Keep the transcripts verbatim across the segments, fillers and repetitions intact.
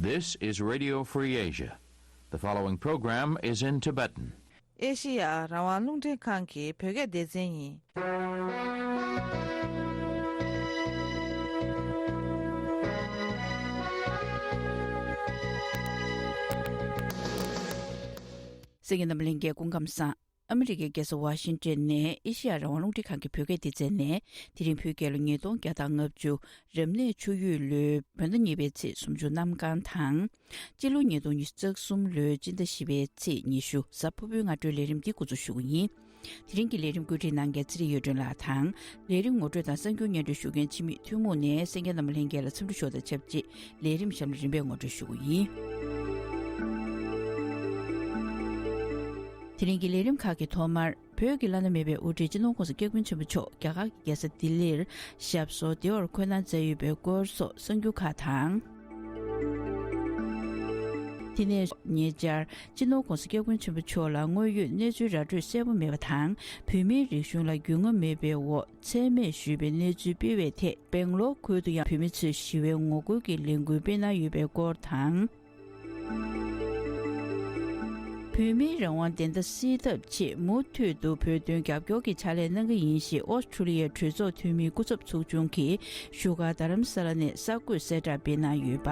This is Radio Free Asia. The following program is in Tibetan. ཨེ་ཤི་ཡ་རང་དབང་རླུང་འཕྲིན་ཁང་གི་བོད་སྐད་སྡེ་ཚན་ཡིན། གསན་མཁན་རྣམ་པ་ལྷན་རྒྱས་སྐུ་ཁམས་བཟང་། ཨ་མི་རི་ཀའི་རྒྱལ་ས་ཝ་ཤིང་ཏོན་ནས་ཨེ་ཤི་ཡ་རང་དབང་རླུང་འཕྲིན་ཁང་གི་བོད་སྐད་སྡེ་ཚན་ནས། དེ་རིང་བོད་རྒྱལ་ལོ་ཉིས་སྟོང་བརྒྱ་དང་ལྔ་བཅུ། རབ་གནས་ཆུ་ཡོས་ལོའི་བོད་ཟླ་གཉིས་པའི་ཚེས་སུམ་ཅུ་གནམ་གང་དང་། སྤྱི་ལོ་ཉིས་སྟོང་ཉི་ཤུ་རྩ་གསུམ་ལོའི་སྤྱི་ཟླ་བཞི་པའི་ཚེས་ཉི་ཤུ་གཟའ་ཕུར་བུའི་སྔ་དྲོའི་ལས་རིམ་འདི་འགོ་འཛུགས་ཞུ་གི་ཡིན། དེ་རིང་གི་ལས་རིམ་བཀོད་སྒྲིག་གནང་མཁན་ཚེ་རིང་གཡུ་སྒྲོན་ལགས་དང་། ལས་རིམ་ངོ་སྤྲོད་དང་གསར་འགྱུར་སྙན་སྒྲོན་ཞུ་མཁན་འཆི་མེད་ཐུན་མོང་ནས་གསན་མཁན་རྣམ་པ་ལྷན་རྒྱས་ལ་འཚམས་འདྲི་ཞུ་བ་དང་ཆབས་ཅིག་ལས་རིམ་གཤམ་ལ་རིམ་པས་ངོ་སྤྲོད་ཞུ་གི་ཡིན། དེ་རིང་གི་ལས་རིམ་ཁག་གི་ཐོག་མར། བོད་ཀྱི་བླ་ན་མེད་པའི་དབུ་ཁྲིད་སྤྱི་ནོར་༸གོང་ས་༸སྐྱབས་མགོན་ཆེན་པོ་མཆོག་རྒྱ་གར་གྱི་རྒྱལ་ས་ལྡི་ལིར་ཞབས་སོར་བདེ་བར་འཁོད་གནང་མཛད་ཡོད་པའི་སྐོར་སོགས་གསར་འགྱུར་ཁག་དང་། དེ་ནས་ཉེ་ཆར་སྤྱི་ནོར་༸གོང་ས་༸སྐྱབས་མགོན་ཆེན་པོ་མཆོག་ལ་དངོས་ཡོད་གནས་ཚུལ་ར་སྤྲོད་གསལ་པོ་མེད་པ་དང་། བོད་མིའི་རིག་གཞུང་ལ་རྒྱུས་མངའ་མེད་པའི་འོག་མཚན་སྨད་ཞུས་པའི་གནས་ཚུལ་སྤེལ་བའི་ཐད། སྦེང་ལོར་ཁུལ་དུ་ཡང་བོད་མི་ཚོས་ཞི་བའི་ངོ་རྒོལ་གྱི་ལས་འགུལ་སྤེལ་གནང་ཡོད་པའི་སྐོར་དང་། བོད་མིའི་རང་དབང་བདེན་མཐའ་གསལ་ཐབས་ཆེད་མུ་མཐུད་དུ་བོད་དོན་རྒྱབ་སྐྱོར་གྱི་ཕྱག་ལས་གནང་གི་ཡིན་ཞེས་ཨོ་སི་ཁྲུ་ལི་ཡའི་གྲོས་ཚོགས་འཐུས་མིའི་སྐུ་ཚབ་ཚོགས་ཆུང་གིས་བཞུགས་སྒར་རྡ་རམ་ས་ལ་ནས་གསར་འགོད་གསལ་བསྒྲགས་སྤེལ་གནང་ཡོད་པ།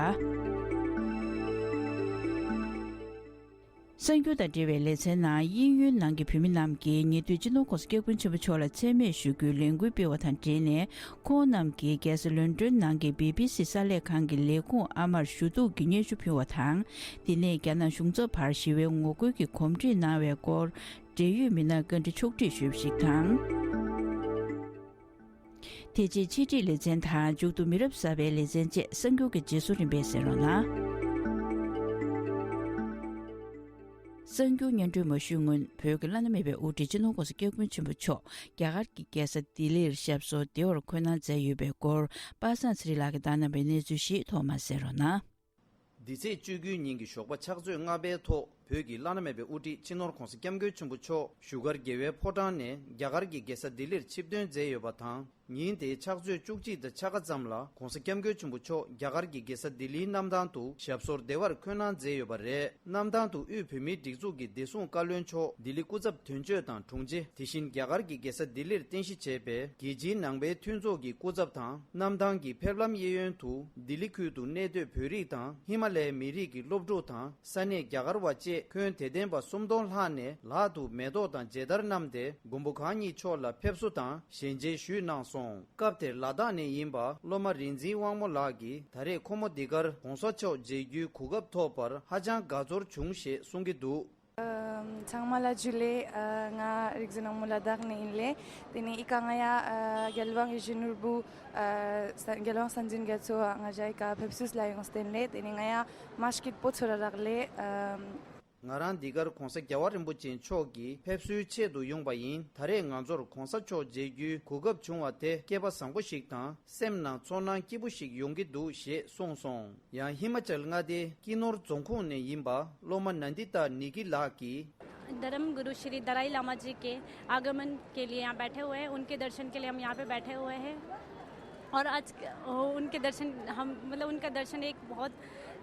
གསར་འགྱུར་དང་འབྲེལ་བའི་ལེ་ཚན་ནང་། དབྱིན་ཡུལ་ནང་གི་བོད་མི་རྣམས་ཀྱིས་ཉེ་དུས་སྤྱི་ནོར་༸གོང་ས་༸སྐྱབས་མགོན་ཆེན་པོ་མཆོག་ལ་མཚན་སྨད་ཞུ་རྒྱུའི་ལས་འགུལ་སྤེལ་བ་དང་འབྲེལ་ནས། ཁོང་རྣམས་ཀྱིས་རྒྱལ་ས་ལོན་ཌོན་ནང་གི་བི་བི་སི་གསར་ལས་ཁང་གི་ལས་ཁུངས་ཨ་མར་ཞུ་གཏུག་གི་སྙན་ཞུ་ཕུལ་བ་དང་། དེ་ནས་རྒྱ་ནག་གཞུང་ཚབ་བར་ཞི་བའི་ངོ་རྒོལ་གྱི་གོམ་བགྲོད་གནང་བའི་སྐོར། འབྲེལ་ཡོད་མི་སྣར་བཀའ་འདྲི་ཕྱོགས་སྒྲིག་ཞུས་པ་ཞིག་དང་། དེ་རྗེས་ཕྱི་དྲིལ་ལེ་ཚན་དང་། མཇུག་ཏུ་མི་རབས་གསར་པའི་ལེ་ཚན་བཅས་གསར་འགྱུར་གྱི་རྗེས་སུ་རིམ་པས་གསན་རོགས་གནང་། གསར་འགྱུར་སྙན་སྒྲོན་མ་ཞུས་སྔོན། བོད་ཀྱི་བླ་ན་མེད་པའི་དབུ་ཁྲིད་སྤྱི་ནོར་༸གོང་ས་༸སྐྱབས་མགོན་ཆེན་པོ་མཆོག་རྒྱ་གར་གྱི་རྒྱལ་ས་ལྡི་ལིར་ཞབས་སོར་བདེ་བར་འཁོད་གནང་མཛད་ཡོད་པའི་སྐོར། པ་སངས་ཚེ་རིང་ལགས་ཀྱིས་བཏང་གནང་བའི་གནས་ཚུལ་ཞིག་ཐོག་མར་གསན་རོགས་གནང་། འདི་ཚེས་བཅུ་དགུའི་ཉིན་གྱི་ཞོགས་པ་ཕྱག་ཚོད་ལྔ་པའི་ཐོག་བོད་ཀྱི་བླ་ན་མེད་པའི་དབུ་ཁྲིད་སྤྱི་ནོར་༸གོང་ས་༸སྐྱབས་མགོན་ཆེན་པོ་མཆོག་བཞུགས་སྒར་རྒྱལ་བའི་ཕོ་བྲང་ནས་རྒྱ་གར་གྱི་རྒྱལ་ས་ལྡི་ལིར་ཆིབས་ཐོན་མཛད་ཡོད་པ་དང་། ཉིན་དེའི་ཕྱག་ཚོད་བཅུ་གཅིག་དང་ཕྱེད་ཀ་ཙམ་ལ་༸གོང་ས་༸སྐྱབས་མགོན་ཆེན་པོ་མཆོག་རྒྱ་གར་གྱི་རྒྱལ་ས་ལྡི་ལིའི་གནམ་ཐང་དུ་ཞབས་སོར་བདེ་བར་འཁོད་གནང་མཛད་ཡོད་པ་རེད། གནམ་ཐང་དུ་དབུས་བོད་མིའི་སྒྲིག་འཛུགས་ཀྱི་བདེ་སྲུང་བཀའ་བློན་མཆོག་ལྡི་ལི་སྐུ་ཚབ་དོན་གཅོད་དང་དྲུང་ཆེ། དེ་བཞིན་རྒྱ་གར་གྱི་རྒྱལ་ས་ལྡི་ལིར་རྟེན་གཞི་བྱས་པའི་རྒྱལ་སྤྱིའི་ནང་པའི་མཐུན་ཚོགས་ཀྱི་སྐུ་ཚབ་དང་། གནམ་ཐང་གི་ཕེབས་ལམ་གཡས་གཡོན་དུ་ལྡི་ལི་ཁུལ་དུ་གནས་སྡོད་བོད་རིགས་དང་ཧི་མ་ལ་ཡའི་མི་རིགས་ཀྱི་སློབ་ཕྲུག་དང་། ས་གནས་རྒྱ་གར་བ་བཅས་ཁྱོན་དད་ལྡན་པ་སུམ་སྟོང་ལྷག་ནས་ལག་ཏུ་མེ་ཏོག་དང་མཇལ་དར་བསྣམས་ཏེ། མགོན་པོ་གང་ཉིད་མཆོག་ལ་ཕེབས་བསུ་དང་ཞལ་མཇལ་ཞུས་གནང་སོང་། སྐབས་དེར་ལ་དྭགས་ནས་ཡིན་པ་སློབ་མ་རིག་འཛིན་དབང་མོ་ལགས་ཀྱིས། ད་རེས་ཁོ་མོ་འདི་གར་༸གོང་ས་མཆོག་མཇལ་རྒྱུའི་གོ་སྐབས་ཐོབ་པར་ཧ་ཅང་དགའ་ཚོར་བྱུང་ཞེས་གསུང་གི་འདུག། ཨམ། ཚང་མ་ལ་ཇུ་ལེ། ཨ། ང་རིག་འཛིན་དབང་མོ་ལ་དྭགས་ནས་ཡིན་ལེ། དེ་ནས་ཨི་ཀ་ང་ཡ། ཨ། རྒྱལ་དབང་ཡིད་བཞིན་ནོར་བུ། ཨ། ས། རྒྱལ་དབང་སྲིད་འཛིན་རྒྱ་མཚོ་ང་ཞ་ཨི་ཀ་ཕེབས་བསུ་ལ་ཡོང་བསྟན་ལེ། དེ་ནས་ང་ཡ་མ་སྐྱིད་པོ་ཚོར་རག་ལེ། ཨམ། ང་རང་འདི་གར་༸གོང་ས་༸རྒྱལ་བ་རིན་པོ་ཆེ་མཆོག་གི་ཕེབས་བསུའི་ཆེད་དུ་ཡོང་པ་ཡིན། ད་རེས་ང་ཚོར་༸གོང་ས་མཆོག་མཇལ་རྒྱུའི་གོ་སྐབས་བྱུང་བ་དེ་སྐལ་པ་བཟང་པོ་ཞིག་དང་། སེམས་ནང་ཚོར་སྣང་སྐྱིད་པོ་ཞིག་ཡོང་གི་འདུག་ཞེས་གསུངས་སོང་། ཡང་ཧི་མ་ཅལ་མངའ་སྡེའི་ཀི་ནོར་རྫོང་ཁོངས་ནས་ཡིན་པ་སློབ་མ་ནན་དི་ཏཱ་ནི་ཀི་ལགས་ཀྱིས། धर्म गुरु श्री दलाई लामा जी के आगमन के लिए यहाँ बैठे हुए हैं, उनके दर्शन के लिए हम यहाँ पे बैठे हुए हैं। और आज उनके दर्शन, हम, मतलब, उनका दर्शन एक बहुत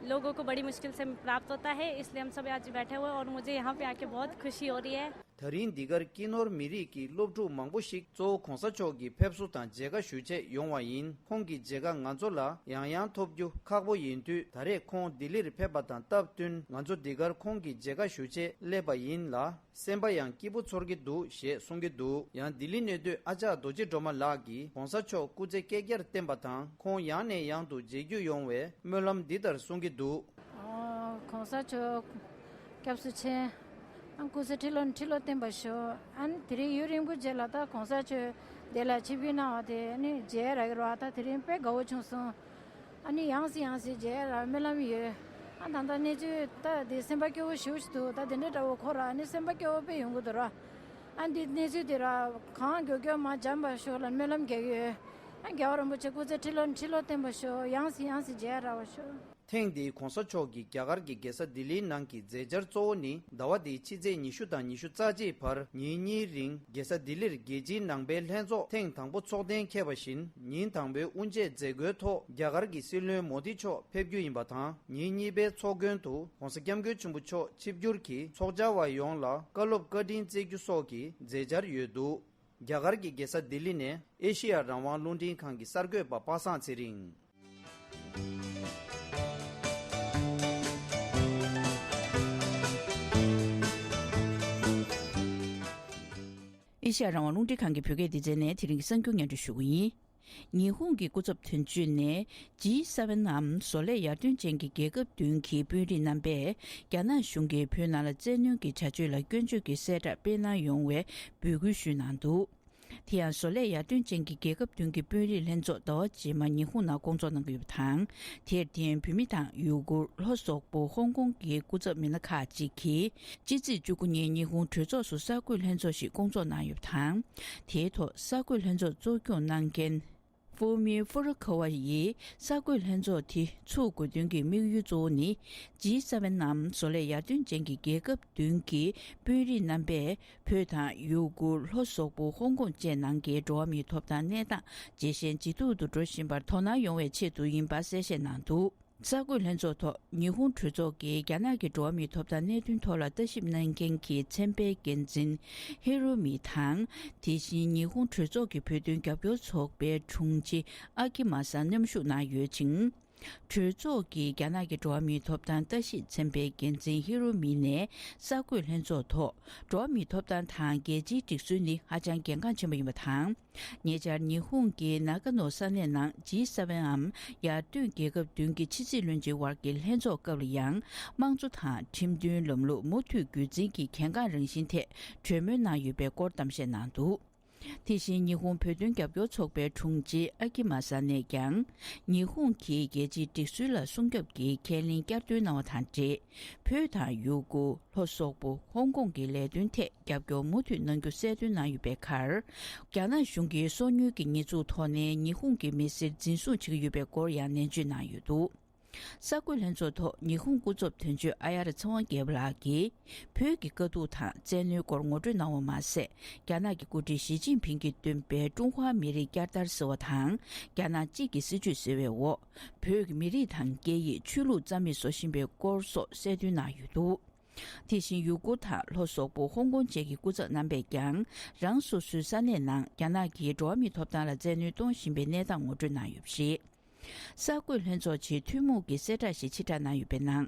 लोगों को बड़ी मुश्किल से प्राप्त होता है, इसलिए हम सब आज बैठे हुए हैं और मुझे यहाँ पे आके बहुत खुशी हो रही है। ད་རིང་འདི་གར་ཀི་ནོར་མི་རིགས་ཀྱི་སློབ་ཕྲུག་མང་པོ་ཞིག་གཙོ་བོ་༸གོང་ས་མཆོག་གི་ཕེབས་བསུ་དང་མཇལ་ཁ་ཞུ་ཆེད་ཡོང་བ་ཡིན། ཁོང་གི་མཇལ་ཁ་ང་ཚོ་ལ་ཡང་ཡང་ཐོབ་རྒྱུ་ཁག་པོ་ཡིན་དུས། ད་རེས་ཁོང་ལྡི་ལིར་ཕེབས་པ་དང་སྟབས་བསྟུན། ང་ཚོ་འདི་གར་ཁོང་གི་མཇལ་ཁ་ཞུ་ཆེད་སླེབས་པ་ཡིན་ལ། སེམས་པ་ཡང་སྐྱིད་པོ་ཚོར་གྱི་འདུག་ཞེས་གསུང་གི་འདུག། ཡང་ལྡི་ལི་གནས་སྡོད་ཨ་ཅག་རྡོ་རྗེ་སྒྲོལ་མ་ལགས་ཀྱིས། ༸གོང་ས་མཆོག་སྐུ་ཚེ་བསྐལ་བརྒྱར་བརྟན་པ་དང་། ཁོང་ཡང་ནས་ཡང་དུ་མཇལ་རྒྱུ་ཡོང་བའི་སྨོན་ལམ་འདི་ལྟར་གསུང་གི་འདུག། ཨོ། ༸གོང་ས་མཆོག་སྐྱབས་སུ་མཆི། ཨ། སྐུ་ཚེ་ཁྲི་ལོ་ནས་ཁྲི་ལོ་བརྟན་པར་ཤོག། ཨ་ནི་དེ་རིང་ཡུན་རིང་པོའི་རྗེས་ལ་ད་༸གོང་ས་མཆོག་འདི་ལ་ཆིབས་བསྒྱུར་གནང་བ་དེ་ནི་མཇལ་རག་གི་རེད་བ། ད་དེ་རིང་དཔེ་དགའ་བོ་བྱུང་སོང་། ཨ་ནི་ཡང་སེ་ཡང་སེ་མཇལ་རག་སྨོན་ལམ་ཡོད། ཨ། ད་ལྟ་གནས་ཚུལ་ད་འདི་སེམས་པ་སྐྱོ་བོ་ཞེ་པོ་ཞིག་འདུག། ད་དེ་འདྲའི་འདྲ་བོ་ཁོ་ར་ཨ་ནི་སེམས་པ་སྐྱོ་བོ་དཔེ་ཡོང་གི་འདུག་ར། ཨ། འདི་གནས་ཚུལ་དེ་ར་གང་མགྱོགས་མགྱོགས་མར་འཇམ་པར་ཤོག་ལ་སྨོན་ལམ་རྒྱག་གི་ཡོད། ཨ། རྒྱལ་བ་རིན་པོ་ཆེ་སྐུ་ཚེ་ཁྲི་ལོ་ནས་ཁྲི་ལོ་བརྟན་པར་ཤོག། ཡང་སེ་ཡང་སེ་མཇལ་རག་པར་ཤོག། ཐེངས་འདིའི་༧གོང་ས་མཆོག་གིས་རྒྱ་གར་གྱི་རྒྱལ་ས་ལྡི་ལིའི་ནང་གི་མཛད་འཆར་གཙོ་བོ་ནི་ཟླ་བ་འདིའི་ཕྱི་ཚེས་ཉི་ཤུ་དང་ཉི་ཤུ་རྩ་གཅིག་བར་ཉིན་གཉིས་རིང་རྒྱལ་ས་ལྡི་ལིར་རྒྱལ་སྤྱིའི་ནང་པའི་ལྷན་ཚོགས་ཐེངས་དང་པོ་འཚོགས་གཏན་འཁེལ་བ་བཞིན་ཉིན་དང་པོའི་དབུ་འབྱེད་མཛད་སྒོའི་ཐོག་རྒྱ་གར་གྱི་སྲིད་བློན་མོ་དི་མཆོག་ཕེབས་རྒྱུ་ཡིན་པ་དང་། ཉིན་གཉིས་པའི་ཚོགས་མགོན་དུ་༧གོང་ས་༧སྐྱབས་མགོན་ཆེན་པོ་མཆོག་ཆིབས་བསྒྱུར་གྱིས་ཚོགས་བཅར་བ་ཡོངས་ལ་བཀའ་སློབ་བཀའ་དྲིན་སྩལ་རྒྱུ་སོགས་ཀྱི་མཛད་འཆར་ཡོད་འདུག་རྒྱ་གར་གྱི་རྒྱལ་ས་ལྡི་ལི་ནས་ཨེ་ཤེ་ཡ་རང་དབང་རླུང་འཕྲིན་ཁང་གི་གསར་འགོད་པ་པ་སངས་ཚེ་རིང་། ཨེ་ཤེ་ཡ་རང་དབང་རླུང་འཕྲིན་ཁང་གི་བོད་སྐད་སྡེ་ཚན་ནས་དེ་རིང་གི་གསར་འགྱུར་སྙན་སྒྲོན་ཞུ་གི་ཡིན། ཉི་ཧོང་གི་སྐུ་ཚབ་དོན་གཅོད་ནས་ཇི་སེ་ཝེན་ནམ་བཟོ་ལས་ཡར་ཐོན་ཅན་གྱི་རྒྱལ་ཁབ་བདུན་གྱི་དཔོན་རིགས་རྣམ་པས་རྒྱ་ནག་གཞུང་གིས་བོད་ནང་ལ་བཙན་གནོན་གྱི་བྱ་སྤྱོད་ལ་སྐྱོན་བརྗོད་ཀྱི་གསལ་བསྒྲགས་སྤེལ་གནང་ཡོང་བའི་འབོད་སྐུལ་ཞུས་གནང་འདུག་དེ་ཡང་བཟོ་ལས་ཡར་ཐོན་ཅན་གྱི་རྒྱལ་ཁབ་བདུན་གྱི་དཔོན་རིགས་ལྷན་ཚོགས་ཟླ་བ་རྗེས་མ་ཉི་ཧོང་ནང་སྐོང་ཚོགས་གནང་གི་ཡོད་པ་དང་། དེར་བརྟེན་བོད་མི་དང་ཡུ་གུར་ལྷོ་སོག་པོ་ཧོང་ཀོང་གི་སྐུ་ཚབ་མི་སྣ་ཁག་ཅིག་གིས་ཕྱི་ཚེས་བཅུ་དགུ་ཉིན་ཉི་ཧོང་གྲོས་ཚོགས་སུ་གསར་འགོད་ལྷན་ཚོགས་ཤིག་སྐོང་ཚོགས་གནང་ཡོད་པ་དང་། དེའི་ཐོག་གསར་འགོད་ལྷན་ཚོགས་གཙོ་སྐྱོང་གནང་མཁན་ཧྥུ་མི་ཧྥུ་རུ་ཁ་ཝ་ཡིས་གསར་འགོད་ལྷན་ཚོགས་དེ་ཚུགས་དགོས་དོན་གྱི་དམིགས་ཡུལ་གཙོ་བོ་ནི། ཇི་སེ་ཝེན་ནམ་བཟོ་ལས་ཡར་ཐོན་ཅན་གྱི་རྒྱལ་ཁབ་བདུན་གྱི་དཔོན་རིགས་རྣམ་པས་བོད་དང་ཡུ་གུར་ལྷོ་སོག་པོ་ཧོང་ཀོང་བཅས་ནང་གི་འགྲོ་བ་མིའི་ཐོབ་ཐང་གནས་སྟངས་ཇེ་ཞན་ཇེ་སྡུག་ཏུ་འགྲོ་བཞིན་པར་དོ་སྣང་ཡོང་བའི་ཆེད་དུ་ཡིན་པ་གསལ་བཤད་གནང་འདུག་གསར་འགོད་ལྷན་ཚོགས་ཐོག་ཉི་ཧོང་གྲོས་ཚོགས་ཀྱི་རྒྱ་ནག་གི་འགྲོ་བ་མིའི་ཐོབ་ཐང་གནད་དོན་ཐོག་ལ་ལྟ་ཞིབ་གནང་མཁན་གྱི་ཚན་པའི་འགན་འཛིན་ཧེ་རུ་མི་དང་། དེ་བཞིན་ཉི་ཧོང་གྲོས་ཚོགས་ཀྱི་བོད་དོན་རྒྱབ་སྐྱོར་ཚོགས་པའི་དྲུང་ཆེ་ཨ་ཀི་མ་ས་མཉམ་ཞུགས་གནང་ཡོད་ཅིང་། གྲོས་ཚོགས་ཀྱི་རྒྱ་ནག་གི་འགྲོ་བ་མིའི་ཐོབ་ཐང་ལྟ་ཞིབ་ཚན་པའི་འགན་འཛིན་ཧེ་རུ་མི་ནས་གསར་འགོད་ལྷན་ཚོགས་ཐོག་འགྲོ་བ་མིའི་ཐོབ་ཐང་དང་རྒྱལ་སྤྱིའི་སྒྲིག་སྲོལ་ནི་ཧ་ཅང་གལ་འགངས་ཆེན་པོ་ཡིན་པ་དང་། ཉེ་ཆར་ཉི་ཧོང་གི་ནཱ་ག་ནོ་ས་གནས་ནང་ཇི་སེ་ཝེན་འམ་ཡར་ཐོན་རྒྱལ་ཁབ་བདུན་གྱི་ཕྱི་སྲིད་བློན་ཆེན་དབར་གྱི་ལྷན་ཚོགས་སྐབས་ལ་ཡང་། དམངས་གཙོ་དང་ཁྲིམས་མཐུན་ལམ་ལུགས་མུ་མཐུད་རྒྱུད་འཛིན་གྱི་གལ་འགངས་རང་བཞིན་ཐད་གྲོས་མོལ་གནང་ཡོད་པའི་སྐོར་གཏམ་བཤད་གནང་འདུག་དེ་བཞིན་ཉི་ཧོང་བོད་དོན་རྒྱབ་སྐྱོར་ཚོགས་པའི་དྲུང་ཆེ་ཨ་ཀི་མ་ས་ནས་ཀྱང་། ཉི་ཧོང་གིས་རྒྱལ་སྤྱིའི་སྒྲིག་སྲོལ་ལ་སྲུང་སྐྱོབ་ཀྱི་ཁས་ལེན་བསྐྱར་ཟློས་གནང་བ་དང་འབྲེལ། བོད་དང་ཡུ་གུར་ལྷོ་སོག་པོ་ཧོང་ཀོང་གི་ལས་དོན་ཐད་རྒྱབ་སྐྱོར་མུ་མཐུད་གནང་རྒྱུ་གསལ་སྟོན་གནང་ཡོད་པའི་ཁར། རྒྱ་ནག་གཞུང་གིས་སོ་ཉུལ་གྱི་ཉེས་འཛུགས་ཐོག་ནས་ཉི་ཧོང་གི་མི་སེར་འཛིན་བཟུང་བྱེད་ཀྱི་ཡོད་པའི་སྐོར་ཡང་ནན་བརྗོད་གནང་ཡོད་འདུག་གསར་འགོད་ལྷན་ཚོགས་ཐོག་ཉི་ཧོང་སྐུ་ཚབ་དོན་གཅོད་ཨ་ཡར་ཚེ་དབང་རྒྱལ་པོ་ལགས་ཀྱིས། བོད་ཀྱི་དཀའ་སྡུག་དང་བཙན་གནོན་སྐོར་ངོ་སྤྲོད་གནང་བ་མ་ཟད། རྒྱ་ནག་གི་འགོ་ཁྲིད་ཞི་ཅིན་ཕིང་གིས་བཏོན་པའི་ཀྲུང་ཧྭ་མི་རིགས་བསྐྱར་དར་ཟེར་བ་དང་། རྒྱ་ནག་གཅིག་གི་སྲིད་བྱུས་ཟེར་བའི་འོག་བོད་ཀྱི་མི་རིགས་དང་སྐད་ཡིག་ཆོས་ལུགས་རྩ་མེད་བཟོ་བཞིན་པའི་སྐོར་སོགས་གསལ་སྟོན་གནང་ཡོད་འདུག་དེ་བཞིན་ཡུ་གུར་དང་ལྷོ་སོག་པོ་ཧོང་ཀོང་བཅས་ཀྱི་སྐུ་ཚབ་རྣམ་པས་ཀྱང་། རང་སོ་སོའི་ས་གནས་ནང་རྒྱ་ནག་གིས་འགྲོ་བ་མིའི་ཐོབ་ཐང་ལ་བཙན་གནོན་གཏོང་བཞིན་པའི་གནས་སྟངས་ངོ་སྤྲོད་གནང་ཡོད་པ་རེད། གསར་འགོད་ལྷན་ཚོགས་ཆེད་ཐུན་མོང་གི་གསལ་བསྒྲགས་ཤིག་ཕྱིར་བསྒྲགས་གནང་ཡོད་པའི་ནང་།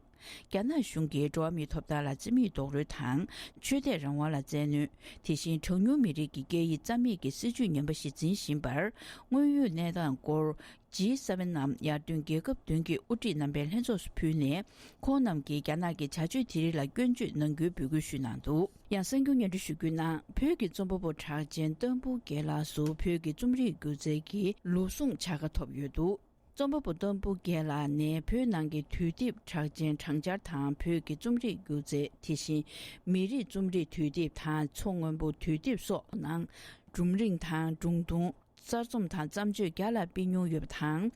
རྒྱ་ནག་གཞུང་གིས་འགྲོ་བ་མིའི་ཐོབ་ཐང་ལ་རྩིས་མེད་རྡོག་རོལ་དང་། ཆོས་དད་རང་དབང་ལ་བཙན་གནོན། དེ་བཞིན་གྲངས་ཉུང་མི་རིགས་ཀྱི་སྐད་ཡིག་རྩ་མེད་ཀྱི་སྲིད་བྱུས་ངན་པ་ཞིག་འཛིན་བཞིན་པར། དངོས་ཡོད་གནས་སྟངས་སྐོར། ཇི་སེ་ཝེན་ནམ་ཡར་ཐོན་རྒྱལ་ཁབ་བདུན་གྱི་དབུ་ཁྲིད་རྣམ་པའི་ལྷན་ཚོགས་སུ་ཕུལ་ནས། ཁོང་རྣམས་ཀྱིས་རྒྱ་ནག་གི་བྱ་སྤྱོད་དེ་རིགས་ལ་སྐྱོན་བརྗོད་གནང་རྒྱུའི་འབོད་སྐུལ་ཞུས་གནང་འདུག་ཡང་གསར་འགྱུར་སྙན་སྒྲོན་ཞུ་རྒྱུའི་ནང་། བོད་ཀྱི་རྩོམ་པ་པོ་གྲགས་ཅན་ཏམ་བུ་རྒྱལ་ལགས་སུ་བོད་ཀྱི་རྩོམ་རིག་སྒྱུ་རྩལ་གྱི་ལོ་གསུམ་བྱ་དགའ་ཐོབ་ཡོད་འདུག་རྩོམ་པ་པོ་ཏམ་བུ་རྒྱལ་ལགས་ནས་བོད་ནང་གི་དུས་དེབ་གྲགས་ཅན་གྲངས་འཆར་དང་། བོད་ཀྱི་རྩོམ་རིག་སྒྱུ་རྩལ། དེ་བཞིན་མི་རིགས་རྩོམ་རིག་དུས་དེབ་དང་། མཚོ་སྔོན་པོ་དུས་དེབ་སོགས་ནང་སྒྲུང་རིང་དང་སྒྲུང་ཐུང་། གསར་རྩོམ་དང་བརྩམས་ཆོས་བརྒྱ་ལ་སྤེལ་མྱོང་ཡོད་པ་དང་།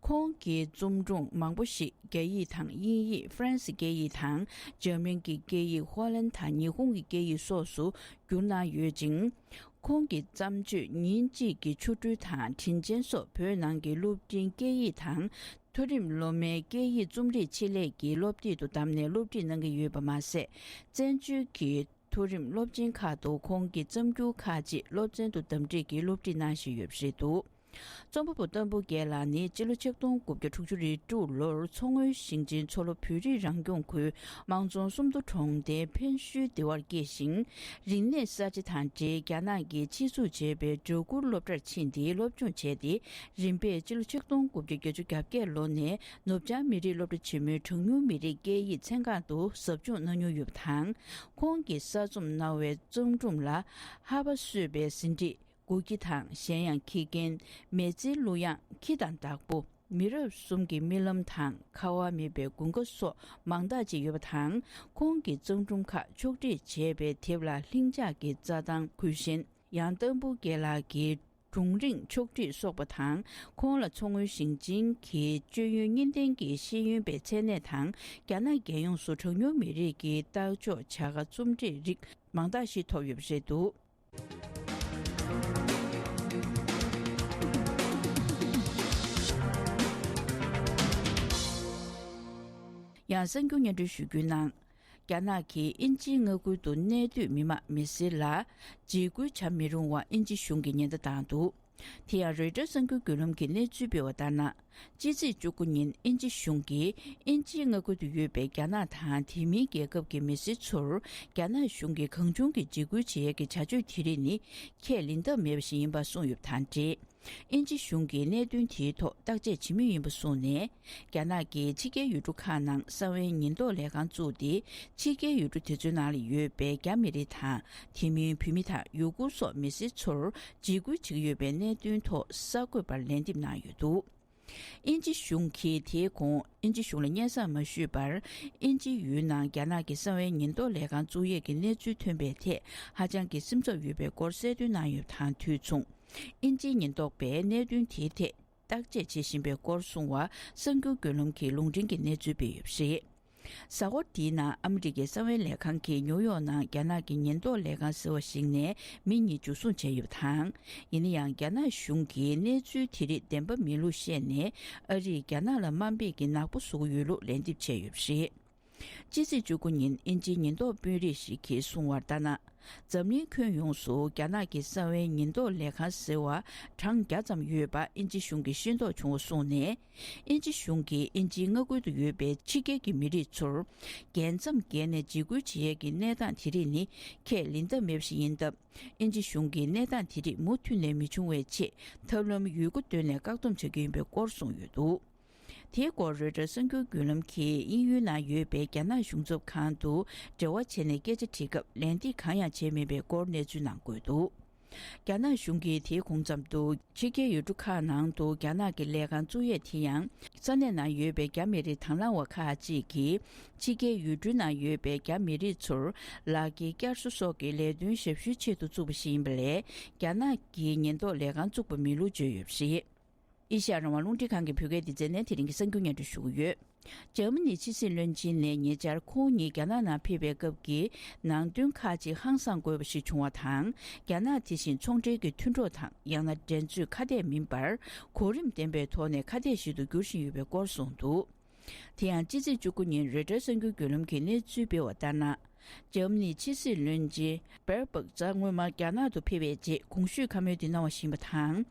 ཁོང་གི་རྩོམ་སྒྲུང་མང་པོ་ཞིག་རྒྱ་ཡིག་དང་དབྱིན་ཡིག་ཧྥ་རན་སི་སྐད་ཡིག་དང་། འཇར་མན་གྱི་སྐད་ཡིག་ཧོ་ལན་དང་ཉི་ཧོང་གི་སྐད་ཡིག་སོགས་སུ་བསྒྱུར་གནང་ཡོད་ཅིང་། ཁོང་གི་བརྩམས་ཆོས་ཉིན་གཅིག་གི་ཆོ་འཕྲུལ་དང་དྲིན་ཆེན་སོགས་བོད་ནང་གི་སློབ་འབྲིང་སྐད་ཡིག་དང་། མཐོ་རིམ་སློབ་མའི་སྐད་ཡིག་རྩོམ་རིག་ཆེད་ལས་ཀྱི་སློབ་དེབ་ཏུ་བདམས་ནས་སློབ་ཁྲིད་གནང་གི་ཡོད་པ་མ་ཟད། བཙན་བྱོལ་གྱི་མཐོ་རིམ་སློབ་ཆེན་ཁག་ཏུ་ཁོང་གི་རྩོམ་སྒྱུར་ཁག་ཅིག་སློབ་ཚན་དུ་བདམས་ཁྲིད་ཀྱིས་སློབ་ཁྲིད་གནང་བཞིན་ཡོད་པ་རེད་འདུག་རྩོམ་པ་པོ་ཏམ་བུ་རྒྱལ་ལགས་ནི་སྤྱི་ལོ་ཆིག་སྟོང་དགུ་བརྒྱ་དྲུག་ཅུ་རེ་དྲུག་ལོར་མཚོ་སྔོན་ཞིང་ཆེན་མཚོ་ལྷོ་བོད་རིགས་རང་སྐྱོང་ཁུལ་དམངས་རྫོང་སུམ་མདོ་གྲོང་རྡལ་ཕན་ཤུལ་སྡེ་བར་སྐྱེས་ཤིང་། རིག་གནས་གསར་བརྗེ་དང་འབྲེལ་རྒྱ་ནག་གིས་ཆེད་འཛུགས་བྱས་པའི་སྦྲ་གུར་སློབ་གྲྭར་ཕྱིན་ཏེ་སློབ་སྦྱོང་བྱས་ཏེ། རིམ་པས་སྤྱི་ལོ་ཆིག་སྟོང་དགུ་བརྒྱ་བརྒྱད་ཅུ་གྱ་བརྒྱད་ལོ་ནས་ནུབ་བྱང་མི་རིགས་སློབ་གྲྭ་ཆེན་མོའི་གྲངས་ཉུང་མི་རིགས་སྐད་ཡིག་ཚན་ཁག་ཏུ་ཟབ་སྦྱོང་གནང་མྱོང་ཡོད་པ་དང་། ཁོང་གིས་གསར་རྩོམ་གནང་བའི་རྩོམ་སྒྲུང་ལ་ཧ་པ་གསོད་པའི་ཟིན་བྲིས། སྒོ་ཁྱི་དང་གཞན་ཡང་ཁྱི་རྒན། མེ་ལྩེའི་གླུ་དབྱངས། ཁྱི་དང་བདག་པོ། མི་རབས་གསུམ་གྱི་རྨི་ལམ་དང་། ཁ་བ་མེད་པའི་དགུན་ཁ་སོགས་མང་དག་ཅིག་ཡོད་པ་དང་། ཁོང་གི་རྩོམ་སྒྲུང་ཁག་ཕྱོགས་སྒྲིག་བྱས་པའི་དེབ་ལ་ལྷིང་འཇགས་ཀྱི་རྩྭ་ཐང་ཁུལ་བཞིན། ཡང་ཏམ་བུ་རྒྱལ་ལགས་ཀྱིས་ སྒྲུང་རིང་ཕྱོགས་སྒྲིག་སོགས་པ་དང་། ཁོང་ལ་མཚོ་སྔོན་ཞིང་ཆེན་གྱི་སྤྱོད་ཡོན་གཉིས་ལྡན་གྱི་ཤེས་ཡོན་པའི་མཚན་གནས་དང་། རྒྱ་ནག་རྒྱལ་ཡོངས་སུ་གྲངས་ཉུང་མི་རིགས་ཀྱི་ལྟ་ཕྱོགས་བྱ་དགའ་རྩོམ་སྒྲིག་རིགས་མང་དག་ཞིག་ཐོབ་ཡོད་པ་རེད་འདུག། ཡང་གསར་འགྱུར་སྙན་སྒྲོན་ཞུ་རྒྱུའི་ནང་། རྒྱ་ནག་གིས་དབྱིན་ཇིའི་མངའ་ཁུལ་དུ་གནས་སྡོད་མི་དམངས་མི་སེར་ལ་འཇིགས་སྐུལ་བྱ་མི་རུང་བ་དབྱིན་ཇི་གཞུང་གིས་ཉེན་བརྡ་བཏང་འདུག། དེ་ཡང་རོའི་ཊར་གསར་འགྱུར་བརྒྱུད་ལམ་གྱིས་གནས་ཚུལ་སྤེལ་བ་ལྟར་ན། ཕྱི་ཚེས་བཅུ་དགུ་ཉིན་དབྱིན་ཇི་གཞུང་གིས་དབྱིན་ཇིའི་མངའ་ཁུལ་དུ་ཡོད་པའི་རྒྱ་ནག་དང་དེ་མིན་རྒྱལ་ཁབ་ཀྱི་མི་སེར་ཚོར་རྒྱ་ནག་གཞུང་གིས་གང་བྱུང་གིས་འཇིགས་སྐུལ་བྱེད་ཡས་ཀྱི་བྱ་སྤྱོད་དེ་རིགས་ནི་ཁས་ལེན་ཐབས་མེད་པ་ཞིག་ཡིན་པ་གསུངས་ཡོད་པ་དང་འབྲེལ། དབྱིན་ཇི་གཞུང་གིས་གནད་དོན་དེའི་ཐོག་བརྟག་དཔྱད་བྱེད་མུས་ཡིན་པ་གསུངས་ནས། རྒྱ་ནག་གིས་ཕྱི་རྒྱལ་ཡུལ་གྲུ་ཁག་ནང་གསང་བའི་ཉེན་རྟོག་ལས་ཁང་བཙུགས་ཏེ། ཕྱི་རྒྱལ་ཡུལ་གྲུ་དེ་ཚོའི་ནང་ལ་ཡོད་པའི་རྒྱ་མི་རིགས་དང་། དེ་མིན་བོད་མི་དང་ཡུ་གུར་སོགས་མི་སེར་ཚོར་འཇིགས་སྐུལ་བྱེད་ཀྱི་ཡོད་པའི་གནད་དོན་ཐོག་གསར་འགོད་པར་ལན་འདེབས་གནང་ཡོད་འདུག། དབྱིན་ཇི་གཞུང་གིས་དེའི་གོང་དབྱིན་ཇི་གཞུང་ལ་སྙན་སེང་མ་ཞུས་པར། དབྱིན་ཇིའི་ཡུལ་ནང་རྒྱ་ནག་གི་གསང་བའི་ཉེན་རྟོག་ལས་ཁང་བཙུགས་ཡས་ཀྱི་གནས་ཚུལ་ཐོན་པའི་ཐད་ཧ་ཅང་གི་སེམས་འཚབ་ཡོད་པའི་སྐོར་གསལ་སྟོན་གནང་ཡོད་པ་དང་དུས་མཚུངས། དབྱིན་ཇིའི་ཉེན་རྟོག་པས་གནད་དོན་དེའི་ཐད་བརྟག་དཔྱད་བྱེད་བཞིན་པའི་སྐོར་གསུངས་བ་གསར་འགྱུར་བརྒྱུད་ལམ་གྱིས་ལུང་འདྲེན་གྱི་གནས་ཚུལ་སྤེལ་ཡོད་པ་རེད། གཟའ་འཁོར་འདིའི་ནང་ཨ་མི་རི་ཀའི་གསང་བའི་ལས་ཁང་གིས་ནིའུ་ཡོག་ནང་རྒྱ་ནག་གི་ཉེན་རྟོག་ལས་ཁང་ཟེར་བ་ཞིག་ནས་མི་གཉིས་འཇུ་བཟུང་བྱས་ཡོད་པ་དང་། ཡིན་ན་ཡང་རྒྱ་ནག་གཞུང་གིས་གནས་ཚུལ་དེ་རིགས་བདེན་པ་མིན་ལུགས་བཤད་ནས། ཨ་རིས་རྒྱ་ནག་ལ་དམའ་འབེབས་ཀྱི་ནག་པོ་བཟོ་གི་ཡོད་ལུགས་ལན་འདེབས་བྱས་ཡོད་པ་རེད། ཕྱི་ཚེས་བཅུ་དགུ་ཉིན་དབྱིན་ཇིའི་ཉེན་རྟོག་དཔོན་རིགས་ཤིག་གིས་གསུངས་བར་ལྟར་ན། འཛམ་གླིང་ཁྱོན་ཡོངས་སུ་རྒྱ་ནག་གི་གསང་བའི་ཉེན་རྟོག་ལས་ཁང་ཟེར་བ་གྲངས་བརྒྱ་ཙམ་ཡོད་པ་དབྱིན་ཇི་གཞུང་གིས་ཤེས་རྟོགས་བྱུང་བ་གསུངས་ནས། དབྱིན་ཇི་གཞུང་གིས་དབྱིན་ཇིའི་མངའ་ཁུལ་དུ་ཡོད་པའི་ཕྱི་རྒྱལ་གྱི་མི་རིགས་ཚོར་རྒྱལ་མཚམས་བརྒལ་ནས་འཇིགས་སྐུལ་བྱེད་ཡས་ཀྱི་གནས་སྟངས་དེ་རིགས་ནི་ཁས་ལེན་ཐབས་མེད་པ་ཞིག་ཡིན་སྟབས། དབྱིན་ཇི་གཞུང་གིས་གནས་སྟངས་དེ་རིགས་མུ་མཐུད་ནས་མི་འབྱུང་བའི་ཆེད་ཐབས་ལམ་ཡོད་རྒུ་བཏོན་ནས་བཀག་སྡོམ་བྱ་རྒྱུ་ཡིན་པའི་སྐོར་གསུངས་ཡོད་འདུག། དེའི་སྐོར་རོའི་ཊར་གསར་འགྱུར་བརྒྱུད་ལམ་གྱིས་དབྱིན་ཡུལ་ནང་ཡོད་པའི་རྒྱ་ནག་གཞུང་ཚབ་ཁང་དུ་འབྲེལ་བ་བྱས་ནས་སྐད་ཆ་དྲིས་སྐབས་ལན་འདེབས་གང་ཡང་བྱས་མེད་པའི་སྐོར་གནས་ཚུལ་ནང་འཁོད་འདུག། རྒྱ་ནག་གཞུང་གིས་དེའི་གོང་ཙམ་དུ་ཕྱི་རྒྱལ་ཡུལ་གྲུ་ཁག་ནང་དུ་རྒྱ་ནག་གི་ལས་ཁང་བཙུགས་ཡས་དེ་ཡང་ས་གནས་ནང་ཡོད་པའི་རྒྱ་མི་རིགས་དང་བླངས་བ་ཁག་ཅིག་གིས་ཕྱི་རྒྱལ་ཡུལ་གྲུའི་ནང་ཡོད་པའི་རྒྱ་མི་རིགས་ཚོར་ལག་འཁྱེར་བསྐྱར་གསོ་སོགས་ཀྱི་ལས་དོན་ཞབས་ཞུའི་ཆེད་དུ་བཙུགས་པ་ཞིག་ཡིན་པ་ལས། རྒྱ་ནག་གི་ཉེན་རྟོག་ལས་ཁང་བཙུགས་པ་མིན་ལུགས་བརྗོད་ཡོད་པ་རེད། ཨེ་ཤ་ཡ་རང་དབང་རླུང་འཕྲིན་ཁང་གི་བོད་སྐད་སྡེ་ཚན་ནས་དེ་རིང་གི་གསར་འགྱུར་སྙན་སྒྲོན་ཞུ་གི་ཡོད། འཇར་མ་ནིའི་ཕྱི་སྲིད་བློན་ཆེན་ནས་ཉེ་ཆར་ཁོང་ཉིད་རྒྱ་ནག་ནང་ཕེབས་པའི་སྐབས་ཀྱི་ནང་དོན་ཁག་ཅིག་ཧང་སངས་དགོས་པ་ཞིག་བྱུང་བ་དང་། རྒྱ་ནག་དེ་བཞིན་ཚོང་འབྲེལ་གྱི་མཐུན་གྲོགས་དང་ཡང་ན་འགྲན་རྩོད་ཁ་གཏད་མིན་པར། གོ་རིམ་ལྡན་པའི་ཐོག་ནས་ཁ་གཏད་ཞིག་ཏུ་འགྱུར་བཞིན་ཡོད་པའི་སྐོར་གསུངས་འདུག། དེ་ཡང་ཕྱི་ཚེས་བཅུ་དགུ་ཉིན་རོའི་ཊར་གསར་འགྱུར་བརྒྱུད་ལམ་གྱིས་གནས་ཚུལ་སྤེལ་བ་ལྟར་ན། འཇར་མ་ནིའི་ཕྱི་སྲིད་བློན་ཆེན་བེར་པག་གཟའ་སྔོན་མ་རྒྱ་ནག་ཏུ་ཕེབས་པའི་རྗེས་གོང་ཞུས་བཀའ་མོལ་འདི་གནང་བ་ཞིག་ཡིན་པ་དང་།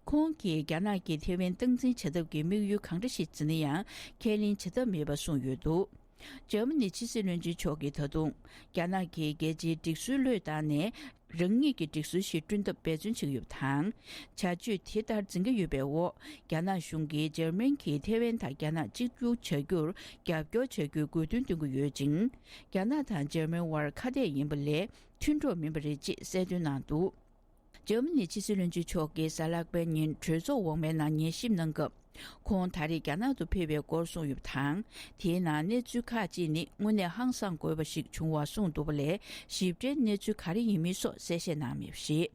ཁོང་གིས་རྒྱ་ནག་གིས་ཐེ་ཝན་སྟངས་འཛིན་བྱ་ཐབས་ཀྱི་དམིགས་ཡུལ་གང་འདྲ་ཞིག་འཛིན་ན་ཡང་ཁས་ལེན་བྱེད་ཐབས་མེད་པ་གསུངས་ཡོད་འདུག། འཇར་མ་ནིའི་ཕྱི་སྲིད་བློན་ཆེན་མཆོག་གིས་ད་དུང་། རྒྱ་ནག་གིས་རྒྱལ་སྤྱིའི་སྒྲིག་སྲོལ་བློས་བཏང་ནས། རང་ཉིད་ཀྱི་སྒྲིག་སྲོལ་ཞིག་བསྐྲུན་ཐབས་འབད་བརྩོན་བྱེད་ཀྱི་ཡོད་པ་དང་། བྱ་སྤྱོད་དེ་ལྟར་འཛིན་གྱི་ཡོད་པའི་འོག་རྒྱ་ནག་གཞུང་གིས་འཇར་མན་གྱིས་ཐེ་ཝན་དང་རྒྱ་ནག་གཅིག་གྱུར་བྱ་རྒྱུར་རྒྱབ་སྐྱོར་བྱ་རྒྱུའི་དགོས་འདུན་བཏོན་གྱི་ཡོད་ཅིང་། རྒྱ་ནག་དང་འཇར་མན་དབར་ཁ་གཏད་ཡིན་པ་ལས་མཐུན་གྲོགས་མིན་པ་རེད་ཅེས་གསལ་སྟོན་གནང་འདུག། འཇར་མ་ནིའི་ཕྱི་སྲིད་བློན་ཆེན་མཆོག་གིས་གཟའ་ལྷག་པའི་ཉིན་གྲོས་ཚོགས་འོག་མའི་ནང་ཉན་ཞིབ་གནང་སྐབས། ཁོང་ད་རེས་རྒྱ་ནག་ཏུ་ཕེབས་པའི་སྐོར་གསུངས་ཡོད་པ་དང་། དེའི་ནང་གནས་ཚུལ་ཁག་ཅིག་ནི་དངོས་གནས་ཧང་སངས་དགོས་པ་ཞིག་བྱུང་བ་གསུངས་འདུག་པ་ལས། ཞིབ་ཕྲའི་གནས་ཚུལ་ག་རེ་ཡིན་མིན་སོགས་གསལ་བཤད་གནང་མེད་པ་རེད།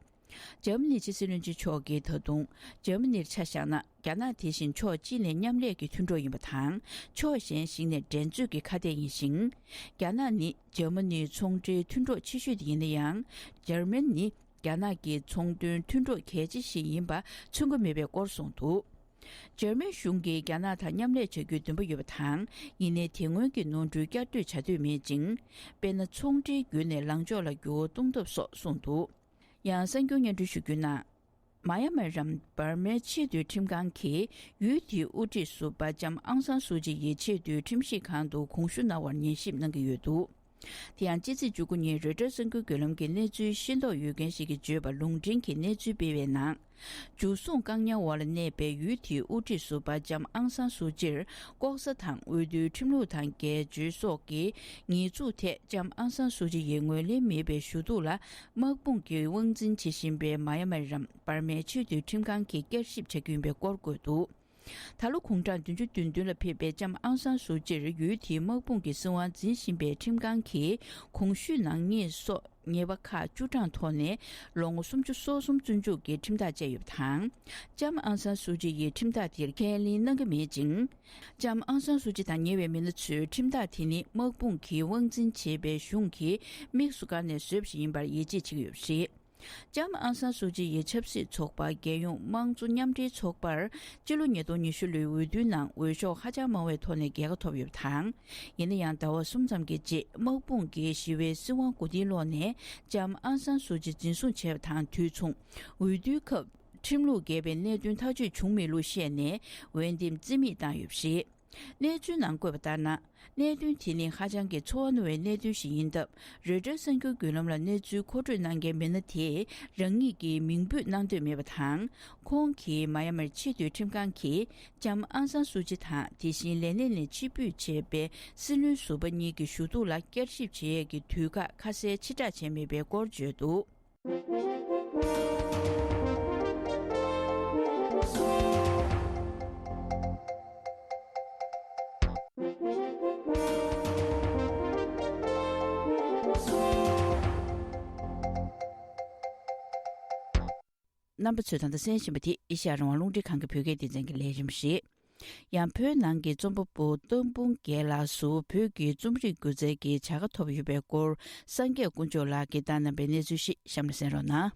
འཇར་མ་ནིའི་ཕྱི་སྲིད་བློན་ཆེན་མཆོག་གིས་ད་དུང་། འཇར་མ་ནིར་ཆ་བཞག་ན། རྒྱ་ནག་དེ་བཞིན་ཕྱོགས་གཅིག་ནས་མཉམ་ལས་ཀྱི་མཐུན་གྲོགས་ཡིན་པ་དང་། ཕྱོགས་གཞན་ཞིག་ནས་འགྲན་རྩོད་ཀྱི་ཁ་གཏད་ཡིན་ཞིང་། རྒྱ་ནག་ནི་འཇར་མ་ནིའི་ཚོང་འབྲེལ་མཐུན་གྲོགས་ཆེ་ཤོས་དེ་ཡིན་ན་ཡང་། འཇར་མན་ནི། རྒྱ་ནག་གི་ཚོང་དོན་མཐུན་གྲོགས་གལ་ཆེ་ཞིག་ཡིན་པ་མཚོན་གྱི་མེད་པའི་སྐོར་གསུངས་འདུག། འཇར་མན་གཞུང་གིས་རྒྱ་ནག་དང་མཉམ་ལས་བྱ་རྒྱུའི་འདུན་པ་ཡོད་པ་དང་། ཡིན་ནའི་དེ་སྔོན་གྱི་ནོར་འཁྲུལ་བསྐྱར་ཟློས་བྱ་འདོད་མེད་ཅིང་། དཔེར་ན། ཚོང་འབྲེལ་བརྒྱུད་ནས་ལངས་ཕྱོགས་ལ་འགྱུར་བ་གཏོང་ཐབས་སོགས་གསུངས་འདུག། ཡང་གསར་འགྱུར་སྙན་སྒྲོན་ཞུ་རྒྱུ་ན། མ་ཡ་མ་རམ་འབར་མའི་ཆེས་མཐོའི་ཁྲིམས་ཁང་གིས་ཡུལ་དེའི་དབུ་ཁྲིད་ཟུར་པ་ལྕམ་ཨང་སང་སུའུ་ཅི་ཡི་ཆེས་མཐོའི་ཁྲིམས་ཞིབ་ཁང་དུ་དགོངས་ཞུ་གནང་བར་ཉན་ཞིབ་གནང་གི་ཡོད་འདུག། དེ་ཡང་ཕྱི་ཚེས་བཅུ་དགུ་ཉིན་རོའི་ཊར་གསར་འགྱུར་བརྒྱུད་ལམ་གྱི་གནས་ཚུལ་ཤེས་རྟོགས་ཡོད་མཁན་ཞིག་གིས་བརྗོད་པར་ལུང་འདྲེན་གྱིས་གནས་ཚུལ་སྤེལ་བའི་ནང་། འཇུ་བཟུང་བཀག་ཉར་འོག་ལ་གནས་པའི་ཡུལ་དེའི་དབུ་ཁྲིད་ཟུར་པ་ལྕམ་ཨང་སང་སུའུ་ཅིར་ལྐོག་ཟ་དང་འོས་བསྡུའི་ཁྲིམས་ལུགས་དང་འགལ་འཇུས་སོགས་ཀྱི་ཉེས་འཛུགས་ཐད་ལྕམ་ཨང་སང་སུའུ་ཅི་ཡིས་ངོས་ལེན་མེད་པའི་ཞུ་གཏུག་ལ་དམག་དཔུང་གིས་དབང་འཛིན་བྱེད་བཞིན་པའི་མ་ཡ་མ་རམ་འབར་མའི་ཆེས་མཐོའི་ཁྲིམས་ཁང་གིས་བསྐྱར་ཞིབ་བྱ་རྒྱུ་ཡིན་པའི་སྐོར་བཀོད་འདུག། ད་ལོ་དགུང་གྲངས་བདུན་ཅུ་དོན་བདུན་ལ་ཕེབས་པའི་ལྕམ་ཨང་སང་སུའུ་ཅིར་ཡུལ་དེའི་དམག་དཔུང་གི་སྲིད་དབང་འཛིན་བཞིན་པའི་ཁྲིམས་ཁང་གིས་གོང་ཞུས་ནག་ཉེས་སོགས་ཉེས་པ་ཁག་བཅུ་གྲངས་ཐོག་ནས་ལོ་ངོ་སུམ་ཅུ་སོ་གསུམ་བཙོན་འཇུག་གི་ཁྲིམས་ཐག་བཅད་ཡོད་པ་དང་། ལྕམ་ཨང་སང་སུའུ་ཅི་ཡིས་ཁྲིམས་ཐག་དེར་ཁས་ལེན་གནང་གི་མེད་ཅིང་། ལྕམ་ཨང་སང་སུའུ་ཅི་དང་ཉེ་བའི་མི་སྣ་ཚོས་ཁྲིམས་ཐག་དེ་ནི་དམག་དཔུང་གིས་དབང་འཛིན་བྱེད་པའི་གཞུང་གིས་དམིགས་སུ་བཀར་ནས་བཟོས་པ་ཞིག་ཡིན་པར་ཡིད་ཆེས་བྱེད་ཀྱི་ཡོད་པ་རེད། ལྕམ་ཨང་སང་སུའུ་ཅི་ཡི་ཆབ་སྲིད་ཚོགས་པ་རྒྱལ་ཡོངས་དམངས་གཙོ་མཉམ་འབྲེལ་ཚོགས་པར་སྤྱི་ལོ་ཉིས་སྟོང་ཉི་ཤུ་ལོའི་འོས་བསྡུའི་ནང་འོས་ཤོག་ཧ་ཅང་མང་བའི་ཐོག་ནས་རྒྱལ་ཁ་ཐོབ་ཡོད་པ་དང་། ཡིན་ན་ཡང་ཟླ་བ་གསུམ་ཙམ་གྱི་རྗེས་དམག་དཔུང་གིས་ཞི་བའི་སྲིད་དབང་མགོ་རྟིང་སློག་ནས་ལྕམ་ཨང་སང་སུའུ་ཅི་འཛིན་བཟུང་བྱས་པ་དང་དུས་མཚུངས་འོས་བསྡུའི་སྐབས་ཁྲིམས་ལུགས་འགལ་བའི་གནད་དོན་ཐག་གཅོད་བྱུང་མེད་ལུགས་བཤད་ནས་འོས་འདེམས་རྩིས་མེད་བཏང་ཡོད་པ་རེད། གནས་ཚུལ་ནང་བཀོད་པ་ལྟར་ན། གནད་དོན་དེ་ནི་ཧ་ཅང་གི་ཚོར་བ་རྣོ་བའི་གནད་དོན་ཞིག་ཡིན་སྟབས། རོའི་ཊར་གསར་འགྱུར་བརྒྱུད་ལམ་ལ་གནས་ཚུལ་མཁོ་སྤྲོད་གནང་མཁན་མི་སྣ་དེས་རང་ཉིད་ཀྱི་མིང་འབོད་གནང་འདོད་མེད་པ་དང་། ཁོང་གིས་མ་ཡ་མར་ཆེས་མཐོའི་ཁྲིམས་ཁང་གིས་ལྕམ་ཨང་སང་སུའུ་ཅི་དང་དེ་བཞིན་ལས་གནས་ནས་ཕྱིར་འབུད་བྱས་པའི་སྲིད་བློན་ཟུར་པ་གཉིས་ཀྱི་ཞུ་གཏུག་ལ་བསྐྱར་ཞིབ་བྱེད་ཡས་ཀྱི་དུས་བཀག་ཁ་གསལ་ཕྱིར་བསྒྲགས་བྱས་མེད་པའི་སྐོར་བརྗོད་འདུག་རྣམ་པ་ཚོས་ད་ལྟ་གསན་བཞིན་པ་དེ་ཨེ་ཤ་ཡ་རང་དབང་རླུང་འཕྲིན་ཁང་གི་བོད་སྐད་སྡེ་ཚན་གྱི་ལས་རིམ་རེད། ཡང་བོད་ནང་གི་རྩོམ་པ་པོ་སྟག་འབུམ་རྒྱལ་ལགས་སུ་བོད་ཀྱི་རྩོམ་རིག་སྒྱུ་རྩལ་གྱི་བྱ་དགའ་ཐོབ་ཡོད་པའི་སྐོར་སངས་རྒྱས་དཀོན་མཆོག་ལགས་ཀྱིས་བཏང་གནང་པའི་གནས་ཚུལ་ཞིག་གཤམ་ལ་གསན་རོགས་གནང་།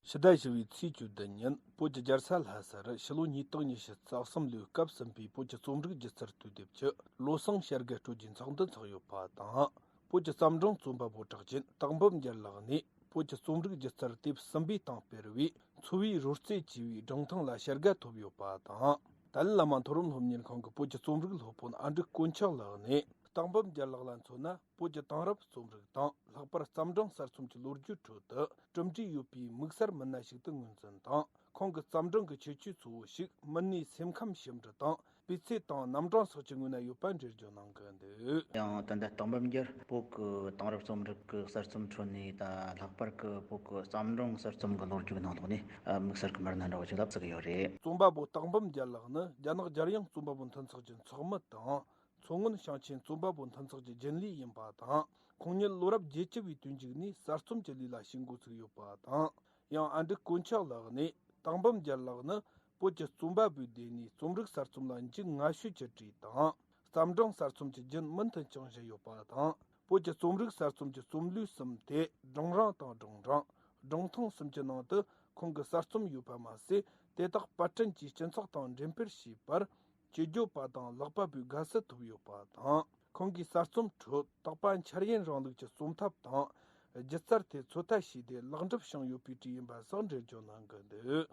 ཕྱི་ཟླ་བཞི་པའི་ཚེས་བཅུ་བདུན་ཉིན་བོད་ཀྱི་རྒྱལ་ས་ལྷ་སར་ཕྱི་ལོ་ཉིས་སྟོང་ཉི་ཤུ་རྩ་གསུམ་ལོའི་སྐབས་གསུམ་པའི་བོད་ཀྱི་རྩོམ་རིག་སྒྱུ་རྩལ་དུས་དེབ་ཀྱི་བློ་བཟང་བྱ་དགའ་སྤྲོད་རྒྱུའི་ཚོགས་འདུ་འཚོགས་ཡོད་པ་དང་། བོད་ཀྱི་བརྩམས་སྒྲུང་རྩོམ་པ་པོ་གྲགས་ཅན་སྟག་འབུམ་རྒྱལ་ལགས་ནས་བོད་ཀྱི་རྩོམ་རིག་སྒྱུ་རྩལ་དེབ་གསུམ་པའི་སྟེང་སྤེལ་བའི་འཚོ་བའི་རོལ་རྩེད་ཅེས་པའི་སྒྲུང་ཐུང་ལ་བྱ་དགའ་ཐོབ་ཡོད་པ་དང་། ཏཱ་ལའི་བླ་མ་མཐོ་རིམ་སློབ་གཉེར་ཁང་གི་བོད་ཀྱི་རྩོམ་རིག་སློབ་དཔོན་ཨ་འབྲུག་དཀོན་མཆོག་ལགས་ནས་སྟག་འབུམ་རྒྱལ་ལགས་ལ་མཚོན་ན། བོད་ཀྱི་དེང་རབས་རྩོམ་རིག་དང་ལྷག་པར་བརྩམས་སྒྲུང་གསར་རྩོམ་གྱི་ལོ་རྒྱུས་ཁྲོད་དུ་གྲུབ་འབྲས་ཡོད་པའི་དམིགས་བསལ་མི་སྣ་ཞིག་ཏུ་ངོས་འཛིན་དང་། ཁོང་གི་བརྩམས་སྒྲུང་གི་ཁྱད་ཆོས་གཙོ་བོ་ཞིག་མི་སྣའི་སེམས་ཁམས་ཞིབ་འབྲི་དང་། སྤུས་ཚད་དང་རྣམ་གྲངས་སོགས་ཀྱི་ངོས་ན་ཡོད་པ་འགྲེལ་བརྗོད་གནང་གི་འདུག་ཡང་ད་ལྟ་སྟག་འབུམ་རྒྱལ་བོད་ཀྱི་དེང་རབས་རྩོམ་རིག་གི་གསར་རྩོམ་ཁྲོད་ནས་ད་ལྷག་པར་གྱི་བོད་ཀྱི་བརྩམས་སྒྲུང་གསར་རྩོམ་གྱི་ལོ་རྒྱུས་ནང་ཐོག་ནས་དམིགས་བསལ་གྱི་མི་སྣ་འདྲ་བོ་ཞིག་ལ་བརྩི་གི་ཡོད་རེད། རྩོམ་པ་པོ་སྟག་འབུམ་རྒྱལ་ལགས་ནི་རྒྱ་ནག་རྒྱལ་ཡོངས་རྩོམ་པ་པོ་མཐུན་ཚོགས་ཀྱི་ཚོགས་མི་དང་། མཚོ་སྔོན་ཞིང་ཆེན་རྩོམ་པ་པོ་མཐུན་ཚོགས་ཀྱི་རྒྱུན་ལས་ཡིན་པ་དང་། ཁོང་ཉིད་ལོ་རབས་བརྒྱད་ཅུ་བའི་དུས་མཇུག་ནས་གསར་རྩོམ་གྱི་ལས་ལ་ཞུགས་འགོ་ཚུགས་ཡོད་པ་དང་། ཡང་ཨ་འབྲུག་དཀོན་མཆོག་ལགས་ནས་སྟག་འབུམ་རྒྱལ་ལགས་ནི་བོད་ཀྱི་རྩོམ་པ་པོའི་སྡེ་ནས་རྩོམ་རིག་གསར་རྩོམ་ལ་མཇུག་སྔ་ཤོས་ཀྱི་གྲས་དང་། བརྩམས་སྒྲུང་གསར་རྩོམ་གྱི་རྒྱུན་མུ་མཐུད་བསྐྱངས་བཞིན་ཡོད་པ་དང་། བོད་ཀྱི་རྩོམ་རིག་གསར་རྩོམ་གྱི་རྩོམ་ལུས་གསུམ་སྟེ། སྒྲུང་རིང་དང་སྒྲུང་སྒྲུང་། སྒྲུང་ཐུང་གསུམ་གྱི་ནང་དུ་ཁོང་གི་གསར་རྩོམ་ཡོད་པ་མ་ཟད། དེ་དག་པར་སྐྲུན་གྱིས་སྤྱི་ཚོགས་དང་འགྲེམས་སྤེལ་བྱས་པར། སྤྱི་བརྗོད་པ་དང་ཀློག་པ་པོའི་དགའ་བསུ་ཐོབ་ཡོད་པ་དང་། ཁོང་གི་གསར་རྩོམ་ཁྲོད་དོགས་པ་འཆར་ཡན་རིང་ལུགས་ཀྱི་རྩོམ་ཐབས་དང་། སྒྱུ་རྩལ་ཐད་ཚོད་ལྟ་བྱས་ཏེ་ལེགས་འགྲུབ་བྱུང་ཡོད་པའི་གྲས་ཡིན་པ་སོགས་འགྲེལ་བརྗོད་གནང་གི་འདུག་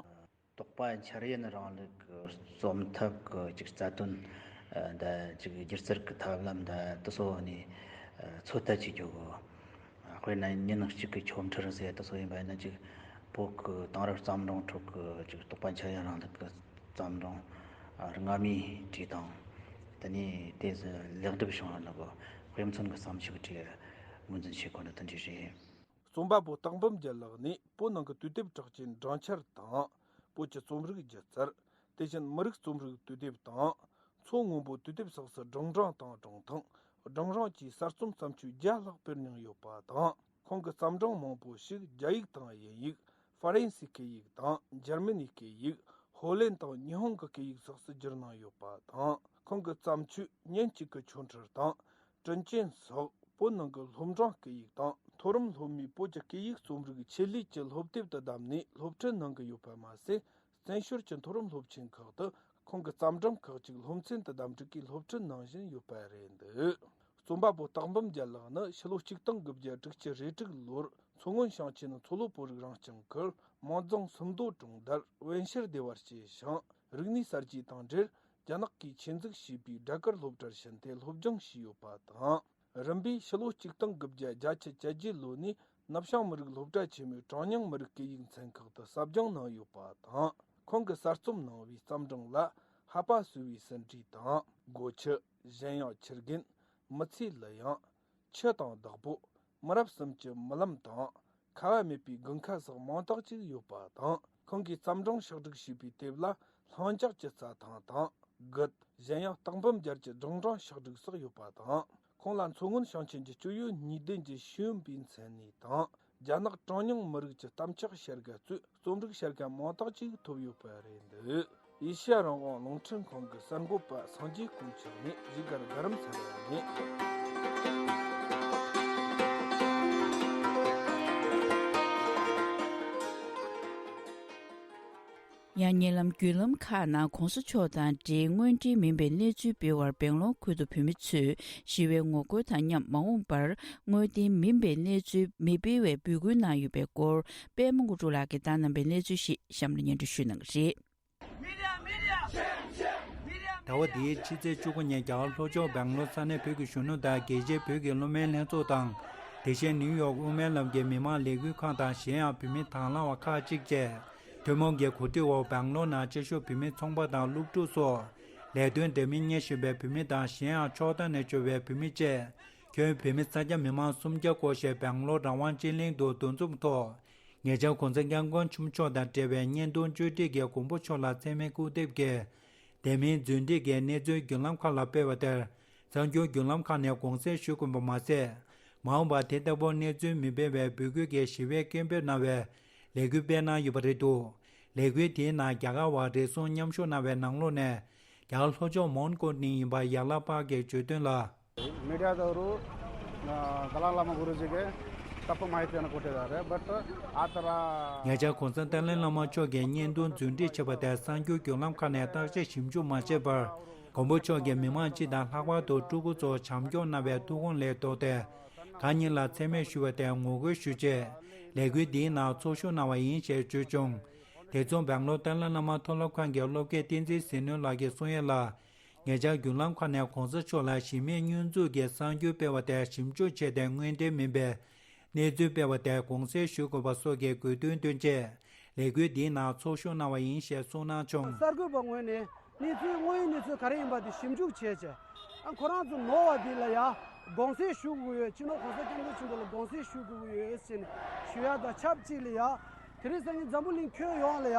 དོགས་པ་འཆར་ཡན་རིང་ལུགས་ཀྱི་རྩོམ་ཐབས་ཀྱི་ཅིག་རྩ་དོན་འདི་ཅིག་སྒྱུ་རྩལ་གྱི་ཐབས་ལམ་འདི་དེ་ཚོ་ནས་ཚོད་ལྟ་བྱེད་རྒྱུ་གོ། དཔེར་ན་ཉིན་གཅིག་གི་ཆོ་འཕྲུལ་ཟེར་དེ་ཚོ་ཡིན་པ་ཡིན་ན་ཅིག་བོད་ཀྱི་དེང་རབས་བརྩམས་སྒྲུང་ཁྲོད་ཀྱི་ཅིག་དོགས་པ་འཆར་ཡན་རིང་ལུགས་ཀྱི་བརྩམས་སྒྲུང་སྔ་མའི་གྲས་དང་། དེ་ནས་དེ་ཚོ་ལེགས་འགྲུབ་བྱུང་བ་ནི་གོ། དཔེ་མཚོན་གྱི་བརྩམས་ཆོས་ཀྱི་གྲས་ངོས་འཛིན་བྱེད་དགོས་ནི་དེ་འདྲ་རེད། རྩོམ་པ་པོ་སྟག་འབུམ་རྒྱལ་ལགས་ནི་བོད་ནང་གི་དུས་དེབ་གྲགས་ཅན་སྦྲང་ཆར་དང་། བོད་ཀྱི་རྩོམ་རིག་སྒྱུ་རྩལ། དེ་བཞིན་མི་རིགས་རྩོམ་རིག་དུས་དེབ་དང་། མཚོ་སྔོན་པོ་དུས་དེབ་སོགས་སུ་སྒྲུང་རིང་དང་སྒྲུང་ཐུང་། སྒྲུང་རིང་བཅས་གསར་རྩོམ་བརྩམས་ཆོས་བརྒྱ་ལྷག་སྤེལ་མྱོང་ཡོད་པ་དང་། ཁོང་གི་བརྩམས་སྒྲུང་མང་པོ་ཞིག་རྒྱ་ཡིག་དང་དབྱིན་ཡིག་ཧྥ་རན་སིའི་སྐད་ཡིག་དང་འཇར་མ་ནིའི་སྐད་ཡིག་ཧོ་ལན་དང་ཉི་ཧོང་གི་སྐད་ཡིག་སོགས་སུ་བསྒྱུར་གནང་ཡོད་པ་དང་། ཁོང་གི་བརྩམས་ཆོས་ཉིན་གཅིག་གི་ཆོ་འཕྲུལ་དང་། དྲིན་ཅན་སོགས་བོད་ནང་གི་སློབ་འབྲིང་སྐད་ཡིག་དང་མཐོ་རིམ་སློབ་མའི་བོད་ཀྱི་སྐད་ཡིག་རྩོམ་རིག་ཆེད་ལས་ཀྱི་སློབ་དེབ་ཏུ་བདམས་ནས་སློབ་ཁྲིད་གནང་གི་ཡོད་པ་མ་ཟད། བཙན་བྱོལ་གྱི་མཐོ་རིམ་སློབ་ཆེན་ཁག་ཏུ་ཁོང་གི་བརྩམས་སྒྲུང་ཁག་ཅིག་སློབ་ཚན་དུ་གདམ་སྒྲིག་གིས་སློབ་ཁྲིད་གནང་བཞིན་ཡོད་པ་རེད་འདུག་རྩོམ་པ་པོ་སྟག་འབུམ་རྒྱལ་ལགས་ནི་ཕྱི་ལོ་ཆིག་སྟོང་དགུ་བརྒྱ་དྲུག་ཅུ་རེ་དྲུག་ལོར་མཚོ་སྔོན་ཞིང་ཆེན་མཚོ་ལྷོ་བོད་རིགས་རང་སྐྱོང་ཁུལ་མོན་རྫོང་སུམ་མདོ་གྲོང་རྡལ་བན་ཤེར་སྡེ་བར་སྐྱེས་ཤིང་། རིག་གནས་གསར་བརྗེ་དང་འབྲེལ། རྒྱ་ནག་གིས་ཆེད་འཛུགས་བྱས་པའི་སྦྲ་གུར་སློབ་གྲྭར་ཕྱིན་ཏེ་སློབ་སྦྱོང་བྱས་ཡོད་པ་དང་། རིམ་པས་ཕྱི་ལོ་ཆིག་སྟོང་དགུ་བརྒྱ་བརྒྱད་ཅུ་གྱ་བརྒྱད་ལོ་ནས་ནུབ་བྱང་མི་རིགས་སློབ་གྲྭ་ཆེན་མོའི་གྲངས་ཉུང་མི་རིགས་སྐད་ཡིག་ཚན་ཁག་ཏུ་ཟབ་སྦྱོང་གནང་ཡོད་པ་དང་། ཁོང་གིས་གསར་རྩོམ་གནང་བའི་བརྩམས་སྒྲུང་ལ། ཧ་པ་སོ་བའི་ཟིན་བྲིས་དང་། སྒོ་ཁྱི། གཞན་ཡང་ཁྱི་རྒན། མི་ཚེའི་གླུ་དབྱངས། ཆུ་དང་བདག་པོ། མི་རབས་གསུམ་གྱི་རྨི་ལམ་དང་། ཁ་བ་མེད་པའི་དགུན་ཁ་སོགས་མང་དག་ཅིག་ཡོད་པ་དང་། ཁོང་གིས་བརྩམས་སྒྲུང་ཕྱོགས་བསྒྲིགས་བྱས་པའི་དེབ་ལ། ལྷིང་འཇགས་ཀྱི་རྩྭ་ཐང་དང་། དགུ། གཞན་ཡང་སྟག་འབུམ་རྒྱལ་གྱི་སྒྲུང་སྦྲང་ཕྱག་དྲུག་སོགས་ཡོད་པ་དང་། ཁོང་ལ་མཚོ་སྔོན་ཞིང་ཆེན་གྱི་སྤྱི་ཡོངས་གཉིས་ལྡན་གྱི་ཤེས་ཡོན་པའི་མཚན་གནས་དང་། རྒྱ་ནག་གྲངས་ཉུང་མི་རིགས་ཀྱི་གཏམ་ཕྱག་བྱ་དགའ་གཙོས་རྩོམ་རིག་བྱ་དགའ་མང་དག་ཅིག་ཐོབ་ཡོད་པ་རེད་འདུག་ཨེ་ཤ་ཡ་རང་དབང་རླུང་འཕྲིན་ཁང་གི་གསར་འགོད་པ་སངས་རྒྱས་ཀུང་ཆེན་ནས་བཞུགས་སྒར་རྡ་རམ་ས་ལ་ནས། ཡང་ཉེ་ལམ་བརྒྱུད་ལམ་ཁག་ནང་གོང་ས་མཆོག་དང་འབྲེལ་དངོས་འབྲེལ་མིན་པའི་གནས་ཚུལ་སྤེལ་བར་སྦེང་ལོར་ཁུལ་དུ་བོད་མི་ཚོས་ཞི་བའི་ངོ་རྒོལ་དང་མཉམ་མ་འོངས་པར་དངོས་བདེན་མིན་པའི་གནས་ཚུལ་མི་སྤེལ་བའི་འབོད་སྐུལ་གནང་ཡོད་པའི་སྐོར་པད་མ་དངོས་གྲུབ་ལགས་ཀྱིས་བཏང་གནང་བའི་གནས་ཚུལ་ཞིག་གཤམ་ལ་སྙན་སྒྲོན་ཞུ་གནང་གི་རེད། ཟླ་བ་འདིའི་ཕྱི་ཚེས་བཅུ་དགུ་ཉིན་རྒྱ་གར་ལྷོ་ཕྱོགས་སྦེང་ལོར་ས་གནས་བོད་ཀྱི་གཞོན་ནུ་དང་རྒྱལ་སྤྱིའི་བོད་ཀྱི་སློབ་མའི་ལྷན་ཚོགས་དང་། དེ་བཞིན་ནིའུ་ཡོག་དབུ་མའི་ལམ་གྱི་མི་མང་ལས་འགུལ་ཁང་དང་གཞན་ཡང་བོད་མི་དང་བླངས་པ་ཁག་ཅིག་བཅས། ཐུན་མོང་གི་གོ་སྒྲིག་འོག་སྦེང་ལོར་ནང་སྐྱེ་ཤོར་བོད་མི་ཚོང་པ་དང་སློབ་ཕྲུག་སོགས་ལས་དོན་འདྲ་མིན་གཉེར་བཞིན་པའི་བོད་མི་དང་གཞན་ཡང་ཕྱོགས་མཐའ་ནས་འབྱོར་བའི་བོད་མི་བཅས་ཁྱོན་བོད་མི་ས་སྐྱ་མི་མང་སུམ་བརྒྱ་སྐོར་ཞིག་སྦེང་ལོར་རང་དབང་སྤྱི་གླིང་དུ་འདུ་འཛོམས་ཐོག་ཉེ་ཆར་༸གོང་ས་༸སྐྱབས་མགོན་ཆེན་པོ་མཆོག་དང་འབྲེལ་བའི་བརྙན་ཐུང་བཅོས་སྒྲིག་གིས་མགོན་པོ་མཆོག་ལ་མཚན་སྨད་སྐུ་དེབ་ཀྱི་དེ་མིན་རྫུན་སྒྲིག་གི་གནས་ཚུལ་བརྒྱུད་ལམ་ཁག་ལ་སྤེལ་བ་དེར་གསར་འགྱུར་བརྒྱུད་ལམ་ཁག་ནས་དགོངས་སེལ་ཞུ་དགོས་པ་མ་ཟད། མ་འོངས་པར་དེ་ལྟ་བུའི་གནས་ཚུལ་མི་སྤེལ་བའི་འབོད་སྐུལ་གྱིས་ཞི་བའི་སྐད་འབོད་གནང་བའི་ལས་འགུལ་སྤེལ་གནང་ཡོད་པ་རེད་འདུག་ལས་འགུལ་དེའི་ནང་རྒྱ་གར་བ་རེ་ཟུང་མཉམ་ཞུགས་གནང་བའི་ནང་ལོགས་ནས་རྒྱ་གར་ལྷོ་ཕྱོགས་མོན་གྷོ་ནས་ཡིན་པ་ཡ་ལ་པ་གིས་བརྗོད་དོན་ལ། མི་ཌི་ཡ་དང་རུ་ག་ལ་བླ་མ་གུ་རུ་ཇི་གི་ཏག་ཏག་མ་ཡི་ཏེ་ན་ཀོ་ཏེ་ད་རེ་བཊ་ཨ་ཏ་ར། ཉེ་ཆར་༸གོང་ས་ཏཱ་ལའི་བླ་མ་མཆོག་གིས་བརྙན་ཐུང་རྫུན་སྒྲིག་བྱས་པ་དེ་གསར་འགྱུར་བརྒྱུད་ལམ་ཁག་ནས་བརྟག་དཔྱད་ཞིབ་འཇུག་མ་བྱས་པར། མགོན་པོ་མཆོག་གིས་མི་མང་སྤྱི་དང་ལྷག་པར་དུ་ཕྲུ་གུ་ཚོར་བྱམས་སྐྱོང་གནང་བའི་ཐུགས་དགོངས་ལས་ལྡོག་སྟེ། ཁ་ཉིན་ལ་མཚན་སྨད་ཞུས་པ་དེར་ངོ་རྒོལ་ཞུ་ཆེད། ལས་འགུལ་འདིའི་ནང་ཚོགས་ཞུགས་གནང་བ་ཡིན་ཞེས་བརྗོད་བྱུང་། དེ་མཚུངས་སྦེང་ལོར་ཏཱ་ལའི་བླ་མ་མཐོ་སློབ་ཁང་གི་སློབ་དགེ་བསྟན་འཛིན་ཟིལ་གནོན་ལགས་ཀྱིས་གསུང་ཡས་ལ། ཉེ་ཆར་བརྒྱུད་ལམ་ཁག་ནས་གོང་ས་མཆོག་ལ་གཞི་མེད་བསྙོན་འཛུགས་ཀྱི་གསར་འགྱུར་སྤེལ་བ་དེར་ཞིབ་འཇུག་བྱས་ཏེ་དངོས་འབྲེལ་མིན་པའི་གནས་ཚུལ་སྤེལ་བ་དེར་དགོངས་སེལ་ཞུ་དགོས་པ་སོགས་ཀྱི་དགོས་འདུན་བཏོན་ཆེད་ལས་འགུལ་འདིའི་ནང་ཚོགས་ཞུགས་གནང་བ་ཡིན་ཞེས་གསུངས་གནང་བྱུང་། གསར་འགོད་པ་ངོས་ནས་གནས་ཚུལ་དངོས་ཡོད་གནས་ཚུལ་ག་རེ་ཡིན་པ་དེ་ཞིབ་འཇུག་བྱས་བྱས། ཨ་ཁོ་རང་ཚོ་ནོར་བ་འདི་ལ་ཡ་དགོངས་སེལ་ཞུ་དགོས་ཡོད། སྤྱི་ནོར་གོང་ས་སྐྱབས་མགོན་ཆེན་པོ་ལ་དགོངས་སེལ་ཞུ་དགོས་ཡོད་ཟེར་ནས་ཞུ་ཡ་དང་ཆབས་ཅིག་ལ་ཡ། དེ་རིང་སང་ཉིན་འཛམ་བུ་གླིང་ཁྱོན་ཡོངས་ལ་ཡ་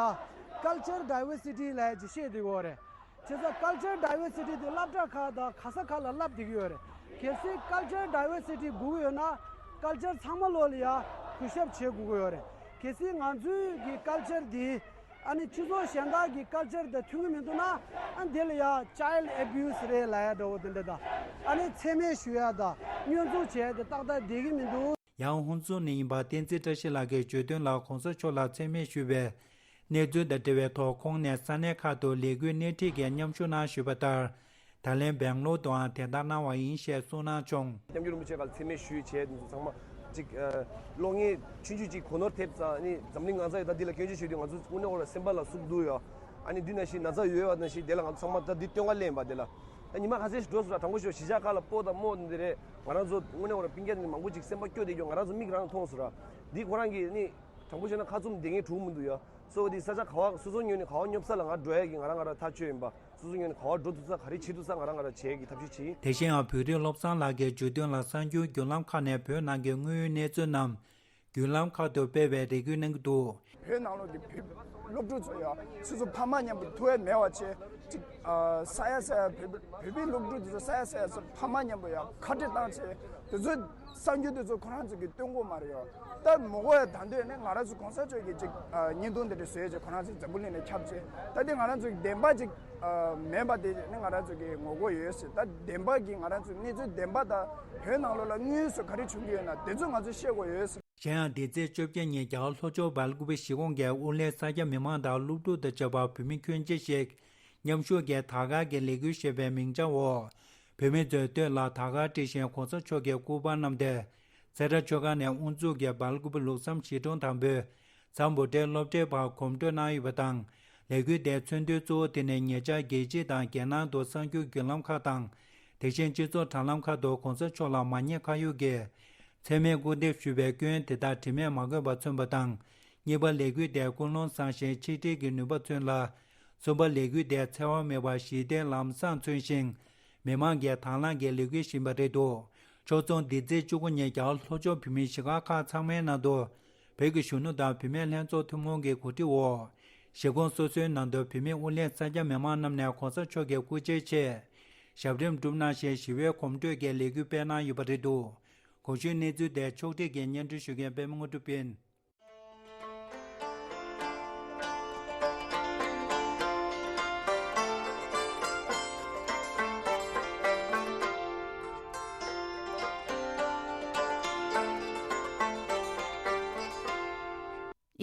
ཀལ་ཅར་ཌའི་ཝར་སི་ཊི་ལབ་ཡ་ཅིག་བཤད་བསྡད་ཡོད་རེད། བྱས་ཙང་ཀལ་ཅར་ཌའི་ཝར་སི་ཊི་དེ་སློབ་གྲྭ་ཁག་དང་ག་ས་ག་ལ་བསླབ་བསྡད་ཀྱི་ཡོད་རེད། གལ་སྲིད་ཀལ་ཅར་ཌའི་ཝར་སི་ཊི་དགོས་ཀྱི་ཡོད་ན་ཀལ་ཅར་ཚང་མ་ལོག་ལ་ཡ་གུས་ཞབས་བྱེད་དགོས་ཀྱི་ཡོད་རེད། གལ་སྲིད་ང་ཚོའི་གི་ཀལ་ཅར་འདི་ཨ་ནི་སྤྱི་ཚོགས་གཞན་དག་གི་ཀལ་ཅར་དང་མཐུན་གྱི་མི་འདུག་ན་ཨ་འདི་ལ་ཡ་ཅའི་ལྡི་ཨེ་བིའུ་སི་རེད་ལབ་ཡ་འདྲ་བོ་དེ་འདྲ་དང་ཨ་ནི་མཚན་སྨད་ཞུ་ཡ་དང་བསྙོན་འཛུགས་བྱས་ཏེ་ཏག་ཏག་བསྡད་ཀྱི་མི་འདུག་ཡང་ཧུན་སུར་ནས་ཡིན་པ་བསྟན་འཛིན་བཀྲ་ཤིས་ལགས་ཀྱིས་བརྗོད་དོན་ལ་གོང་ས་མཆོག་ལ་མཚན་སྨད་ཞུས་པའི་གནས་ཚུལ་དང་འབྲེལ་བའི་ཐོག་ཁོང་ནས་ས་གནས་ཁག་ཏུ་ལས་འགུལ་སྣེ་ཁྲིད་ཀྱིས་མཉམ་ཞུགས་གནང་ཞུས་པ་ལྟར། ད་ལན་སྦེང་ལོར་དུའང་དེ་ལྟར་གནང་བ་ཡིན་ཞེས་གསུངས་གནང་བྱུང་། སྐྱབས་མགོན་རིན་པོ་ཆེ་ཁ་ལ་མཚན་སྨད་ཞུས་བྱས་དེ་ཚོ་ཚང་མ་ཅིག་ཨ་གློག་བརྙན་ཆུང་ཆུང་ཅིག་གོ་ནོར་ཐེབས་ཙང་ནི་འཛམ་གླིང་ང་ཚོ་ཡི་ད་འདི་ལ་སྐྱོན་བརྗོད་ཞུ་དུས་ང་ཚོ་དངོས་གནས་ཁོ་ལ་སེམས་པ་ལ་ཟུག་འདུག་ཡོད། ཨ་ནི་འདི་ནང་བཞིན་ན་ཚ་ཡོད་པ་ནང་བཞིན་དེ་ལ་ང་ཚོ་ཚང་མ་ད་འདི་སྟོན་ག་སླེབས་པ་དེ་ལ་ད་ཉི་མ་ཁ་ཤས་ཤིག་འགྲོ་སོང་ར། དྲང་པོ་ཞུ་གཞིས་ཆགས་ཁག་ལ་སྤོ་དང་རྨོ་འདི་རེད། ང་རང་ཚོ་དངོས་གནས་ཁོ་ལ་སྤུན་ཀྱག་འདི་མང་པོ་ཅིག་སེམས་པ་སྐྱོ་བསྡད་ཀྱང་ང་རང་ཚོ་མིག་རང་མཐོང་སོང་ར། འདི་ཁོ་རང་གི་ནི་དྲང་པོ་བཤད་ན་ཁ་བཙུམ་བསྡད་མཁན་གྲུག་མི་འདུག་ཡ། སོ་འདི་ས་ཆ་ག་བ་སོ་སོ་ཉོས་ནས་ག་བ་སྙོབ་ས་ལ་ང་འགྲོ་ཡ་གི་ང་རང་ང་རང་ཐག་ཆོད་ཡིན་པ། སོ་སོ་ཉོས་ནས་ག་བ་འགྲོ་ཐུབ་ས་ག་རེ་བྱེད་ཐུབ་ས་ང་རང་ང་རང་བྱེད་ཀྱི་ཐབས་ཤེས་བྱེད། དེ་བཞིན་ཡང་བོད་རིགས་བློ་བཟང་ལགས་ཀྱིས་བརྗོད་དོན་ལ་གསར་འགྱུར་བརྒྱུད་ལམ་ཁག་ནས་བོད་ནང་གི་དངོས་ཡོད་གནས་ཚུལ་རྣམས་བརྒྱུད་ལམ་ཁག་ཏུ་སྤེལ་བའི་རེ་སྐུལ་གནང་གི་འདུག་བོད་ནང་ལོགས་ཀྱི་བོད་སློབ་ཕྲུག་ཚོ་ཡང་སོ་སོ་ཕ་མ་མཉམ་དུ་ཐུག་ཡ་མེད་པ་བྱས་ཅིག་ཨ་ས་ཡ་ས་ཡ་བོད་བོད་པའི་སློབ་ཕྲུག་དེ་ཚོ་ས་ཡ་ས་ཡ་ཚོ་ཕ་མ་མཉམ་དུ་ཡང་ཁ་བྲལ་བཏང་བྱས་དེ་ཚོའི་གསར་འགྱུར་དེ་ཚོ་ཁོ་རང་ཚོ་གིས་སྟོན་གྱི་མ་རེད་ཡ། ད་མ་གོ་ཡ་ད་འདོད་ནས་ང་རང་ཚོ་གོང་ས་མཆོག་གིས་ཅིག་ཨ་བརྙན་ཐུང་དེ་འདྲ་བཟོས་བྱས་ཁོ་རང་ཚོ་འཛམ་བུ་གླིང་ནས་ཁྱབ་བྱས་ད་དེ་ང་རང་ཚོ་གི་བདེན་པ་ཅིག་ཨ་མེད་པ་དེ་ནི་ང་རང་ཚོ་གིས་ངོ་གོ་ཡོད་ཟེར། ད་བདེན་པ་གི་ང་རང་ཚོ་གནས་ཚུལ་བདེན་པ་དང་བོད་ནང་ལོགས་ལ་དངོས་སུ་ག་རེ་བྱུང་གི་ཡོད་ན་དེ་ཚོ་ང་ཚོས་ཤེས་དགོས་ཡོད་ཟེར། གཞན་ཡང་འདི་ཚེས་བཅོ་བརྒྱད་ཉིན་རྒྱ་གར་ལྷོ་ཕྱོགས་སྦེལ་ཀུ་པེ་གཞིས་ཁོངས་ཀྱི་ཨུ་ལྷན་ས་སྐྱ་མི་མང་དང་སློབ་ཕྲུག་དང་བཅས་པ་བོད་མི་ཁྱོན་ཆེ་ཞིག་མཉམ་ཞུགས་ཀྱིས་དར་དཀར་གྱི་ལས་འགུལ་ཞེས་པའི་མིང་བྱང་འོག་བོད་མི་ཚོའི་སྟོད་ལ་དར་དཀར་སྤྲས་ཤིང་གོང་ས་མཆོག་གི་སྐུ་པར་བསྣམས་ཏེ། སེ་ར་ཆོས་སྒར་ནས་དབུ་འཛུགས་ཀྱིས་སྦེལ་ཀུ་པེ་ལུགས་བསམ་གཞིས་གྲོང་དང་པོའི་ཚ་འབོ་ཊའི་སློབ་གྲྭའི་བར་གོམ་བགྲོད་གནང་ཡོད་པ་དང་། ལས་འགུལ་དེའི་མཚོན་དོན་གཙོ་བོ་དེ་ནི་ཉེ་ཆར་རྒྱལ་སྤྱི་དང་རྒྱལ་ནང་དུ་གསར་འགྱུར་བརྒྱུད་ལམ་ཁག་དང་། དེ་བཞིན་སྤྱི་ཚོགས་དྲ་ལམ་ཁག་ཏུ་གོང་ས་མཆོག་ལ་མ་ཉེས་ཁ་གཡོགས་ཀྱིས་མཚན་སྨད་སྐུར་འདེབས་ཞུས་པའི་སྐྱོན་དེ་དག་དྲི་མས་མ་གོས་པ་མཚོན་པ་དང་། གཉིས་པ། ལས་འགུལ་དེ་ཀུན་སློང་བཟང་ཞིང་ཆིག་སྒྲིལ་གྱི་ནུས་པ་མཚོན་ལ། གསུམ་པ། ལས་འགུལ་དེ་འཚེ་བ་མེད་པར་ཞི་བདེ་ལམ་བཟང་མཚོན་ཞིང་། མི་མང་གིས་དང་བླངས་ཀྱིས་ལས་འགུལ་བཞིན་པ་རེད་འདུག་ཕྱོགས་མཚུངས་འདི་ཚེས་བཅུ་དགུ་ཉིན་རྒྱ་གར་ལྷོ་ཕྱོགས་བོད་མིའི་གཞིས་ཁག་ཁག་ཚང་མའི་ནང་དུ། བོད་ཀྱི་གཞོན་ནུ་དང་བུད་མེད་ལྷན་ཚོགས་ཐུན་མོང་གི་གོ་སྒྲིག་འོག་བཞེད་དགོངས་སོ་སོའི་ནང་དུ་བོད་མིའི་དབུ་བརྙེས་ས་སྐྱ་མི་མང་རྣམས་ནས་གོང་ས་མཆོག་གི་སྐུ་ཕྱྭའི་ཆེད་ཞབས་རིམ་བསྒྲུབས་གནང་ཞིང་ཞི་བའི་གོམ་བགྲོད་ཀྱི་ལས་འགུལ་སྤེལ་གནང་ཡོད་པ་རེད་འདུག། གོང་ཞུས་གནས་ཚུལ་དེ་ཕྱོགས་སྒྲིག་གིས་སྙན་སྒྲོན་ཞུ་མཁན་པད་མ་དངོས་གྲུབ་ཡིན།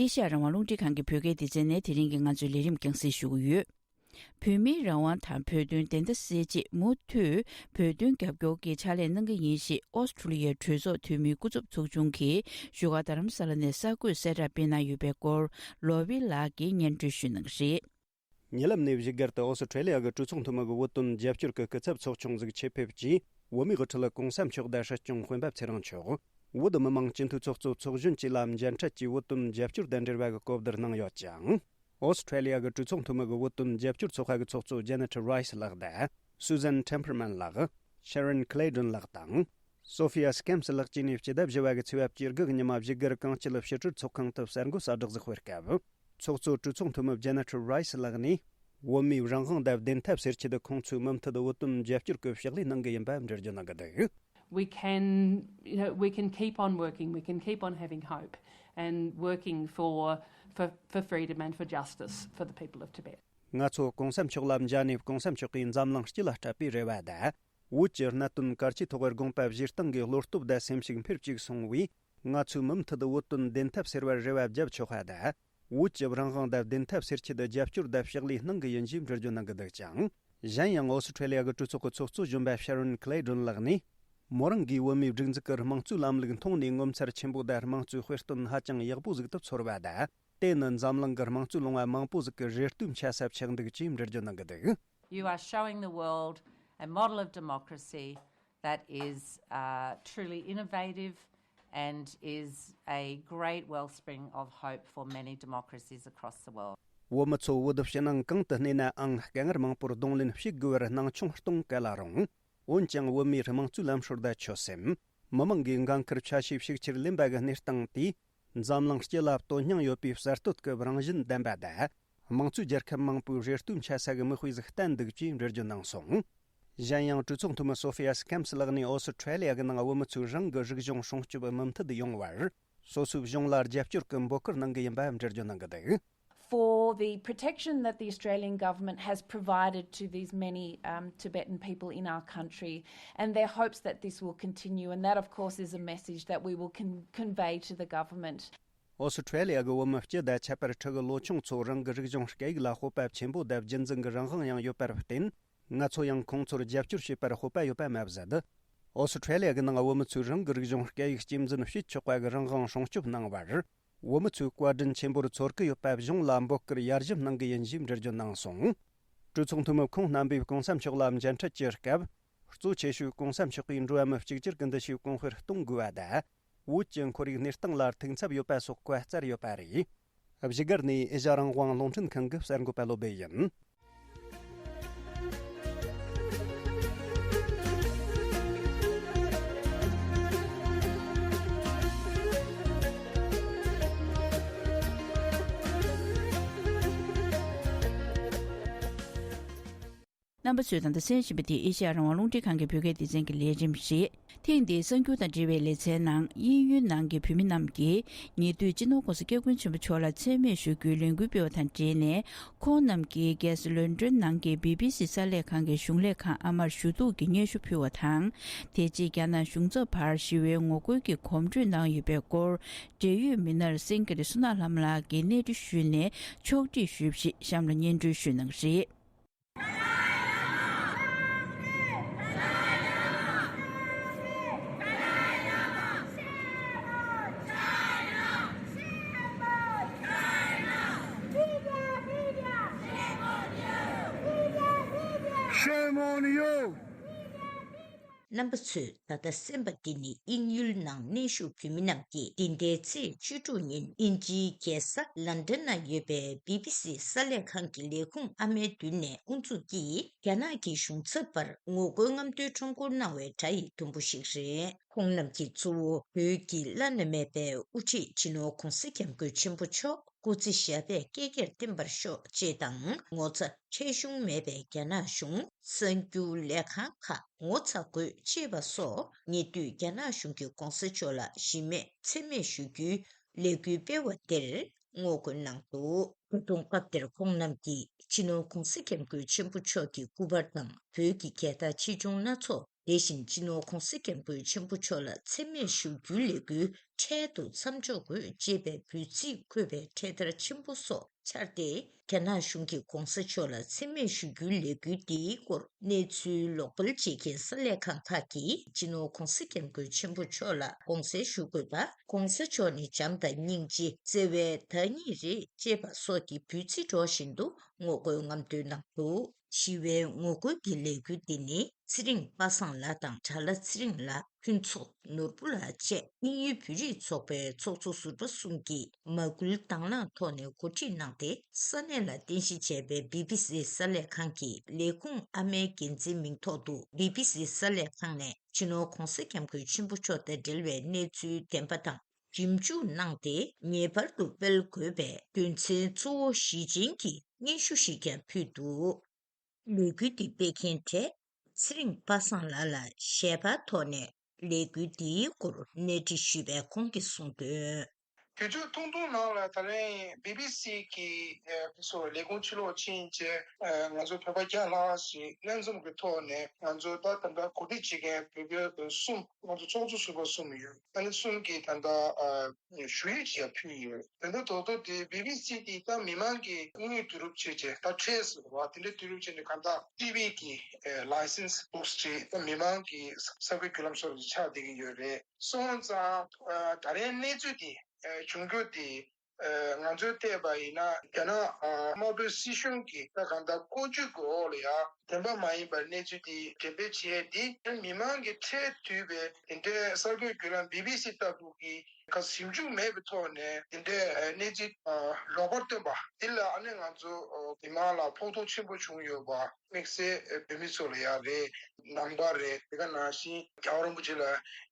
ཨེ་ཤ་ཡ་རང་དབང་རླུང་འཕྲིན་ཁང་གི་བོད་སྐད་སྡེ་ཚན་ནས་དེ་རིང་གི་ང་ཚོའི་ལས་རིམ་རྒྱང་སྲིང་ཞུ་གི་ཡོད། བོད་མིའི་རང་དབང་དང་བོད་དོན་བདེན་མཐའ་གསལ་ཆེད་མུ་མཐུད་བོད་དོན་རྒྱབ་སྐྱོར་གྱི་ཕྱག་ལས་གནང་གི་ཡིན་ཞེས་ཨོ་སི་ཁྲུ་ལི་ཡའི་གྲོས་ཚོགས་འཐུས་མིའི་སྐུ་ཚབ་ཚོགས་ཆུང་གིས་བཞུགས་སྒར་རྡ་རམ་ས་ལ་ནས་གསར་འགོད་གསལ་བསྒྲགས་སྤེལ་གནང་ཡོད་པའི་སྐོར་ལོ་བི་ལགས་ཀྱིས་སྙན་སྒྲོན་ཞུ་གནང་གི་རེད། ཉེ་ལམ་ནས་བཞུགས་སྒར་དུ་ཨོ་སི་ཁྲུ་ལི་ཡ་གི་གྲོས་ཚོགས་འཐུས་མི་གི་བོད་དོན་རྒྱབ་སྐྱོར་གྱི་སྐུ་ཚབ་ཚོགས་ཆུང་ཟིག་ཆེད་ཕེབས་ཀྱིས་བོད་མིའི་དབུ་ཁྲིད་གོང་ས་མཆོག་དང་སྲིད་སྐྱོང་སྤེན་པ་ཚེ་རིང་མཆོག་བོད་མི་མང་སྤྱི་འཐུས་ཚོགས་གཙོ་ཚོགས་གཞོན་བཅས་ལ་མཇལ་འཕྲད་ཀྱིས་བོད་དོན་རྒྱབ་སྐྱོར་དང་འབྲེལ་བ་གི་གོ་བསྡུར་གནང་ཡོད་ཅིང་། ཨོ་སི་ཁྲུ་ལི་ཡ་གི་གྲོས་ཚོགས་འཐུས་མི་གི་བོད་དོན་རྒྱབ་སྐྱོར་ཚོགས་པ་གི་ཚོགས་གཙོ་ཇེ་ནེ་ཊ་རའི་སི་ལགས་དང་། སུ་ཟན་ཐེམ་པར་མན་ལགས། ཤེ་རོན་ཀླེ་ཏོན་ལགས་དང་། སོ་ཧྥི་ཡ་སི་ཀེམ་སི་ལགས་བཅས་ནས་སྤྱི་ཟླ་བཞི་བ་གི་ཚེས་པ་བཅུ་དགུ་གི་ཉི་མ་བཞུགས་སྒར་གངས་སྐྱིད་ཕྱི་དྲིལ་ཚོགས་ཁང་དུ་གསར་འགོད་གསལ་བསྒྲགས་ཤིག་སྤེལ་སྐབས། ཚོགས་གཙོ་གྲོས་ཚོགས་འཐུས་མི་ཇེ་ནེ་ཊ་རའི་སི་ལགས་ནས། བོད་མིའི་རང་དབང་དང་བདེན་མཐའ་སེལ་ཆེད་ཁོང་ཚོའི་མུ་མཐུད་བོད་དོན་རྒྱབ་སྐྱོར་གྱི་ཕྱག་ལས་གནང་གི་ཡིན་པ་འགྲེལ་བརྗོད་གནང་གི་འདུག། We can, you know, we can keep on working, we can keep on having hope and working for, for, for freedom and for justice for the people of Tibet. ང་ཚོ་གོང་ས་མཆོག་ལ་མཇལ་ནས་གོང་ས་མཆོག་གིས་འཛམ་གླིང་སྤྱི་ལ་སྤྲད་པའི་རེ་བ་དང་། བོད་ཀྱི་གནད་དོན་གལ་ཆེའི་ཐོག་དགོངས་པ་བཞེས་སྟངས་ཀྱི་བློ་སྟོབས་དང་སེམས་ཤུགས་འཕེལ་བཅུག་སོང་བས། ང་ཚོས་མུ་མཐུད་བོད་དོན་བདེན་མཐའ་སེལ་བར་རེ་བ་བརྒྱབ་ཆོག་པ་དང་། བོད་ཀྱི་རང་དབང་དང་བདེན་མཐའ་སེལ་ཆེད་རྒྱབ་སྐྱོར་དང་ཕྱག་ལས་གནང་གི་ཡིན་ཞེས་འགྲེལ་བརྗོད་གནང་གི་འདུག་ཅིང་། གཞན་ཡང་ཨོ་སི་ཁྲུ་ལི་ཡ་གི་གྲོས་ཚོགས་ཀྱི་ཚོགས་གཙོ་གཞོན་པ་ཤེ་རོན་ཀླེ་ཏོན་ལགས་ནས། མོ་རང་གིས་བོད་མིའི་སྒྲིག་འཛུགས་ཀྱི་དམངས་གཙོའི་ལམ་ལུགས་མཐོང་ནས་ངོ་མཚར་ཆེན་པོ་དང་དམངས་གཙོའི་དཔེ་སྟོན་ཧ་ཅང་ཡག་པོ་ཟིག་ཏུ་ཚོར་བ་དང་། དེ་ནི་འཛམ་གླིང་གི་དམངས་གཙོའི་ལུང་བ་མང་པོ་ཟིག་གི་རེ་ལྟོས་འཆའ་ས་ཆགས་འདུག་ཅེས་འགྲེལ་བརྗོད་གནང་གི་འདུག། You are showing the world a model of democracy that is, uh, truly innovative and is a great wellspring of hope for many democracies across the world. བོད་མི་ཚོ་བོད་ཕྱི་ནང་གང་དུ་གནས་ནའང་དཀའ་ངལ་མང་པོར་གདོང་ལེན་བྱེད་དགོས་པར་སྣང་ཆུང་གཏོང་གལ་རུང་། འོན་ཀྱང་བོད་མིའི་དམངས་གཙོའི་ལམ་སྲོལ་དང་ཆོད་སེམས། མི་མང་གིས་འགན་འཁུར་ཆ་ཤས་ཤུགས་ཆེར་ལེན་པ་གི་གནས་སྟངས་དེས། འཛམ་གླིང་སྤྱི་ལ་དོན་སྙིང་ཡོད་པའི་གསར་གཏོད་ཀྱི་རང་བཞིན་ལྡན་པ་དང་། དམངས་གཙོའི་རྒྱལ་ཁབ་མང་པོའི་རེ་ལྟོས་འཆའ་ས་གི་མིག་དཔེ་ཟིག་བསྟན་འདུག་ཅེས་འགྲེལ་བརྗོད་གནང་སོང་། གཞན་ཡང་གྲོས་ཚོགས་འཐུས་མི་སོ་ཧྥི་ཡ་སི་ཀེམ་སི་ལགས་ནས་ཨོ་སི་ཁྲུ་ལི་ཡ་གི་ནང་བོད་མི་ཚོའི་རང་གི་རིག་གཞུང་སྲུང་སྐྱོབ་མུ་མཐུད་ཡོང་བར། སོ་སོའི་གཞུང་ལ་རྒྱབ་སྐྱོར་གྱི་འབོད་སྐུལ་གནང་གི་ཡིན་པ་འགྲེལ་བརྗོད་གནང་གི་འདུག། For the protection that the Australian government has provided to these many, um, Tibetan people in our country, and their hopes that this will continue, and that, of course, is a message that we will con- convey to the government. ཨོ་སི་ཁྲུ་ལི་ཡ་གི་བོད་མི་སྤྱི་དང་ཁྱད་པར་ཕྲུ་གུ་ལོ་ཆུང་ཚོ་རང་གི་རིག་གཞུང་སྐད་ཡིག་ལ་སྤོབས་པ་ཆེན་པོ་དང་རྒྱུན་འཛིན་གྱི་རང་དབང་ཡང་ཡོད་པར་བརྟེན། ང་ཚོ་ཡང་ཁོང་ཚོར་རྒྱབ་སྐྱོར་བྱེད་པར་སྤོབས་པ་ཡོད་པ་མ་ཟད། ཨོ་སི་ཁྲུ་ལི་ཡ་གི་ནང་བོད་མི་ཚོས་རང་གི་རིག་གཞུང་སྐད་ཡིག་གཅེས་འཛིན་བྱེད་ཆོག་པ་གི་རང་དབང་སྲུང་སྐྱོབ་གནང་བར། བོད་མི་ཚོས་བཀའ་དྲིན་ཆེན་པོར་ཚོར་གི་ཡོད་པ་གཞུང་ལ་འབོད་སྐུལ་ཡར་ཞུ་གནང་གི་ཡིན་ཞེས་འགྲེལ་བརྗོད་གནང་སོང་། གྲོས་ཚོགས་འཐུས་མི་ཁོང་རྣམ་པས་གོང་ས་མཆོག་ལ་མཇལ་འཕྲད་ཀྱི་སྐབས། གཙོ་ཆེ་ཤོས་གོང་ས་མཆོག་གིས་འགྲོ་བ་མི་གཅིག་གྱུར་གྱི་འདུ་ཤེས་གོང་འཕེལ་གཏོང་དགོས་པ་དང་། བོད་ཀྱི་ཁོར་ཡུག་གནས་སྟངས་ལ་ཐུགས་འཚབ་ཡོད་པ་སོགས་བཀའ་སྩལ་ཡོད་པ་རེད། བཞུགས་སྒར་ནས་ཨེ་ཤ་རང་དབང་རླུང་འཕྲིན་ཁང་གི་གསར་འགོད་པ་བློ་སྦེ་ཡིན། རྣམ་པ་ཚོས་ད་ལྟ་གསན་བཞིན་པ་འདི་ཨེ་ཤ་ཡ་རང་དབང་རླུང་འཕྲིན་ཁང་གི་བོད་སྐད་སྡེ་ཚན་གྱི་ལས་རིམ་རེད། ཐེངས་འདིའི་གསར་འགྱུར་དང་འབྲེལ་བའི་ལེ་ཚན་ནང་དབྱིན་ཡུལ་ནང་གི་བོད་མི་རྣམས་ཀྱིས་ཉེ་དུས་སྤྱི་ནོར་༸གོང་ས་༸སྐྱབས་མགོན་ཆེན་པོ་མཆོག་ལ་མཚན་སྨད་ཞུ་རྒྱུའི་ལས་འགུལ་སྤེལ་བ་དང་འབྲེལ་ནས། ཁོང་རྣམས་ཀྱིས་རྒྱལ་ས་ལོན་ཌོན་ནང་གི་བི་བི་སི་གསར་ལས་ཁང་གི་གཞུང་ལས་ཁང་ཨ་མར་ཞུ་གཏུག་གི་སྙན་ཞུ་ཕུལ་བ་དང་། དེ་རྗེས་རྒྱ་ནག་གཞུང་ཚབ་བར་ཞི་བའི་ངོ་རྒོལ་གྱི་གོམ་བགྲོད་གནང་ཡོད་པའི་སྐོར། འབྲེལ་ཡོད་མི་སྣར་སེང་གེ་བསོད་ནམས་ལྷ་མོ་ལགས་ཀྱིས་གནས་འདྲི་ཞུས་ནས་ཕྱོགས་སྒྲིག་ཞུས་པ་ཞིག་གཤམ་ལ་སྙན་སྒྲོན་ཞུས་གནང་གི་རེད། Shame on you! རྣམ་པ་ཚོས་ད་ལྟ་གསན་པ་འདི་ནི་དབྱིན་ཡུལ་ནང་གནས་བཞུགས་བོད་མི་རྣམས་ཀྱིས་འདི་ཟླའི་ཚེས་བཅུ་དྲུག་ཉིན་དབྱིན་ཇིའི་རྒྱལ་ས་ལན་ཌན་ན་ཡོད་པའི་བི་བི་སི་གསར་ལས་ཁང་གི་ལས་ཁུངས་ཨ་མའི་མདུན་ནས་དབུ་འཛུགས་ཀྱིས་རྒྱ་ནག་གི་གཞུང་ཚབ་པར་ངོ་རྒོལ་རྔམ་སྟོན་ཁྲོམ་སྐོར་གནང་བའི་དགྲ་ཡི་དུམ་བུ་ཞིག་རེད། ཁོང་རྣམས་ཀྱིས་གཙོ་བོ་བོད་ཀྱི་བླ་ན་མེད་པའི་དབུ་ཁྲིད་སྤྱི་ནོར་༸གོང་ས་༸སྐྱབས་མགོན་ཆེན་པོ་མཆོག་སྐུ་ཚེ་ཞབས་པད་བསྐལ་བརྒྱར་བརྟན་པར་ཤོག་ཅེས་དང་། ངོ་ཚ་ཁྲེལ་གཞུང་མེད་པའི་རྒྱ་ནག་གཞུང་གསར་འགྱུར་ལས་ཁང་ཁག་ངོ་ཚ་དགོས་ཅེས་པ་སོགས་ཉེ་དུས་རྒྱ་ནག་གཞུང་གིས་གོང་ས་མཆོག་ལ་གཞི་མེད་མཚན་སྨད་ཞུ་རྒྱུའི་ལས་འགུལ་སྤེལ་བ་དེར་ངོ་རྒོལ་གནང་འདུག་ད་དུང་སྐབས་དེར་ཁོང་རྣམས་ཀྱིས་སྤྱི་ནོར་༧གོང་ས་༧སྐྱབས་མགོན་ཆེན་པོ་མཆོག་གི་སྐུ་པར་དང་བོད་ཀྱི་རྒྱལ་དར་ཆེ་ཆུང་སྣ་ཚོགས། དེ་བཞིན་སྤྱི་ནོར་༧གོང་ས་༧སྐྱབས་མགོན་ཆེན་པོ་མཆོག་ལ་མཚན་སྨད་ཞུ་རྒྱུའི་ལས་འགུལ་འཕྲལ་དུ་མཚམས་འཇོག་དགོས་ཅེས་པའི་འབོད་ཚིག་འཁོད་པའི་འཕྲེད་དར་ཆེན་པོ་སོགས་འཕྱར་ཏེ། རྒྱ་ནག་གཞུང་གིས་གོང་ས་མཆོག་ལ་མཚན་སྨད་ཞུ་རྒྱུའི་ལས་འགུལ་འདིའི་སྐོར་གནས་ཚུལ་ལོག་སྤེལ་བྱེད་མཁན་གསར་ལས་ཁང་ཁག་གིས་སྤྱི་ནོར་༧གོང་ས་༧སྐྱབས་མགོན་ཆེན་པོ་མཆོག་ལ་དགོངས་སེལ་ཞུ་དགོས་པ། གོང་ས་མཆོག་ནི་བྱམས་དང་སྙིང་རྗེ་བརྩེ་བའི་བདག་ཉིད་རེད་ཅེས་པ་སོགས་ཀྱི་འབོད་ཚིག་སྒྲོག་བཞིན་དུ་ངོ་རྒོལ་རྔམ་སྟོན་གནང་འདུག་ཞི་བའི་ངོ་རྒོལ་གྱི་ལས་འགུལ་འདི་ནི་ཚེ་རིང་པ་སངས་ལགས་དང་དགྲ་ལྷ་ཚེ་རིང་ལགས། ཕུན་ཚོགས་ནོར་བུ་ལགས་བཅས་དབྱིན་ཡུལ་བོད་རིགས་ཚོགས་པའི་ཚོགས་གཙོ་ཟུར་པ་གསུམ་གྱིས་མ་སྐུལ་དང་བླངས་ཐོག་ནས་གོ་སྒྲིག་གནང་སྟེ། ས་གནས་ལ་རྟེན་གཞི་བྱས་པའི་བི་བི་སི་གསར་ལས་ཁང་གི་ལས་ཁུངས་ཨ་མའི་འགན་འཛིན་མིང་ཐོག་ཏུ་བི་བི་སི་གསར་ལས་ཁང་ནས་སྤྱི་ནོར་༧གོང་ས་༧སྐྱབས་མགོན་ཆེན་པོ་མཆོག་དང་འབྲེལ་བའི་གནས་ཚུལ་བདེན་པ་དང་། ཞིབ་འཇུག་གནང་སྟེ། ངེས་པར་དུ་སྤེལ་དགོས་པའི་དོན་ཚན་གཙོ་བོ་བཞི་ཅན་གྱི་སྙན་ཞུ་ཞིག་ཀྱང་ཕུལ་འདུག་ལས་འགུལ་འདི་སྤེལ་མཁན་གྲས་ཚེ་རིང་པ་སངས་ལགས་ལ་ཞལ་པར་ཐོག་ནས་ལས་འགུལ་འདིའི་སྐོར་གནས་འདྲི་ཞུས་པས། ཁོང་གིས་གསུངས་དོན། དུས་ཚོད་ཐུང་ཐུང་ནང་ལ་ད་རིང་བི་བི་སི་གི་ཨ་སོ་ལས་ཁུངས་ཕྱི་ལོགས་ཕྱིན་བྱས། ཨ་ང་ཚོ་བོད་པ་བརྒྱ་ལྷག་ཞིག་ལྷན་འཛོམས་ཀྱི་ཐོག་ནས་ང་ཚོ་ད་ད་ལྟ་གོ་སྒྲིག་བྱེད་མཁན་བོད་པ་གསུམ། ང་ཚོ་ཚོགས་གཙོ་ཟུར་པ་གསུམ་ཡོད། ཨ་ནི་གསུམ་གྱིས་ད་ལྟ་ཨ་ཞུ་ཡིག་ཅིག་ཡང་ཕུལ་ཡོད། དེ་འདྲ་ཐོག་ཏུ་དེ་བི་བི་སི་དེ་ད་མི་མང་གི་དངུལ་བསྡུ་རུབ་བྱས་བྱས། ད་ཁྲལ་ཟེར་བ་དེ་འདྲ་བསྡུ་རུབ་བྱས་ནས་གང་ལྟར་ཊི་ཝི་གི་ཨ་ལའི་སེན་སི་འདུག་སེ་ད་མི་མང་གི་གསར་འགོད་བརྒྱུད་ལམ་སོགས་ཀྱི་ཆགས་བསྡད་ཀྱི་ཡོད་རེད། སོང་ཙང་ཨ་ད་རེས་གནས་ཚུལ་དེ་ཨ་བྱུང་རྒྱུ་དེ། ཨ་ང་ཚོས་བལྟས་པ་ཡིན་ན། རྒྱ་ནག་ཨ་དམར་པོའི་སྲིད་གཞུང་གིས་ད་གང་ལྟར་བཀོད་ཇུས་ཀྱི་འོག་ལ་ཡང་བདེན་པ་མ་ཡིན་པར་གནས་ཚུལ་འདི་འགྲེམས་སྤེལ་བྱས་ཏེ། མི་མང་གི་ཁྲལ་བསྡུས་པའི་དེ་འདྲའི་གསར་འགོད་བརྒྱུད་ལམ་བི་བི་སི་ལྟ་བུ་གི་ག་ཞིབ་འཇུག་མེད་པའི་ཐོག་ནས་དེ་འདྲའི་གནས་ཚུལ་ཨ་ལོག་པར་བཏོན་པ་འདི་ལ། ཨ་ནི་ང་ཚོ་ཨ་མི་མང་ལ་ཕོག་ཐུག་ཆེན་པོ་བྱུང་ཡོད་པ། དམིགས་བསལ་བོད་མི་ཚོ་ལ་ཡང་རེད། ནང་པ་རེད། དེ་ག་ནང་བཞིན་རྒྱལ་བ་རིན་པོ་ཆེ་ལ་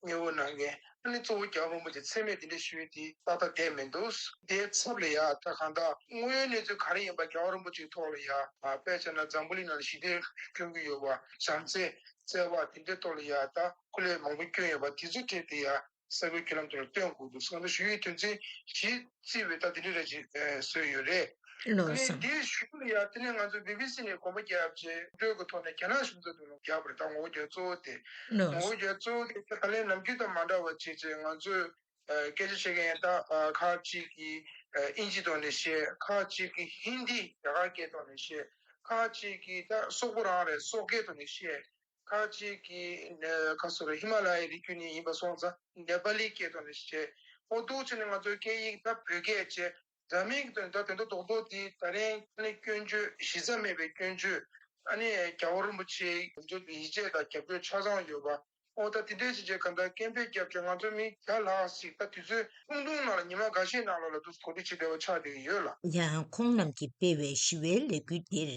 མཉེས་པོ་གནང་མཁན། ཨ་ནི་གཙོ་བོ་རྒྱལ་བ་རིན་པོ་ཆེ་མཚན་སྨད་དེ་འདྲ་ཞུ་ཡས་དེ་ཏག་ཏག་བསྡད་མི་འདུག་དེའི་ཚབ་ལ་ཡང་ད་གང་ལྟར་དངོས་ཡོད་གནས་ཚུལ་ག་རེ་ཡིན་པ། རྒྱལ་བ་རིན་པོ་ཆེའི་ཐོག་ལ་ཡང་ཨ་དཔེ་བྱས་ན་འཛམ་བུ་གླིང་ནང་ལ་ཞི་བདེ་སྐྱོང་གི་ཡོད་པ། བྱམས་བརྩེ་བརྩེ་བ་དེ་འདྲའི་ཐོག་ལ་ཡང་ད་སྐུ་ལས་མང་པོ་བསྐྱོན་ཡོད་པ། དེ་ཚོའི་གྲས་དེ་ཡང་གསར་འགོད་བརྒྱུད་ལམ་དེ་ལ་སྟོན་དགོས་འདུག་ང་ཚོ་ཞུ་ཡིག་དོན་ཚན་བཞི་བརྩིས་པའི་ད་དེ་འདྲ་རེ་ཅིག་ཨེ་བཟོས་ཡོད་རེད། ལགས་སོ། ཨ་ནི་དེའི་གཞུག་ལ་ཡང་དེ་ནས་ང་ཚོ་བི་བི་སི་ནས་དགོངས་པ་བརྒྱབ་རྗེས་སྤྲོད་ཀྱི་ཐོག་ནས་རྒྱ་ནག་གཞུང་ཚབ་ཏུ་ལ་བརྒྱབ་པ་རེད། ད་ངོ་རྒོལ་གཙོ་བོ་དེ། ལགས་སོ། ངོ་རྒོལ་གཙོ་བོ་དེ་ད་ལན་ནམ་རྒྱུན་དང་མ་འདྲ་བ་བྱས་རྗེས་ང་ཚོས་ཨེ་སྐད་ཆ་བཤད་མཁན་ད་ཨ་ཁག་ཅིག་གིས་ཨེ་ཨིན་ཇི་ཐོག་ནས་བཤད། ཁག་ཅིག་གིས་ཧིན་དི་རྒྱ་གར་སྐད་ཐོག་ནས་བཤད། ཁག་ཅིག་གིས་ད་སོག་པོ་རང་རེད། སོག་སྐད་ཐོག་ནས་བཤད། ཁག་ཅིག་གིས་ནས་ཁ་སོ་རེ་ཧི་མ་ལ་ཡའི་རི་རྒྱུད་ནས་ཡིན་པ་སོང་ཙང་ནེ་པ་ལི་སྐད་ཐོག་ནས་བཤད། འོ་འདུག་བྱས་ནས་ང་ཚོའི་སྐད་ཡིག་ད་བོད་སྐད་བྱས། འཛམ་གླིང་གི་དོན་ད་དོན་དུ་རྡོག་རྡོག་དེ་ད་རིང་ཨ་ནི་སྐྱོན་བརྗོད་གཞི་རྩ་མེད་པའི་སྐྱོན་བརྗོད། ཨ་ནི་རྒྱལ་བ་རིན་པོ་ཆེའི་ཡོངས་ཁྱབ་ཀྱི་ཡིད་ཆེས་དང་རྒྱབ་སྐྱོར་ཆ་ཚང་ཡོད་པ། འོ་ད་དེ་འདྲའི་ཕྱིན་ཆད་གང་ལྟར་སྐད་འབོད་རྒྱབ་བྱས་ང་ཚོ་མི་བརྒྱ་ལྷག་ཞིག་ད་དུས་ཚོད་ཐུང་ཐུང་ནང་ལ་ཉི་མ་འགའ་ཤས་ནང་ལོགས་ལ་འདུག་གོ་སྒྲིག་བྱེད་བསྡད་པ་ཆགས་བསྡད་ཀྱི་ཡོད་ལ། ཡང་ཁོང་རྣམས་ཀྱིས་སྤེལ་བའི་ཞི་བའི་ལས་འགུལ་འདིར་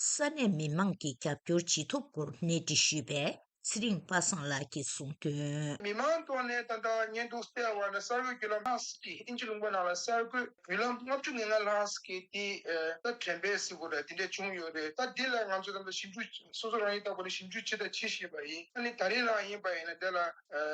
ས་གནས་མི་མང་གིས་རྒྱབ་སྐྱོར་བྱེད་ཐུབ་སྐོར་གནས་འདྲི་ཞུས་པས། ཚེ་རིང་པ་སངས་ལགས་ཀྱིས་གསུངས་དོན། མི་མང་ཐོག་ནས་ད་ལྟ་བརྙན་ཐུང་སྟེར་བ་ནས་གསར་འགོད་བརྒྱུད་ལམ་ལྷག་ཅིག་ཨིན་ཇི་ལུང་པ་ནང་ལ་གསར་འགོད་བརྒྱུད་ལམ་ལྔ་བཅུ་ང་ལྔ་ལྷག་ཅིག་དེ་ཨ་ད་དྲན་པའི་གཟིགས་དགོས་རེད། དེ་འདྲ་བྱུང་ཡོད་རེད། ད་འདི་ལ་ང་ཚོ་ད་ལྟ་ཞིབ་འཇུག་སོ་སོ་རང་ཉིད་ལྟ་བུ་ལ་ཞིབ་འཇུག་བྱེད་དང་བྱེད་བཞིན་པ་ཡིན། ཨ་ནི་ད་རེས་ལ་ཡིན་པ་ཡིན་ན་དེ་ལ་ཨ་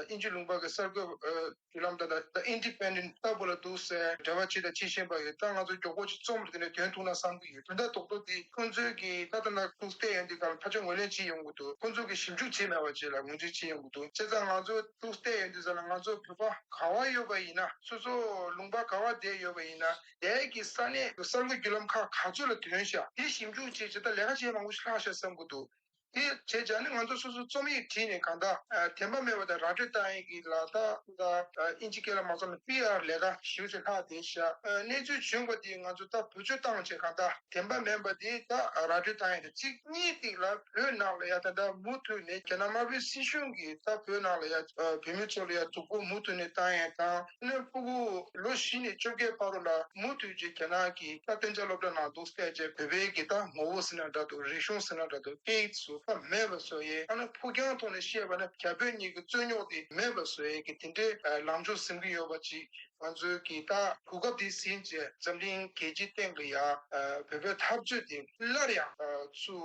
ཨིན་ཇི་ལུང་པ་གི་གསར་འགོད་ཨ་བརྒྱུད་ལམ་དང་ད་ད་ཨིན་ཌི་པེན་ཌེན་ཊི་ལྟ་བུ་ལ་འདུག་ཟེར་འབྲེལ་བ་བྱེད་དང་བྱེད་བཞིན་པ་ཡོད། ད་ང་ཚོ་མགྱོགས་པོ་ཅིག་རྩོམ་རེ་དེ་ནས་དོན་ཐུག་ན་བསམ་གྱི་ཡོད། དོན་དག་རྡོག་རྡོག་དེ་ཁོང་ཚོས་ཀྱིས་ད་ལྟ་ན་ཐུག་བལྟས་ཡོང་དུས་སྒང་ལ་ཕལ་ཆེར་ངོས་ལེན་བྱེད་ཡོང་གི་འདུག་ཁོང་ཚོ་གིས་ཞིབ་འཇུག་བྱེད་མེད་པ་བྱས་ལ་ངོས་འཛིན་བྱེད་ཡོང་གི་འདུག་བྱས་ཙང་ང་ཚོ་ཐུག་བལྟས་ཡོང་དུས་སྒང་ལ་ང་ཚོ་བོད་པ་ག་བ་ཡོད་པ་ཡིན་ན། སོ་སོ་ལུང་པ་ག་བ་བསྡད་ཡོད་པ་ཡིན་ན། དེ་གི་ས་གནས་གསར་འགོད་བརྒྱུད་ལམ་ཁག་ག་ཚོད་ལ་ཐོན་ཤག་དེ་ཞིབ་འཇུག་བྱས་བྱས་ད་ལས་ཀ་བྱེད་མང་པོ་ཞིག་ལྷག་ཤག་བསམ་གྱི་འདུག་དེ་བྱས་ཙང་ནི་ང་ཚོ་སོ་སོ་རྩོམ་ཡིག་བྲིས་ནས་གང་ལྟར་ཨ་བདེན་པ་མེད་པ་དང་ར་སྤྲོད་བཏང་ཡས་ཀྱི་ལ་དྭགས་དང་ཨ་ཨིན་ཇི་སྐད་ལ་མ་བསམ་ན་པི་ཨར་ལས་ཀ་ཞེ་པོ་ཅིག་ལྷག་བསྡད་ཤག་ཨ་གནས་ཚུལ་བྱུང་བ་དེ་ང་ཚོ་ད་བེད་སྤྱོད་བཏང་བྱས་གང་ལྟར་བདེན་པ་མིན་པ་དེ་ད་ར་སྤྲོད་བཏང་ཡས་དང་གཅིག་གཉིས་ཏིག་ལ་བོད་ནང་ལ་ཡ་ད་ལྟ་མུ་མཐུད་ནས་རྒྱ་ནག་དམར་པོའི་སྲིད་གཞུང་གིས་ད་བོད་ནང་ལ་ཡ་ཨ་བོད་མི་ཚོ་ལ་ཡ་སྡུག་པོ་མུ་མཐུད་ནས་བཏང་ཡས་དང་། ཨ་ནི་ཕྲུ་གུ་ལོ་བཞི་ནས་བཅོ་བརྒྱད་བར་དུ་ལ་མུ་མཐུད་ཀྱིས་རྒྱ་ནག་གི་ད་གཏན་འཇགས་སློབ་གྲྭ་ནང་འདུག་བལྟས་བྱས་བོད་པའི་གི་ད་ངོ་བོ་ཟེར་ན་འདྲ་འདུག་རིག་གཞུང་ཟེར་ན་འདྲ་འདུག་སྐད་ཡིག་སུ་ད་མེད་པ་བཟོ་ཡས། ཨ་ནི་ཕུགས་རྒྱང་ཐོག་ནས་བཤད་པ་ན་རྒྱ་བོད་གཉིས་ཀྱི་རྩོད་རྙོག་དེ་མེད་པ་བཟོ་ཡས་ཀྱི་དེ་འདྲའི་ལངས་ཕྱོགས་འཛིན་གྱི་ཡོད་པ་ཅིག་ང་ཚོའི་གི་ད་གོ་སྐབས་དེ་ཟིན་བྱས་འཛམ་གླིང་རྒྱལ་སྤྱིའི་སྟེང་དུ་ཡང་བོད་པའི་འཐབ་རྩོད་དེ་སླར་ཡང་ཚུར་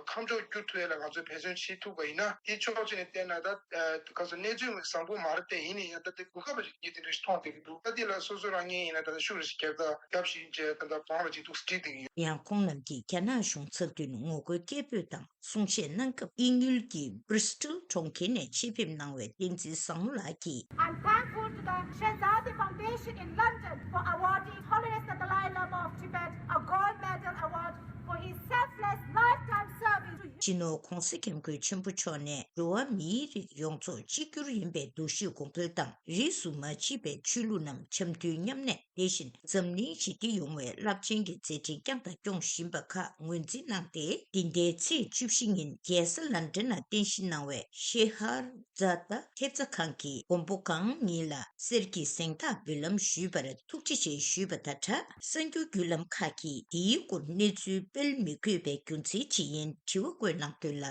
ཁམས་ཕྱོགས་བསྒྱུར་ཐུབ་ཡ་ལ་ང་ཚོས་འབད་བརྩོན་བྱེད་ཐུབ་པ་ཡིན་ན། དེ་ཕྱོགས་གཅིག་ནས་བལྟས་ན་ད་ག་ཚོད་གནས་ཚུལ་བཟང་པོ་མ་རེད་དེ། ཡིན་ན་ཡང་ད་དེ་གོ་སྐབས་རིགས་ཀྱི་དེ་འདྲ་ཞིག་མཐོང་བསྡད་ཀྱི་འདུག་ད་དེ་ལ་སོ་སོ་རང་ཉིད་ཡིན་ན་ད་ལྟ་ཤུགས་རེ་ཞིག་རྒྱབ་ད་རྒྱབ་བཞིན་བྱས་ད་ལྟ་བང་རེ་ཅིག་འདུག་སྤྲད་བསྡད་ཀྱི་ཡོད། ཡང་ཁོང་རྣམས་ཀྱིས་རྒྱ་ནག་གཞུང་ཚབ་མདུན་ངོ་རྒོལ་སྐད་འབོད་དང་གསུང་བཤད་གནང་སྐབས། དབྱིན་ཡུལ་གྱི་Bristol་གྲོང་ཁྱེར་ནས་ཆེད་ཕེབས་གནང་བའི་བསྟན་འཛིན་བཟང་མོ་ལགས་ཀྱིས། I'm thankful to the Shahzadi Foundation in London for awarding Holiness the Dalai Lama of Tibet a gold medal award for his selfless lifetime service to སྤྱི་ནོར་༧གོང་ས་༧སྐྱབས་མགོན་ཆེན་པོ་མཆོག་ནས་འགྲོ་བ་མིའི་རིགས་ཡོངས་རྫོགས་གཅིག་གྱུར་ཡིན་པའི་འདུ་ཤེས་གོང་འཕེལ་དང་། རིས་སུ་མ་མཆིས་པའི་ཆོས་ལུགས་རྣམས་འཆམ་མཐུན་མཉམ་གནས། དེ་བཞིན་འཛམ་གླིང་ཞི་བདེ་ཡོང་བའི་རླབས་ཆེན་གྱི་མཛད་འཕྲིན་བསྐྱངས་དང་སྐྱོང་བཞིན་པ་ཁག་ངོས་འཛིན་གནང་སྟེ། འདི་ཟླའི་ཚེས་བཅུ་བཞི་ཉིན་རྒྱལ་ས་ལན་ཀྲན་ལ་རྟེན་གཞི་གནང་བའི་ཤེ་ཧར་ཛ་ད་ཐེབས་རྩ་ཁང་གི་མགོན་པོ་གང་ཉིད་ལ་གསེར་གྱི་གཟེངས་རྟགས་འབུལ་ལམ་ཞུས་པར་ཐུགས་རྗེ་ཆེ་ཞུས་པ་དང་སྦྲགས། གསར་འགྱུར་བརྒྱུད་ལམ་ཁག་གིས་འདིའི་སྐོར་གནས་ཚུལ་སྤེལ་མི་དགོས་པའི་རྒྱུ་མཚན་ཇི་ཡིན་དྲི་བ་བཀོད་གནང་དོན་ལ།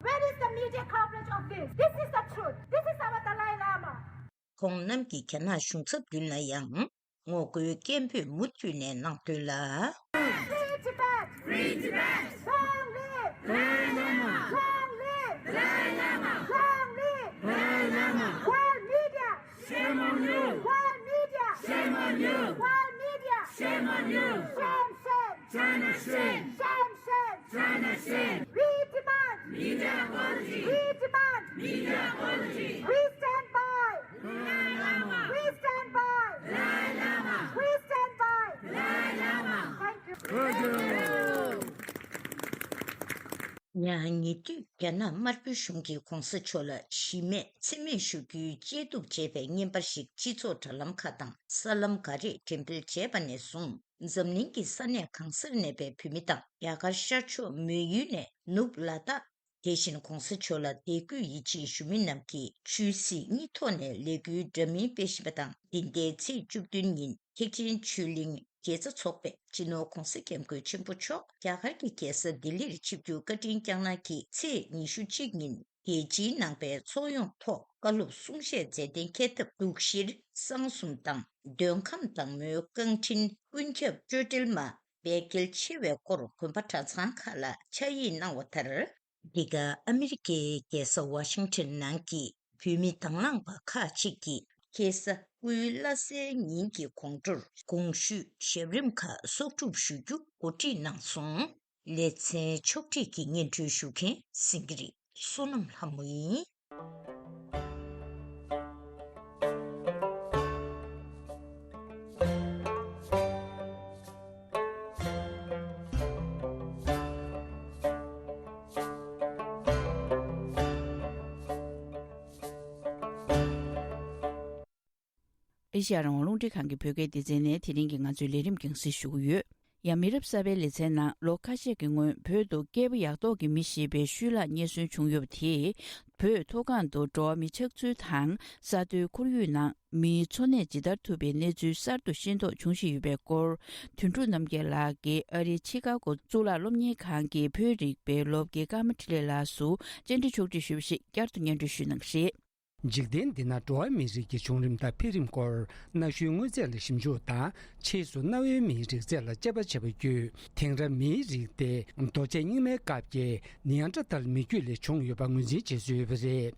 Where is the media coverage of this? This is the truth. This is our Dalai Lama. ཁོང་རྣམས་ཀྱིས་རྒྱ་ནག་གཞུང་ཚབ་མདུན་ལ་ཡང་ངོ་རྒོལ་སྐད་འབོད་མུ་མཐུད་ནས་གནང་དོན་ལ། Free Tibet! Free Tibet! Long live! Dalai Lama! Long live! Dalai Lama! Long live! Dalai Lama! World media! Shame on you! World media! Shame on you! World media! Shame on you! Shame, shame! China shame! Shame, shame! China shame! We demand! Media apology! We demand! Media apology! We stand by! Dalai Lama! We stand by! Dalai Lama! We stand by! Dalai Lama! Thank you. ཡང་ཉེ་དུས་རྒྱ་ནག་དམར་པོའི་གཞུང་གིས་གོང་ས་མཆོག་ལ་གཞི་མེད་མཚན་སྨད་ཞུ་རྒྱུའི་བཅད་གཏུབ་བྱས་པའི་བརྙན་པར་ཞིག་སྤྱི་ཚོགས་དྲ་ལམ་ཁག་དང་གསར་ལམ་འགའ་རེས་འགྲེམས་སྤེལ་བྱས་པ་ནས་བཟུང་། འཛམ་གླིང་གི་ས་གནས་གང་སར་གནས་པའི་བོད་མི་དང་རྒྱ་གར་ཤར་ཕྱོགས་མོན་ཡུལ་ནས་ནུབ་ལ་དྭགས། དེ་བཞིན་གོང་ས་མཆོག་ལ་དད་གུས་ཡིད་ཆེས་ཞུ་མི་རྣམས་ཀྱིས་ཆོས་སྲིད་གཉིས་ཐོག་ནས་ལས་འགུལ་འདྲ་མིན་སྤེལ་བཞིན་པ་དང་། འདི་ཟླའི་ཚེས་བཅུ་བདུན་ཉིན་ཐེག་ཆེན་ཆོས་གླིང་དགེ་རྩ་ཚོགས་པས་སྤྱི་ནོར་༧གོང་ས་༧སྐྱབས་མགོན་ཆེན་པོ་མཆོག་རྒྱ་གར་གྱི་རྒྱལ་ས་ལྡི་ལིར་ཆིབས་བསྒྱུར་བཀའ་དྲིན་བསྐྱངས་གནང་གི་ཚེས་ཉི་ཤུ་གཅིག་ཉིན་རྒྱལ་སྤྱིའི་ནང་པའི་ཚོགས་ཡོངས་ཐོག་བཀའ་སློབ་གསུང་བཤད་མཛད་གཏན་འཁེལ་སྟབས། གདུགས་གཤེར་གསང་གསུམ་དང་། མདོ་ཁམས་དྭངས་མོའི་རྐང་འཕྲིན་ཀུན་ཁྱབ་སྤྲོས་བྲལ་མ་སྦས་སྐུང་ཆེ་བའི་སྐོར་དགོན་པ་གྲྭ་ཚང་ཁག་ལ་ཕྱག་ཡིག་གནང་བ་ལྟར། འདི་ག་ཨ་མི་རི་ཀའི་རྒྱལ་ས་ཝ་ཤིང་ཊོན་ནང་གི་བོད་མི་དང་བླངས་པ་ཁག་ཅིག་གིས་ཁ་སང་དབུའི་བླ་གཟའི་ཉིན་གྱི་དགོང་དྲོར་གོང་ཞུས་ཞབས་རིམ་ཁག་གསོག་སྒྲུབ་ཞུ་རྒྱུ་གོ་སྒྲིག་གནང་སོང་། ལེ་ཚན་ཕྱོགས་སྒྲིག་གི་སྙན་སྒྲོན་ཞུ་མཁན་སེང་གེ་རི་བསོད་ནམས་ལྷ་མོ་ཡིན། ཨེ་ཤ་ཡ་རང་དབང་རླུང་འཕྲིན་ཁང་གི་བོད་སྐད་སྡེ་ཚན་ནས་དེ་རིང་གི་ང་ཚོའི་ལས་རིམ་རྒྱང་སྲིང་ཞུ་གི་ཡོད། ཡང་མི་རབས་གསར་པའི་ལེ་ཚན་ནང་ལོ་ཁ་ཤས་ཀྱི་སྔོན་བོད་དུ་སྐྱེས་པ་ཡག་ཐོག་གི་མི་ཞེས་པའི་ཤུལ་ལྷག་རྙེད་སོན་བྱུང་ཡོད་པ་དེས། བོད་མཐོ་སྒང་དུ་འགྲོ་བ་མིའི་ཆགས་ཚུལ་དང་ས་མཐོའི་ཁོར་ཡུག་ནང་མིའི་འཚོ་གནས་ཇི་ལྟར་ཐུབ་པའི་གནས་ཚུལ་གསར་དུ་ཤེས་རྟོགས་བྱུང་བཞིན་ཡོད་པའི་སྐོར། དོན་གྲུབ་རྣམ་རྒྱལ་ལགས་ཀྱིས་ཨ་རིའི་ཆི་ཀ་གོ་གཙུག་ལག་སློབ་གཉེར་ཁང་གི་བོད་རིག་པའི་ལོ་བརྒྱའི་ཀརྨ་འཕྲིན་ལས་ལགས་སུ་བཅར་འདྲི་ཕྱོགས་བསྒྲིགས་ཞུས་པ་ཞིག་བསྐྱར་དུ་སྙན་སྒྲོན་ཞུ་གནང་གི་རེད། འཇིག་རྟེན་འདི་ན་འགྲོ་བ་མིའི་རིགས་ཀྱི་བྱུང་རིམ་དང་འཕེལ་རིམ་སྐོར་གནའ་ཤུལ་དངོས་རྫས་ལ་ཞིབ་འཇུག་དང་། ཕྱིས་སུ་གནའ་བོའི་མིའི་རིག་རྫས་ལ་དཔྱད་པ་བྱས་པ་བརྒྱུད། དེང་རབས་མིའི་རིགས་དེ་རྡོ་ཆས་རྙིང་མའི་སྐབས་ཀྱི་ནེ་ཨན་ཏྲ་ཐལ་མི་རྒྱུད་ལས་བྱུང་ཡོད་པ་ངོས་འཛིན་བྱེད་སྲོལ་ཡོད་པ་རེད།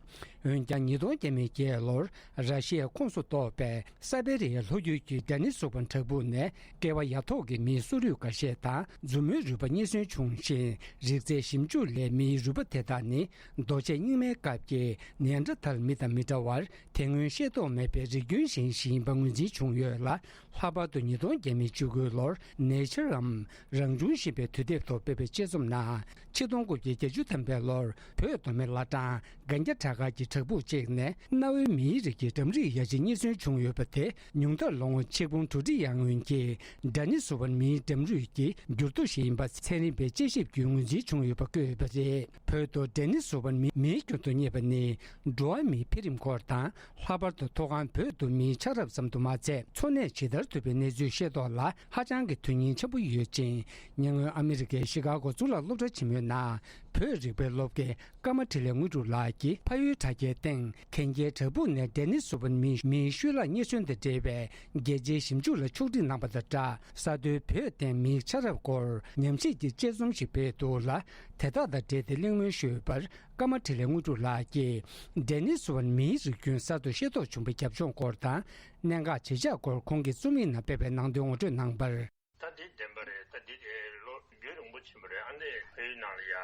འོན་ཀྱང་ཉིས་སྟོང་བརྒྱ་མེད་བརྒྱད་ལོར་ར་ཤི་ཡའི་ཁོངས་སུ་གཏོགས་པའི་སཱི་བེ་རི་ཡའི་ལྷོ་རྒྱུད་ཀྱི་ཌེ་ནི་སུ་ཝན་བྲག་ཕུག་ནས་ཀེ་བ་ཡ་ཐོག་གི་མིའི་གསོ་རིག་འགའ་ཤས་དང་མཛུབ་མོའི་རུས་པ་རྙེད་སོན་བྱུང་ཞིང་། རིག་རྫས་ཞིབ་འཇུག་ལས་མིའི་རུས་པ་དེ་དག་ནི། རྡོ་ཆས་རྙིང་མའི་སྐབས་ཀྱི་ནེ་ཨན་ཏྲ་ཐལ་མི་དང་མི་འདྲ་བར། དེ་སྔོན་ཤེས་རྟོགས་མེད་པའི་རིགས་རྒྱུན་གཞན་ཞིག་ཡིན་པ་ངོས་འཛིན་བྱུང་ཡོད་ལ། ལྷག་པར་དུ་ཉིས་སྟོང་བརྒྱ་མེད་བཅུ་དགུ་ལོར་ནེ་ཆར་འམ་རང་བྱུང་ཞེས་པའི་དུས་དེབ་ཐོག་སྤེལ་བའི་དཔྱད་རྩོམ་ནང་། ཆིག་སྟོང་དགུ་བརྒྱ་བརྒྱད་ཅུ་ཐམ་པའི་ལོར་བོད་མདོ་སྨད་བླ་བྲང་གན་རྐྱལ་བྲག་དཀར་གྱི་བྲག་ཕུག་ཅིག་ནས་གནའ་བོའི་མིའི་རིགས་ཀྱི་འགྲམ་རིས་ཡ་གཅིག་རྙེད་སོན་བྱུང་ཡོད་པ་དེ། ཉུང་མཐར་ལོ་ངོ་ཆིག་འབུམ་དྲུག་ཁྲི་ཡར་སྔོན་གྱི་ཌེ་ནི་སུ་ཝན་མིའི་འགྲམ་རིས་ཀྱི་འགྱུར་རྡོ་ཞིག་ཡིན་པ་ཚན་རིག་པའི་དཔྱད་ཞིབ་བརྒྱུད་ངོས་འཛིན་བྱུང་ཡོད་པ་བཀོད་ཡོད་པ་རེད། བོད་དུ་ཌེ་ནི་སུ་ཝན་མི་མིའི་འགྱུར་རྡོ་རྙེད་པ་ནི་འགྲོ་བ་མིའི་འཕེལ་རིམ་སྐོར་དང་། ལྷག་པར་དུ་མཐོ་སྒང་བོད་དུ་མིའི་ཆགས་རབས་ཙམ་དུ་མ་ཚད། འཚོ་གནས་ཇི་ལྟར་ཐུབ་པའི་གནས་ཚུལ་ཤེས་རྟོགས་ལ་ཧ་ཅང་གི་དོན་སྙིང་ཆེན་པོ་ཡོད་ཅིང་། ཉེ་སྔོན་ཨ་མི་རི་ཀའི་ཤི་ཀ་གོ་གཙུག་ལག་སློབ་གྲྭ་ཆེན་མོའི་ནང་། བོད་རིག་པའི་སློབ་དགེ་ཀརྨ་འཕྲིན་ལས་དངོས་གྲུབ་ལགས་ཀྱིས་ཕ་ཡུལ་དྲ་རྒྱའི་སྟེང་གན་རྐྱལ་བྲག་ཕུག་ནས་ཌེ་ནིས་སོ་ཝན་མིའི་མིའི་ཤུལ་ལྷག་རྙེད་སོན་དང་འབྲེལ་བའི་རྒྱལ་སྤྱིའི་ཞིབ་འཇུག་ལ་ཕྱོགས་སྒྲིག་གནང་པ་དང་སྦྲགས། ས་མཐོའི་བོད་སྟེང་མིའི་ཆ་རབས་སྐོར་ཉམས་ཞིབ་ཀྱི་དཔྱད་རྩོམ་ཞིག་སྤེལ་འདུག་ལ། དེ་དག་དང་འབྲེལ་ཏེ་གླེང་མོལ་ཞུས་པར། ཀརྨ་འཕྲིན་ལས་དངོས་གྲུབ་ལགས་ཀྱིས། ཌེ་ནིས་སོ་ཝན་མིའི་རིགས་རྒྱུད་གསར་དུ་ཤེས་རྟོགས་བྱུང་བའི་རྒྱབ་ལྗོངས་སྐོར་དང་། གནད་འགག་ཇི་ཆགས་སྐོར་ཁོང་གིས་རྩོམ་ཡིག་ནང་སྤེལ་བའི་ནང་དོན་ངོ་སྤྲོད་གནང་བར། ད་འདི་བདེན་པ་རེད། ད་འདི་དེ་ལོ་རྒྱུས་རིང་པོ་ཕྱིན་པ་རེད། ཨ་ནི་བོད་ཡིག་ནང་ལ་ཡ་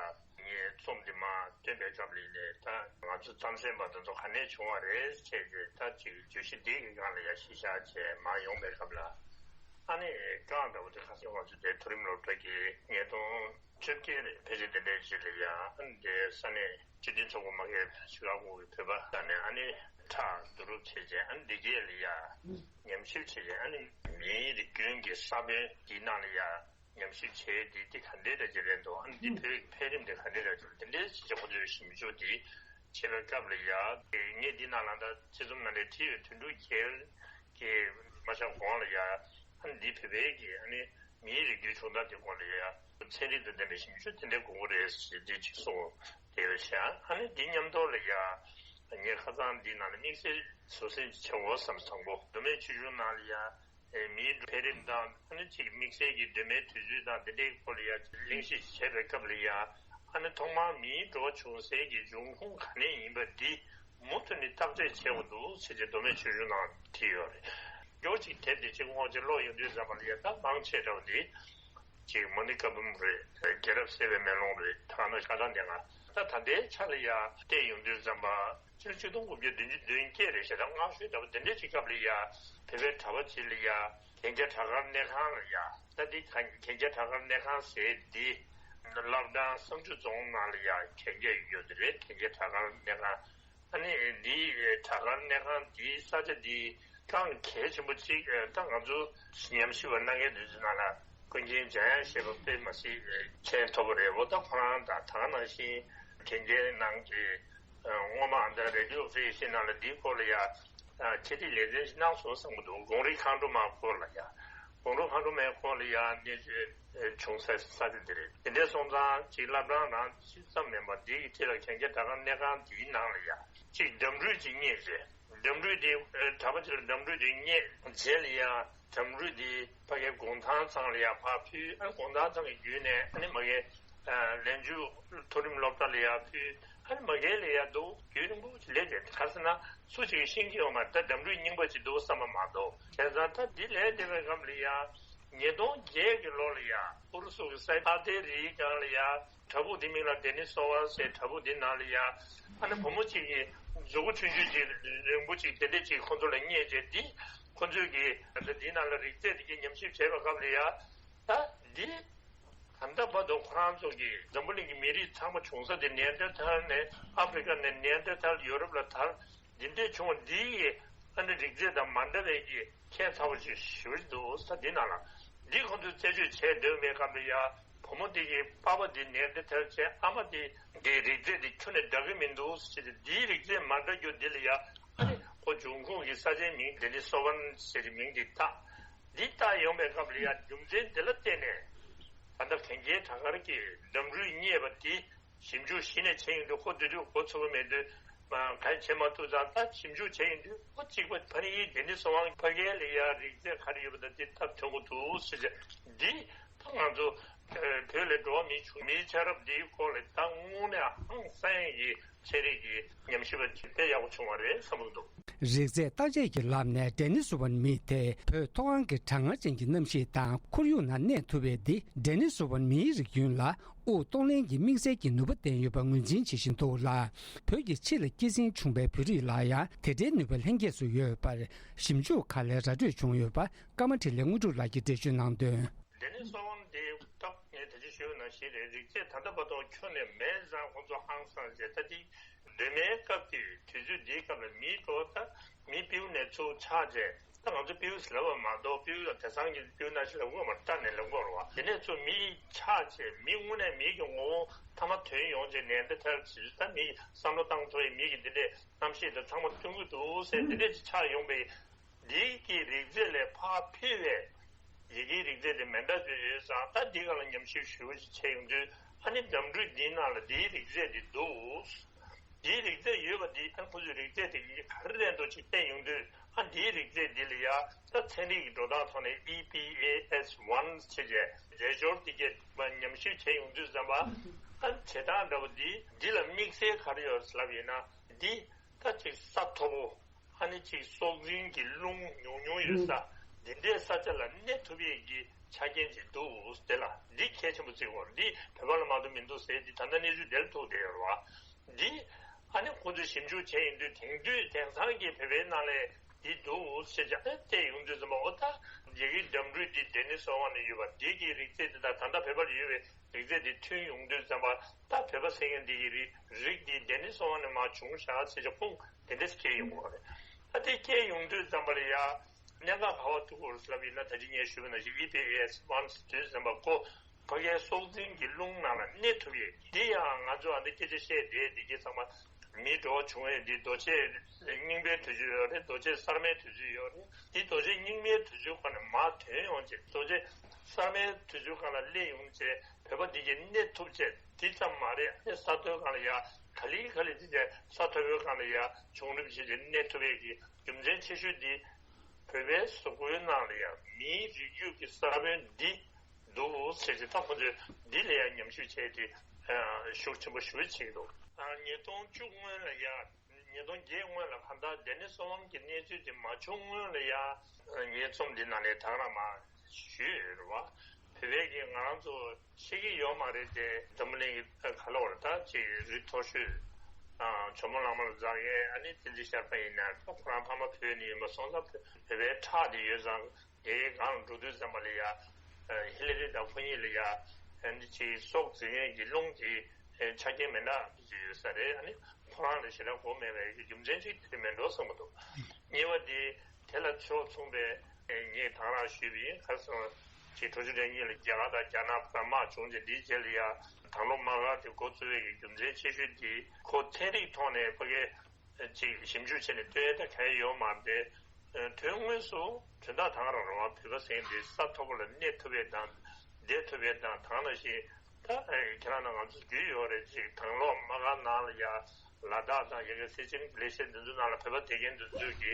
ངས་རྩོམ་འདི་མ་བཏོན་པའི་སྐབས་ལ་ནས་ད་ང་ཚོ་རྩམ་ཟན་པ་དེ་ཚོ་ག་ནས་བྱུང་བ་རེད་ཟེར་ཏེ། ད་ཅིག་བརྗོད་གཞི་འདི་གི་སྒང་ལ་ཡ་གཞི་བཞག་བྱས་མ་ཡོང་པའི་སྐབས་ལ། ཨ་ནི་རྐང་འདྲ་བོ་དེ་ཁ་སང་ང་ཚོ་དེ་མཐོ་རིམ་སློབ་གྲྭ་གི་ཉིས་སྟོང་བཅོ་བརྒྱད་རེད། ཕལ་ཆེར་དེ་འདྲའི་རྗེས་ལ་ཡ་ཨ་ནི་དེ་ས་གནས་སྤྱི་མཐུན་ཚོགས་པ་མ་གིར་ཤི་ཀ་གོ་གི་བོད་པ་དང་ནས་ཨ་ནི་ཁྲག་བསྡུ་རུབ་བྱས་རྗེས་ཨ་ནི་འདི་གས་ལ་ཡ་ཉམས་ཞིབ་བྱས་རྗེས་ཨ་ནི་མིའི་རིགས་རྒྱུན་གྱི་ས་བོན་འདི་ནང་ལ་ཡ་ཉམས་ཞིབ་བྱས་ཏེ་འདི་ག་འདྲའི་འདྲ་ཅིག་རེད་འདུག་ཨ་ནི་འདི་བོད་ཀྱི་འཕེལ་རིམ་འདི་ག་འདྲའི་འདྲ་ཅིག་འདི་འདྲའི་ཅིག་ཁོ་ཚོས་ཞིབ་འཇུག་འདི་བྱེད་པའི་སྐབས་ལ་ཡ་ངས་འདི་ནང་ལ་ད་ཚིག་རྩོམ་ནང་ལ་བྲིས་ཡོད། དོན་གྲུབ་རྒྱལ་གྱི་མ་ཤག་གོང་ལ་ཡ་ཨ་ནི་འདི་བོད་པའི་གི་ཨ་ནི་མིའི་རིགས་རྒྱུད་བྱུང་སྟངས་དེ་སྐོར་ལ་ཡ་ཚན་རིག་དང་ལྡན་པའི་ཞིབ་འཇུག་དེ་འདྲའི་དགོས་མཁོ་རེད་ཟེར་འདི་ཅིག་གསུངས་བསྡད་ཡོད་ཤག་ཨ་ནི་འདི་མཉམ་དུ་ལ་ཡ་ངས་ཁ་སང་འདི་ནང་ལ་དམིགས་བསལ་ཟུར་གསན་ཅིག་བྱེད་དགོས་བསམ་བསམ་གོ་མདོ་སྨད་ཆོས་འབྱུང་ནང་ལ་ཡ་མིའི་འཕེལ་རིམ་དང་ཨ་ནི་ཅིག་དམིགས་བསལ་གྱི་གདོད་མའི་དུས་ཚོད་དང་འདི་འདྲའི་སྐོར་ལ་ཡ་གླེང་གཞི་བྱས་པའི་སྐབས་ལ་ཡ་ཨ་ནི་ཐོག་མར་མིའི་འགྲོ་བ་བྱུང་སའི་གི་འབྱུང་ཁུངས་ག་ནས་ཡིན་པ་འདི་མུ་མཐུད་ནས་བརྟག་དཔྱད་བྱེད་དགོས་འདུག་ཟེར་ཏེ་མདོ་སྨད་ཆོས་འབྱུང་ནང་བྲིས་ཡོད་རེད། མགྱོགས་ཅིག་དེབ་དེ་གཅིག་སྔོག་ཅིག་ཀློག་ཡོང་དུས་ཙམ་པ་ལ་ཡ་ད་མང་ཆེ་འདྲ་བ་འདི་ཅིག་མོ་ནི་ཀ་བུམ་རེད། རྒྱལ་རབས་གསལ་བའི་མེ་ལོང་རེད། ད་ག་ནང་བཞིན་ཤ་ཐང་སྡེ་ལྔ། ད་ད་ལྟའི་ཆ་ལ་ཡ་བལྟས་ཡོང་དུས་ཙམ་པ་ཕྱི་ལོ་ཆིག་སྟོང་དགུ་བརྒྱ་བདུན་ཅུ་དོན་བརྒྱད་རེད་ཤག་ད་སྔ་ཤོས་འདྲ་བོ་དེ་འདྲའི་ཅིག་སྐབས་ལ་ཡ་བོད་པའི་གྲྭ་པ་ཅིག་ལ་ཡ་གན་རྐྱལ་བྲག་དཀར་གནས་ཁང་ལ་ཡ་ད་འདི་གན་རྐྱལ་བྲག་དཀར་གནས་ཁང་ཟེར་འདི་བླ་བྲང་བསང་ཆུ་རྫོང་ནང་ལ་ཡ་གན་རྐྱལ་ཡོད་དེ་རེད། གན་རྐྱལ་བྲག་དཀར་གནས་ཁང་། ཨ་ནི་འདི་བྲག་དཀར་གནས་ཁང་འདིའི་ས་ཆ་འདི་གང་གལ་ཆེན་པོ་ཅིག་ད་ང་ཚོ་ཉམས་ཞིབ་པ་གནང་མཁན་དེ་ཚོའི་ནང་ལ་ཀུན་མཁྱེན་འཇམ་དབྱངས་བཞད་པ་དཔེ་མ་སྲིད་མཁྱེན་ཐོབ་པ་རེད། འོ་ད་ཁོ་རང་དང་ད་ག་ནང་བཞིན་དྲན་རྟེན་ནང་གི་སྔོན་མ་ཨ་ད་རེ་ཌི་ཡོ་ཧྥེ་ཤི་ནང་ལ་འདིའི་སྐོར་ལ་ཡ་ཆེད་དེ་ལེ་ཚན་ཞིག་གནང་སོང་བསམ་གྱི་འདུག་གངས་རི་མཁའ་འགྲོ་མའི་སྐོར་ལ་ཡ། གངས་རི་མཁའ་འགྲོ་མའི་སྐོར་ལ་ཡ་གནས་ཚུལ་བྱུང་ས་ས་ཆ་འདི་རེད། དེ་འདྲའི་སོང་ཙང་ཅིག་བླ་བྲང་རང་ཙམ་མིན་པ་འདི་གི་ཁྲིད་ལ་གན་རྐྱལ་བྲག་དཀར་གནས་ཁང་འདིའི་ནང་ལ་ཡ་ཅིག་འགྲིམ་འགྲུལ་ཅིག་རྙེད་རྗེས། འགྲིམ་འགྲུལ་འདི་གྲྭ་པ་ཅིག་ལ་འགྲིམ་འགྲུལ་འདི་རྙེད་རྗེས་ལ་ཡ་འགྲིམ་འགྲུལ་འདི་ཕ་གིའི་གུང་ཐང་ཚང་ལ་ཡ་ཕར་ཕུལ། ཨ་ནི་གུང་ཐང་ཚང་གི་བརྒྱུད་ནས་ཨ་ནི་མ་གིའི་ལས་འཇུག་མཐོ་རིམ་སློབ་གྲྭ་ལ་ཡ་ཕུལ། ཨ་ནི་མ་གིའི་ལ་ཡ་འདུག་རྒྱུན་རིང་པོ་ཅིག་སླེབས་ཏེ་ག་རེ་ཟེར་ན་སུ་གཅིག་གིས་ཤེས་ཀྱི་ཡོད་མ་རེད། ད་འགྲིམ་འགྲུལ་རྙིང་པ་ཅིག་འདུག་བསམ་པ་མ་གཏོགས། བྱས་ཙང་ད་འདི་ལས་འདས་པའི་སྐབས་ལ་ཡ་ཉིས་སྟོང་བརྒྱད་ཀྱི་ལོ་ལ་ཡ་ཨུ་རུ་སུ་གི་སའི་ཕག་སྡེའི་རིའི་སྒང་ལ་ཡ་བྲག་ཕུག་འདི་མིང་ལ་ཌེ་ནི་སོ་ཝན་ཟེར། བྲག་ཕུག་འདི་ནང་ལ་ཡ་ཨ་ནི་བུ་མོ་གཅིག་གིས་མཛུ་གུ་ཆུང་ཆུང་ཅིག་རིང་པོ་ཅིག་དེ་འདྲ་ཅིག་ཁོ་ཚོ་ལ་རྙེད་རྗེས་འདི་ཁོ་ཚོས་ཀྱིས་ད་འདི་ནང་ལ་རིགས་རྫས་དེ་གའི་ཉམས་ཞིབ་བྱས་པའི་སྐབས་ལ་ཡ་ད་འདི། ད་ལྟ་བར་དུ་ཁོ་རང་ཚོ་གིས་འཛམ་བུ་གླིང་གི་མི་རིགས་ཚང་མ་བྱུང་ས་དེ་ནེ་ཨན་ཏེར་ཐལ་ནས་ཨ་ཧྥི་རི་ཀ་ནས་ནེ་ཨན་ཏེར་ཐལ་ཡོ་རོབ་ལ་དར། འདི་འདྲས་བྱུང་བ་འདི་ཡིས་ཨ་ནི་རིགས་རྫས་དང་མ་འདྲ་བའི་གི་ཁྱད་མཚར་པོ་ཅིག་ཞེ་པོ་ཅིག་འདུག་ས་འདི་ནང་ལ། འདི་ཁོ་ཚོས་རྩད་གཅོད་བྱས་འདོད་མེད་སྐབས་ལ་ཡ་བུ་མོ་འདི་གི་པ་ཕ་འདི་ནེ་ཨན་ཏེར་ཐལ་བྱས། ཨ་མ་འདི་འདིའི་རིགས་རྫས་འདི་ཁྱོན་ནས་འདྲ་གི་མི་འདུག་ཟེར་ཏེ་འདིའི་རིགས་རྫས་མ་འདྲ་རྒྱུ་འདི་ལ་ཡ་ཨ་ནི་ཁོ་འབྱུང་ཁུངས་ཀྱི་ས་ཆའི་མིང་ཌེ་ནི་སོ་ཝན་ཟེར་གྱི་མིང་འདི་བཏགས། འདི་ལྟར་ཡོང་པའི་སྐབས་ལ་ཡང་རྒྱུ་མཚན་འདི་ལ་བརྟེན་ནས་ད་ལྟ་གན་རྐྱལ་བྲག་དཀར་གྱི་འགྲིམ་འགྲུལ་རྙེད་པ་འདི་ཞིབ་འཇུག་གཞི་ནས་བྱེད་ཡོང་དུས་ཁོ་དེ་དུས་འགོ་ཚུགས་པ་མེད་དུས་གང་ཡང་བྱེད་མ་ཐུབ་ཙང་། ད་ཞིབ་འཇུག་བྱེད་ཡོང་དུས་ཁོ་གཅིག་པ་ཕ་རིའི་ཌེ་ནི་སོ་ཝན་ཕ་གིའི་ལ་ཡང་རིགས་རྫས་ག་རེ་ཡོད་པ་དང་འདི་ལྟ་ཐོན་གྱི་འདུག་ཟེར་བྱས། འདི་ད་ང་ཚོ་བོད་ལ་འགྲོ་བ་མིའི་བྱུང་མིའི་ཆ་རབས་འདིའི་སྐོར་ལ་ད་དངོས་གནས་ཧང་སང་གི་ཚན་རིག་གི་ཉམས་ཞིབ་པ་ཅིག་དཔེ་ཡག་པོ་བྱུང་བ་རེད་བསམ་གྱི་འདུག་རིགས་རྫས་བརྟག་དཔྱད་ཀྱི་ལམ་ནས་ཌེ་ནི་སོ་ཝན་མི་དེ་བོད་མཐོ་སྒང་གི་གྲང་ངར་ཅན་གྱི་གནམ་གཤིས་དང་ཁོར་ཡུག་ནང་གནས་ཐུབ་པས། འདི་ཌེ་ནི་སོ་ཝན་མིའི་རིགས་རྒྱུན་ལ་དབུགས་གཏོང་ལེན་གྱི་དམིགས་བསལ་གྱི་ནུས་པ་ལྡན་ཡོད་པ་ངོས་འཛིན་བྱེད་བཞིན་འདུག་ལ། བོད་ཀྱི་ཕྱི་ལ་སྐྱེད་སྲིང་བྱུང་བའི་བོད་རིགས་ལ་ཡང་དེ་འདྲའི་ནུས་པ་ལྷན་སྐྱེས་སུ་ཡོད་པར་ཞིབ་འཇུག་ཁག་ལས་ར་སྤྲོད་བྱུང་ཡོད་པ་ཀརྨ་འཕྲིན་ལས་དངོས་གྲུབ་ལགས་ཀྱིས་འགྲེལ་བརྗོད་གནང་དོན། ཌེ་ནི་སོ་ཝན་དེ་སྐབས་ངས་ད་ཅི་ཞུས་པ་ནང་བཞིན་རེད། རིགས་རྫས་ད་ལྟ་བར་དུ་ཁྱོན་ནས་མེད་ཙང་ཁོང་ཚོ་ཧང་སངས་བྱས། ད་དེ་གདོད་མའི་སྐབས་ཀྱི་དུས་ཚོད་འདིའི་སྐབས་ལ་མིའི་འགྲོ་བ་ད་མི་སྤྲེའུ་ནས་ཚུར་ཆགས་བྱས། ད་ང་ཚོ་སྤྲེའུ་ཟེར་ལབ་པ་མ་གཏོགས་སྤྲེའུ་ལ་དེང་སང་གི་སྤྲེའུ་ནང་བཞིན་ལབ་དགོས་མ་རེད། སྤྲ་ནས་ལབ་དགོས་རེད་བ། དེ་ནས་ཚུར་མི་ཆགས་བྱས་མི་དངོས་གནས་མི་གི་ངོ་བོ་ཐ་མ་ཐོན་ཡོང་བྱས་ནས་འདི་ཐལ་ཟེར། ད་མི་བསམ་བློ་བཏང་ཐུབ་ཡས་མི་གི་འདི་འདྲའི་རྣམ་ཤེས་དེ་ཚང་མ་སྟོན་གྱི་འདུག་ཟེར། འདི་འདྲས་ཅིག་ཆགས་ཡོང་པས། འདི་གི་རིགས་རྫས་ལས་ཕར་འཕེལ་བའི་ ཡི་གེའི་རིགས་རྫས་དེ་མི་འདྲ་ཅིག་ཡོད་ཙང་ད་འདི་སྒང་ལ་ཉམས་ཞིབ་ཞུ་བ་ཞིག་བྱས་ཡོང་དུས་ཨ་ནི་འགྲིམ་འགྲུལ་འདིའི་ནང་ལ་འདིའི་རིགས་རྫས་དེ་འདུག་འདིའི་རིགས་རྫས་ཡོད་པ་འདི་ཨ་ནི་ཁོ་ཚོས་རིགས་རྫས་དེ་ག་རེ་རེད་འདུག་ཅིག་བལྟས་ཡོང་དུས་ཨ་འདིའི་རིགས་རྫས་འདི་ལ་ཡ་ད་ཚན་རིག་གི་འགྲོ་སྟངས་ཐོག་ནས་ཨི་པི་ཨེ་ཨེས་ཝན་ཞེས་བྱས་རྫས་སྦྱོར་དེ་གས་ཉམས་ཞིབ་བྱས་ཡོང་དུས་ཙམ་པ་ཨ་བྱེད་སྟངས་འདྲ་པོ་འདི་འདི་ལ་དམིགས་བསལ་ག་རེ་ཡོད་ལབ་ཡིན་ན་འདི་ད་ཅིག་ས་མཐོ་པོ། ཨ་ནི་གཅིག་སྲོག་འཛིན་གྱི་རླུང་ཉུང་ཉུང་ཡོད་ས། འདི་འདྲའི་ས་ཆ་ལ་གནས་ཐུབ་ཡས་ཀྱི་ཆ་རྐྱེན་ཅིག་འདུག་དེ་ལ་འདི་གལ་ཆེན་པོ་བརྩི་དགོས་རེད། འདི་བོད་པ་ལ་མ་གཏོགས་མི་འདུག་ཟེར་འདི་ད་ལྟ་གནས་ཚུལ་དེར་ཐུག་བསྡད་ཡོད་རེད་བ། འདི་ཨ་ནི་ཁོང་ཚོས་ཞིབ་འཇུག་བྱས་ཡིན་དུས་དེང་དུས་དེང་སང་གི་བོད་པའི་ནང་ལ་འདི་འདུག་ཟེར་ཅིག་ཨ་བལྟས་ཡོང་དུས་ཙམ་པ་འོ་ད་ཡ་གི་འགྲིམ་འགྲུལ་འདི་ཌེ་ནི་སི་ཨོ་ཝན་ནས་ཡོད་པ་འདི་གི་རིགས་རྫས་འདི་དང་ད་ལྟ་བོད་པ་ལ་ཡོད་པའི་རིགས་རྫས་འདི་མཐུན་ཡོང་དུས་ཙམ་པ་ད་བོད་པ་ཟེར་མཁན་འདི་གི་རིགས་རིགས་འདི་ཌེ་ནི་སི་ཨོ་ཝན་ནས་མར་བྱུང་ཤག་ཟེར་ཅིག་ཁུངས། དེ་འདྲ་སྐྱེས་ཡོང་གི་རེད། ད་དེ་སྐྱེས་ཡོང་དུས་ཙམ་པ་ལ་ཡ། གནད་འགག་ག་པར་ཐུག་གི་རེད་ལབ་ཡིན་ན་ད་ཅི་ངས་ཞུས་པ་ནང་བཞིན་ཨི་པི་ཨེ་ཨེས་ཝན་དུས་ཙམ་པ་ཁོ་ཕ་གིའི་སྲོག་འཛིན་གྱི་རླུང་ནང་ལ་གནས་ཐུབ་ཡས་འདི་ཡང་ང་ཚོ་ཨ་འདི་སྐད་ཆ་བཤད་བསྡད་འདི་གི་ཚང་མ་མིའི་འགྲོ་བ་བྱུང་ཡས་འདི་རྡོ་ཆས་རྙིང་པའི་དུས་ཚོད་ཡོད་རེད། རྡོ་ཆས་གསར་མའི་དུས་ཚོད་ཡོད་རེད། འདི་རྡོ་ཆས་རྙིང་མའི་དུས་ཚོད་ཁོ་ནས་མར་ཐོན་ཡོང་བྱས་རྡོ་ཆས་གསར་མའི་དུས་ཚོད་སྒང་ལ་སླེབས་ཡོང་བྱས་བོད་པ་འདི་གི་གནས་ཐུབ་བྱས་འདི་ཙམ་མ་རེད། ཨ་ནི་ས་མཐོའི་སྒང་ལ་ཡ་ག་ལེ་ག་ལེ་འདི་བྱས་ས་མཐོ་པོའི་སྒང་ལ་ཡ་བྱུང་རིམ་བྱས་བྱས་གནས་ཐུབ་ཡས་ཀྱི་རྒྱུ་མཚན་ཆེ་ཤོས་འདི། བོད་པའི་གཟུགས་པོའི་ནང་ལ་ཡང་མིའི་རིགས་རྒྱུད་ཀྱི་ས་བོན་འདི་འདུག་ཟེར་ཏེ་ད་ཁོ་ཚོས་འདི་ལ་ཡང་ཉམས་ཞིབ་བྱས་ཏེ་ཤུགས་ཆེན་པོ་ཞེ་པོ་བྱེད་ཀྱི་འདུག་ཉིས་སྟོང་བཅུ་སྔོན་ལ་ཡང་ཉིས་སྟོང་བརྒྱད་སྔོན་ལ་གང་ལྟར་ཌེ་ནི་སི་ཨོ་ཝན་གྱི་གནས་ཚུལ་དེ་མ་བྱུང་སྔོན་ལ་ཡང་ངའི་རྩོམ་འདི་ནང་ལ་ད་ག་རང་མ་ཞུས་ཡོད་རེད་བ། བོད་པས་ཀྱི་ང་རང་ཚོ་ཤེས་ཀྱི་ཡོད་མ་རེད་དེ། འཛམ་བུ་གླིང་གི་ག་ལ་བར་ད་ཅིག་རིགས་མཐོ་ཤོས་ཇོ་མོ་གླང་མ་ལ་འཛེག་མཁན་ཨ་ནི་བསྟན་འཛིན་ཤར་པ་ཡིན་ན་ད་ཁོ་རང་ཕ་མ་བོད་ནས་ཡིན་པ་སོང་ཙང་བོད་པའི་ཁྲག་དེ་ཡོད་ཙང་རྒྱ་ཡི་སྒང་ལ་འགྲོ་དུས་ཙམ་པ་ལ་ཡ་ཧི་ལ་རི་དང་ཁོ་གཉིས་ལ་ཡ་ཨ་ནི་ཅིག་སྲོག་འཛིན་མཁན་གྱི་རླུང་གི་ཆ་རྐྱེན་མི་འདྲ་ཅིག་ཡོད་ས་རེད། ཨ་ནི་ཁོ་རང་ལ་ཞེ་དྲག་གོ་མེད་པའི་རྒྱུ་མཚན་ཅིག་དེ་མིན་འགྲོ་བསམ་གྱི་འདུག་གཉིས་པ་དེ། དེ་ལ་ཕྱོགས་མཚུངས་པའི་ངས་ད་ག་རང་ཞུས་པ་ཡིན། ག་རེ་ཟེར་ན་ཅིག་དྲུག་ཅུ་རེ་གཉིས་ལ་རྒྱ་གར་དང་རྒྱ་ནག་དམག་བྱུང་རྗེས་འདིའི་རྗེས་ལ་ཡ་དྭང་བློ་དམག་སྒར་དེ་འགོ་བཙུགས་པའི་གི་རྒྱུ་མཚན་ཆེ་ཤོས་དེ་ཁོ་ཚན་རིག་ཐོག་ནས་ཕ་གི་ཅིག་ཞིབ་འཇུག་བྱས་ནས་སྟོན་ཡས་ད་གང་ཡང་ཡོད་མ་རེད། དོན་དངོས་སུ་དོན་དག་ད་ག་རང་རེད་བ། བོད་པ་ཟེར་མཁན་དེ་ས་མཐོ་པོ་ལ་གནས་ཐུབ་ཡས་དང་བསྡད་ཐུབ་ཡས་དང་ད་ག་ནང་བཞིན། ད་ཨེ་ཁྱེད་རང་ནང་ང་ཚོ་རྒྱུས་ཡོད་རེད། ཅིག་དྭང་བློ་དམག་སྒར་ནང་ལ་ཡ་ལ་དྭགས་དང་ཡ་གི་སེ་ཆེན་ལེ་ཤ་འདི་ཚོ་ནང་ལ་བོད་པ་དེ་གའི་འདི་ཚོས་ཀྱི་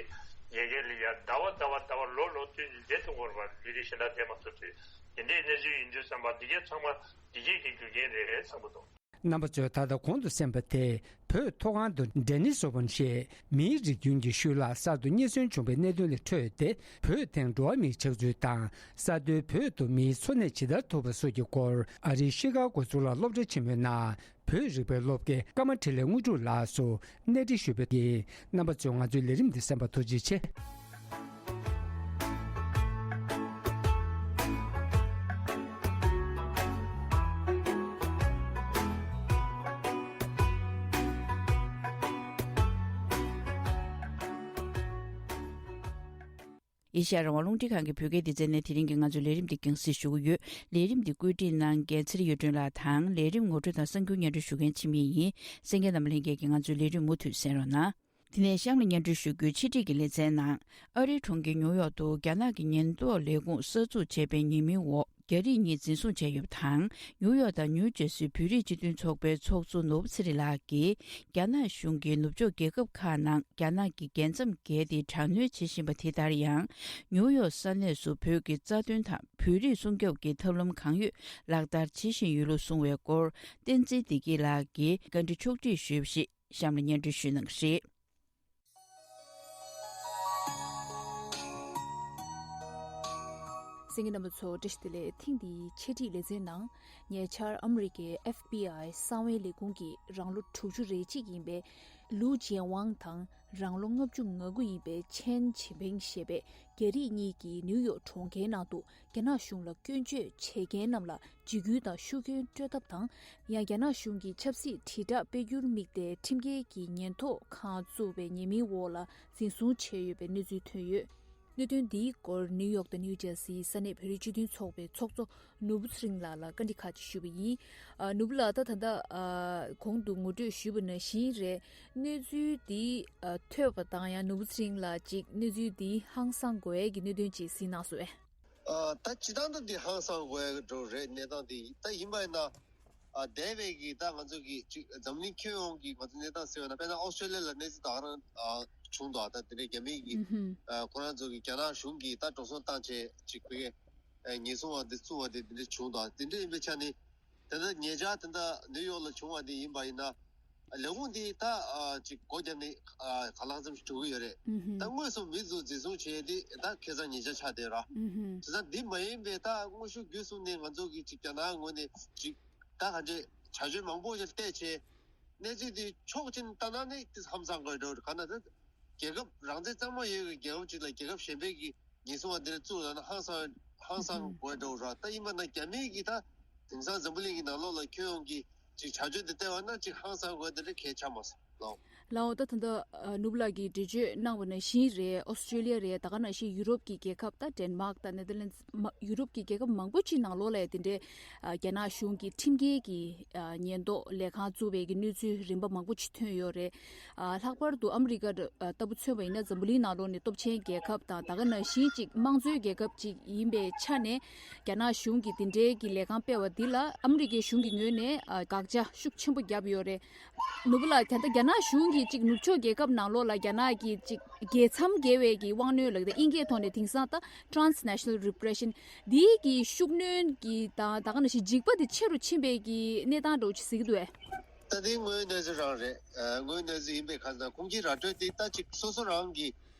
ཡ་གི་ལ་ཡ་ཟླ་བ་ཟླ་བ་ཟླ་བ་ལོ་ལོ་བསྟུན་ནས་བསྡད་ཐུབ་ཀྱི་ཡོད་རེད་པ། མི་རིགས་གཞན་དག་བསྡད་མ་ཐུབ་དུས་དེ་འདྲའི་གནས་ཚུལ་ཡིན་དུས་ཙམ་པ་འདི་གའི་ཚང་མ་འདི་གའི་གི་རྒྱུ་རྐྱེན་རེད་བསམ་གྱི་འདུག་རྣམ་པ་ཚོས་ད་ལྟ་གོང་དུ་གསན་པ་དེ་བོད་མཐོ་སྒང་དུ་ཌེ་ནི་སོ་ཝན་ཞེས་མིའི་རིགས་རྒྱུན་གྱི་ཤུལ་ལྷག་གསར་དུ་རྙེད་སོན་བྱུང་བའི་གནད་དོན་ལས་འཕྲོས་ཏེ་བོད་དེང་འགྲོ་བ་མིའི་ཆགས་ཚུལ་དང་ས་མཐོའི་བོད་དུ་མིའི་འཚོ་གནས་ཇི་ལྟར་ཐུབ་པ་སོགས་ཀྱི་སྐོར་ཨ་རིའི་ཤི་ཀ་གོ་གཙུག་ལག་སློབ་གྲྭ་ཆེན་མོའི་ནང་བོད་རིག་པའི་སློབ་དགེ་ཀརྨ་འཕྲིན་ལས་དངོས་གྲུབ་ལགས་སུ་གནས་འདྲི་ཞུས་པ་དེ་རྣམ་པ་ཚོས་ང་ཚོའི་ལས་རིམ་འདི་གསན་པར་ཐུགས་རྗེ་ཆེ། ཨེ་ཤ་ཡ་རང་དབང་རླུང་འཕྲིན་ཁང་གི་བོད་སྐད་སྡེ་ཚན་ནས་དེ་རིང་གི་ང་ཚོའི་ལས་རིམ་འདི་རྒྱང་སྲིང་ཞུ་གི་ཡོད། ལས་རིམ་འདི་བཀོད་སྒྲིག་གནང་མཁན་ཚེ་རིང་གཡུ་སྒྲོན་ལགས་དང་ལས་རིམ་ངོ་སྤྲོད་དང་གསར་འགྱུར་སྙན་སྒྲོན་ཞུ་མཁན་འཆི་མེད་ཡིན། གསན་མཁན་རྣམ་པ་ལྷན་རྒྱས་ཀྱིས་ང་ཚོའི་ལས་རིམ་མུ་མཐུད་གསན་རོགས་གནང་། དེ་ནས་གཤམ་ལ་སྙན་སྒྲོན་ཞུ་རྒྱུའི་ཕྱི་དྲིལ་གྱི་ལེ་ཚན་ནང་། ཨ་རིའི་གྲོང་ཁྱེར་ཉིའུ་ཡོག་ཏུ་རྒྱ་ནག་གི་ཉེན་རྟོག་ལས་ཁུངས་གསར་འཛུགས་བྱས་པའི་ཉེས་མིང་འོག་རྒྱ་རིགས་གཉིས་འཛིན་བཟུང་བྱས་ཡོད་པ་དང་། ཉིའུ་ཡོག་དང་ནིའུ་ཇར་སིའི་བོད་རིགས་སྤྱི་མཐུན་ཚོགས་པའི་ཚོགས་གཙོ་ནོར་བུ་ཚེ་རིང་ལགས་ཀྱིས། རྒྱ་ནག་གཞུང་གིས་ནུབ་ཕྱོགས་རྒྱལ་ཁབ་ཁག་ནང་རྒྱ་ནག་གི་རྒྱལ་མཚམས་བརྒལ་ཏེ་དྲག་གནོན་བྱེད་བཞིན་པ་དེ་ལྟར་ཡང་། ཉིའུ་ཡོག་ས་གནས་སུ་བོད་ཀྱི་རྩ་དོན་དང་བོད་རིགས་སྲུང་སྐྱོབ་ཀྱི་ཐབས་ལམ་གང་ཡོད་ལག་བསྟར་བྱེད་བཞིན་ཡོད་ལུགས་གསུངས་པའི་སྐོར། བསྟན་འཛིན་བདེ་སྐྱིད་ལགས་ཀྱིས་བཀའ་འདྲི་ཕྱོགས་སྒྲིག་ཞུས་པ་ཞིག་གཤམ་ལ་སྙན་སྒྲོན་ཞུ་གནང་གི་རེད། གསན་མཁན་རྣམ་པ་ཚོ་བཀྲ་ཤིས་བདེ་ལེགས། ཐེངས་འདིའི་འཆད་ཁྲིད་ལེ་ཚན་ནང་ཉེ་ཆར་ཨ་མི་རི་ཀའི་ཨེཕ་བི་ཨའི་གསང་བའི་ལས་ཁུངས་ཀྱིས་རང་ལོ་དྲུག་ཅུ་རེ་གཅིག་ཡིན་པའི་ལུའུ་ཅན་ཝང་དང་རང་ལོ་ལྔ་བཅུ་ང་དགུ་ཡིན་པའི་ཆན་ཆི་ཕིང་ཞེས་པའི་རྒྱ་རིགས་གཉིས་ཀྱིས་ནིའུ་ཡོག་གྲོང་ཁྱེར་ནང་དུ་རྒྱ་ནག་གཞུང་ལ་སྐྱོན་བརྗོད་བྱེད་མཁན་རྣམས་ལ་འཇིགས་སྐུལ་དང་ཤུགས་རྐྱེན་སྤྲོད་ཐབས་དང་། ཡང་རྒྱ་ནག་གཞུང་གིས་ཆབ་སྲིད་དྲིལ་བསྒྲགས་སྤེལ་རྒྱུར་དམིགས་ཏེ་ཁྲིམས་འགལ་གྱི་ཉེན་རྟོག་ཁང་བཙུགས་པའི་ཉེས་མིང་འོག་ལ་འཛིན་བཟུང་བྱས་ཡོད་པའི་གནས་ཚུལ་ཐོན་ཡོད། གནད་དོན་འདིའི་སྐོར་ནིའུ་ཡོག་དང་ནིའུ་ཇར་སིའི་ས་གནས་བོད་རིགས་སྤྱི་མཐུན་ཚོགས་པའི་ཚོགས་གཙོ་ནོར་བུ་ཚེ་རིང་ལགས་ལ་བཀའ་འདྲི་ཁག་ཅིག་ཞུས་པ་ཡིན། ཨ། ནོར་བུ་ལགས། ད་ད་ལྟ་ཨ་གོང་དུ་ངོ་སྤྲོད་ཞུས་པ་ནང་བཞིན་རེད། གནས་ཚུལ་འདི་ཨ་ཐོས་པ་དང་ཡང་ནོར་བུ་ཚེ་རིང་ལགས་ཅིག་གནས་ཚུལ་འདི་ཧང་སང་དགོས་ཡས་ཀྱི་གནད་དོན་ཅིག་གཟིགས་གནང་སོང་ཨེ། ཨ་ད་སྤྱི་བཏང་དུ་འདི་ཧང་སང་དགོས་འགྲོ་རེད། གནས་སྟངས་འདི་ད་ཡིན་པ་ཡིན་ན། ཨ་འདས་པའི་གི་ད་ང་ཚོ་གི་ཅིག་འཛམ་གླིང་ཁྱོན་ཡོངས་ཀྱི་ང་ཚོ་གནས་སྟངས་ཟེར་བ་ན། དཔེར་ན་ཨོ་སི་ཀྲོ་ལི་ཡ་ལ་གནས་ཚུལ་ད་ག་རང་ཨ་བྱུང་འདུག་ད་དེ་འདྲའི་རྒྱ་མི་གི་ཨ་ཁོ་རང་ཚོ་གི་རྒྱ་ནག་གཞུང་གི་ད་འགྲོ་སོང་བཏང་བྱས་ཅིག་བོད་སྐད་ཉེན་སྲུང་བ་འདི་བཙུགས་པ་དེ་དེ་འདྲ་བྱུང་འདུག་དེ་འདྲ་ཡིན་པའི་ཆ་ནས། དེ་འདྲ་ཉེ་ཆར་དེ་འདྲ་ནིའུ་ཡོག་ལ་བྱུང་བ་འདི་ཡིན་པ་ཡིན་ན། ལས་ཁུངས་འདི་ད་ཨ་ཅིག་སྒོ་བརྒྱབ་ནས་ཨ་ག་ལ་ཙམ་ཞིག་འགྲོ་གི་ཡོད་རེད། ད་དངོས་སུ་མི་ཚོ་འཛིན་བཟུང་བྱས་ཏེ་ད་ཁེ་བཟང་ཉེ་ཆར་ཆགས་བསྡད་ར། དེ་ཙང་འདི་མ་ཡིན་པའི་ད་དངོས་ཤུགས་བརྒྱུད་གསུམ་ནས་ང་ཚོ་གི་ཅིག་རྒྱ་ནག་ངོས་ནས་ཅིག་ད་ག་འདྲས་བྱ་སྤྱོད་མང་པོ་ཞིག་བལྟས་བྱས། གནས་ཚུལ་འདི་ཕྱོགས་གཅིག་ནས་ལྟ་ན་ནི་དེ་ཧང་སང་དགོས་འགྲོ་ག་ན་ད། རྒྱལ་ཁབ་རང་བཙན་གཙང་མ་ཡོད་པའི་རྒྱལ་ཁབ་ཅིག་ལ་རྒྱལ་ཁབ་གཞན་པའི་གི་ཉེན་སྲུང་བ་འདིར་བཙུགས་ལ་ན་ཧང་སང་ཧང་སང་དགོས་འགྲོ་ར། ད་ཡིན་པ་ན་རྒྱ་མིའི་གི་ད་དེང་སང་འཛམ་བུ་གླིང་གི་ནང་ལོགས་ལ་ཁྱོན་ཡོངས་ཀྱི་ཅིག་བྱ་སྤྱོད་འདི་བལྟས་པ་ན་ཅིག་ཧང་སང་དགོས་འདི་འདྲ་གལ་ཆགས་མ་སོང་ལོ། ལའོ་ད་ད་ལྟ་ནུབ་ལགས་ཀྱིས་འགྲེལ་བརྗོད་གནང་བ་ནང་བཞིན་རེད། ཨོ་སི་ཀྲོ་ལི་ཡ་རེད། ད་ག་ནང་བཞིན་ཡུ་རོབ་ཀྱི་རྒྱལ་ཁབ་ད་ཌེན་མཱག་ད་ནེ་དར་ལན་ཌི་ཡུ་རོབ་ཀྱི་རྒྱལ་ཁབ་མང་པོ་ཅིག་ནང་ལོགས་ལ་དེ་འདྲའི་རྒྱ་ནག་གཞུང་གི་ཁྲིམས་འགལ་གྱི་ཉེན་རྟོག་ལས་ཁང་བཙུགས་པའི་གི་གནས་ཚུལ་རིམ་པ་མང་པོ་ཅིག་ཐོན་ཡོད་རེད། ལྷག་པར་དུ་ཨ་མི་རི་ཀ་ལྟ་བུ་མཚོན་པ་ཡིན་ན་འཛམ་བུ་གླིང་ནང་ལོགས་ནས་སྟོབས་ཆེན་རྒྱལ་ཁབ་དང་ད་ག་ནང་བཞིན་ཅིག་དམངས་གཙོའི་རྒྱལ་ཁབ་ཅིག་ཡིན་པའི་ཆ་ནས་རྒྱ་ནག་གཞུང་གིས་དེ་འབྲེལ་གྱི་ལས་ཁང་སྤེལ་བ་འདི་ལ་ཨ་མི་རི་ཀའི་གཞུང་གི་ངོས་ནས་དགག་བྱ་ཤུགས་ཆེན་པོ་བརྒྱབ་ཡོད་རེད། ནོར་བུ་ལགས་ད་ལྟ་རྒྱ་ནག་གཞུང་གིས་ཅིག་ནུབ་ཕྱོགས་རྒྱལ་ཁབ་ནང་ལོགས་ལ་རྒྱ་ནག་གིས་ཅིག་རྒྱལ་མཚམས་བརྒལ་བའི་གི་དབང་གནོད་ལབ་ད་ཨིན་སྐད་ཐོག་ནས་དེང་སང་ད་transnational repression འདིའི་གི་ཤུགས་སྣོན་གྱི་དང་ད་ག་ནང་བཞིན་འཇིགས་པ་འདི་ཆེ་རུ་ཕྱིན་པའི་གི་གནས་སྟངས་འདྲ་བོ་ཅིག་གཟིགས་འདུག་ཨེ། ད་དེ་དངོས་ཡོད་གནས་ཚུལ་རང་རེད། ཨ་དངོས་ཡོད་གནས་ཚུལ་ཡིན་པའི་ཁ་སང་ཁོང་གིས་ར་སྤྲོད་དེ་ད་ཅིག་སོ་སོ་རང་གི་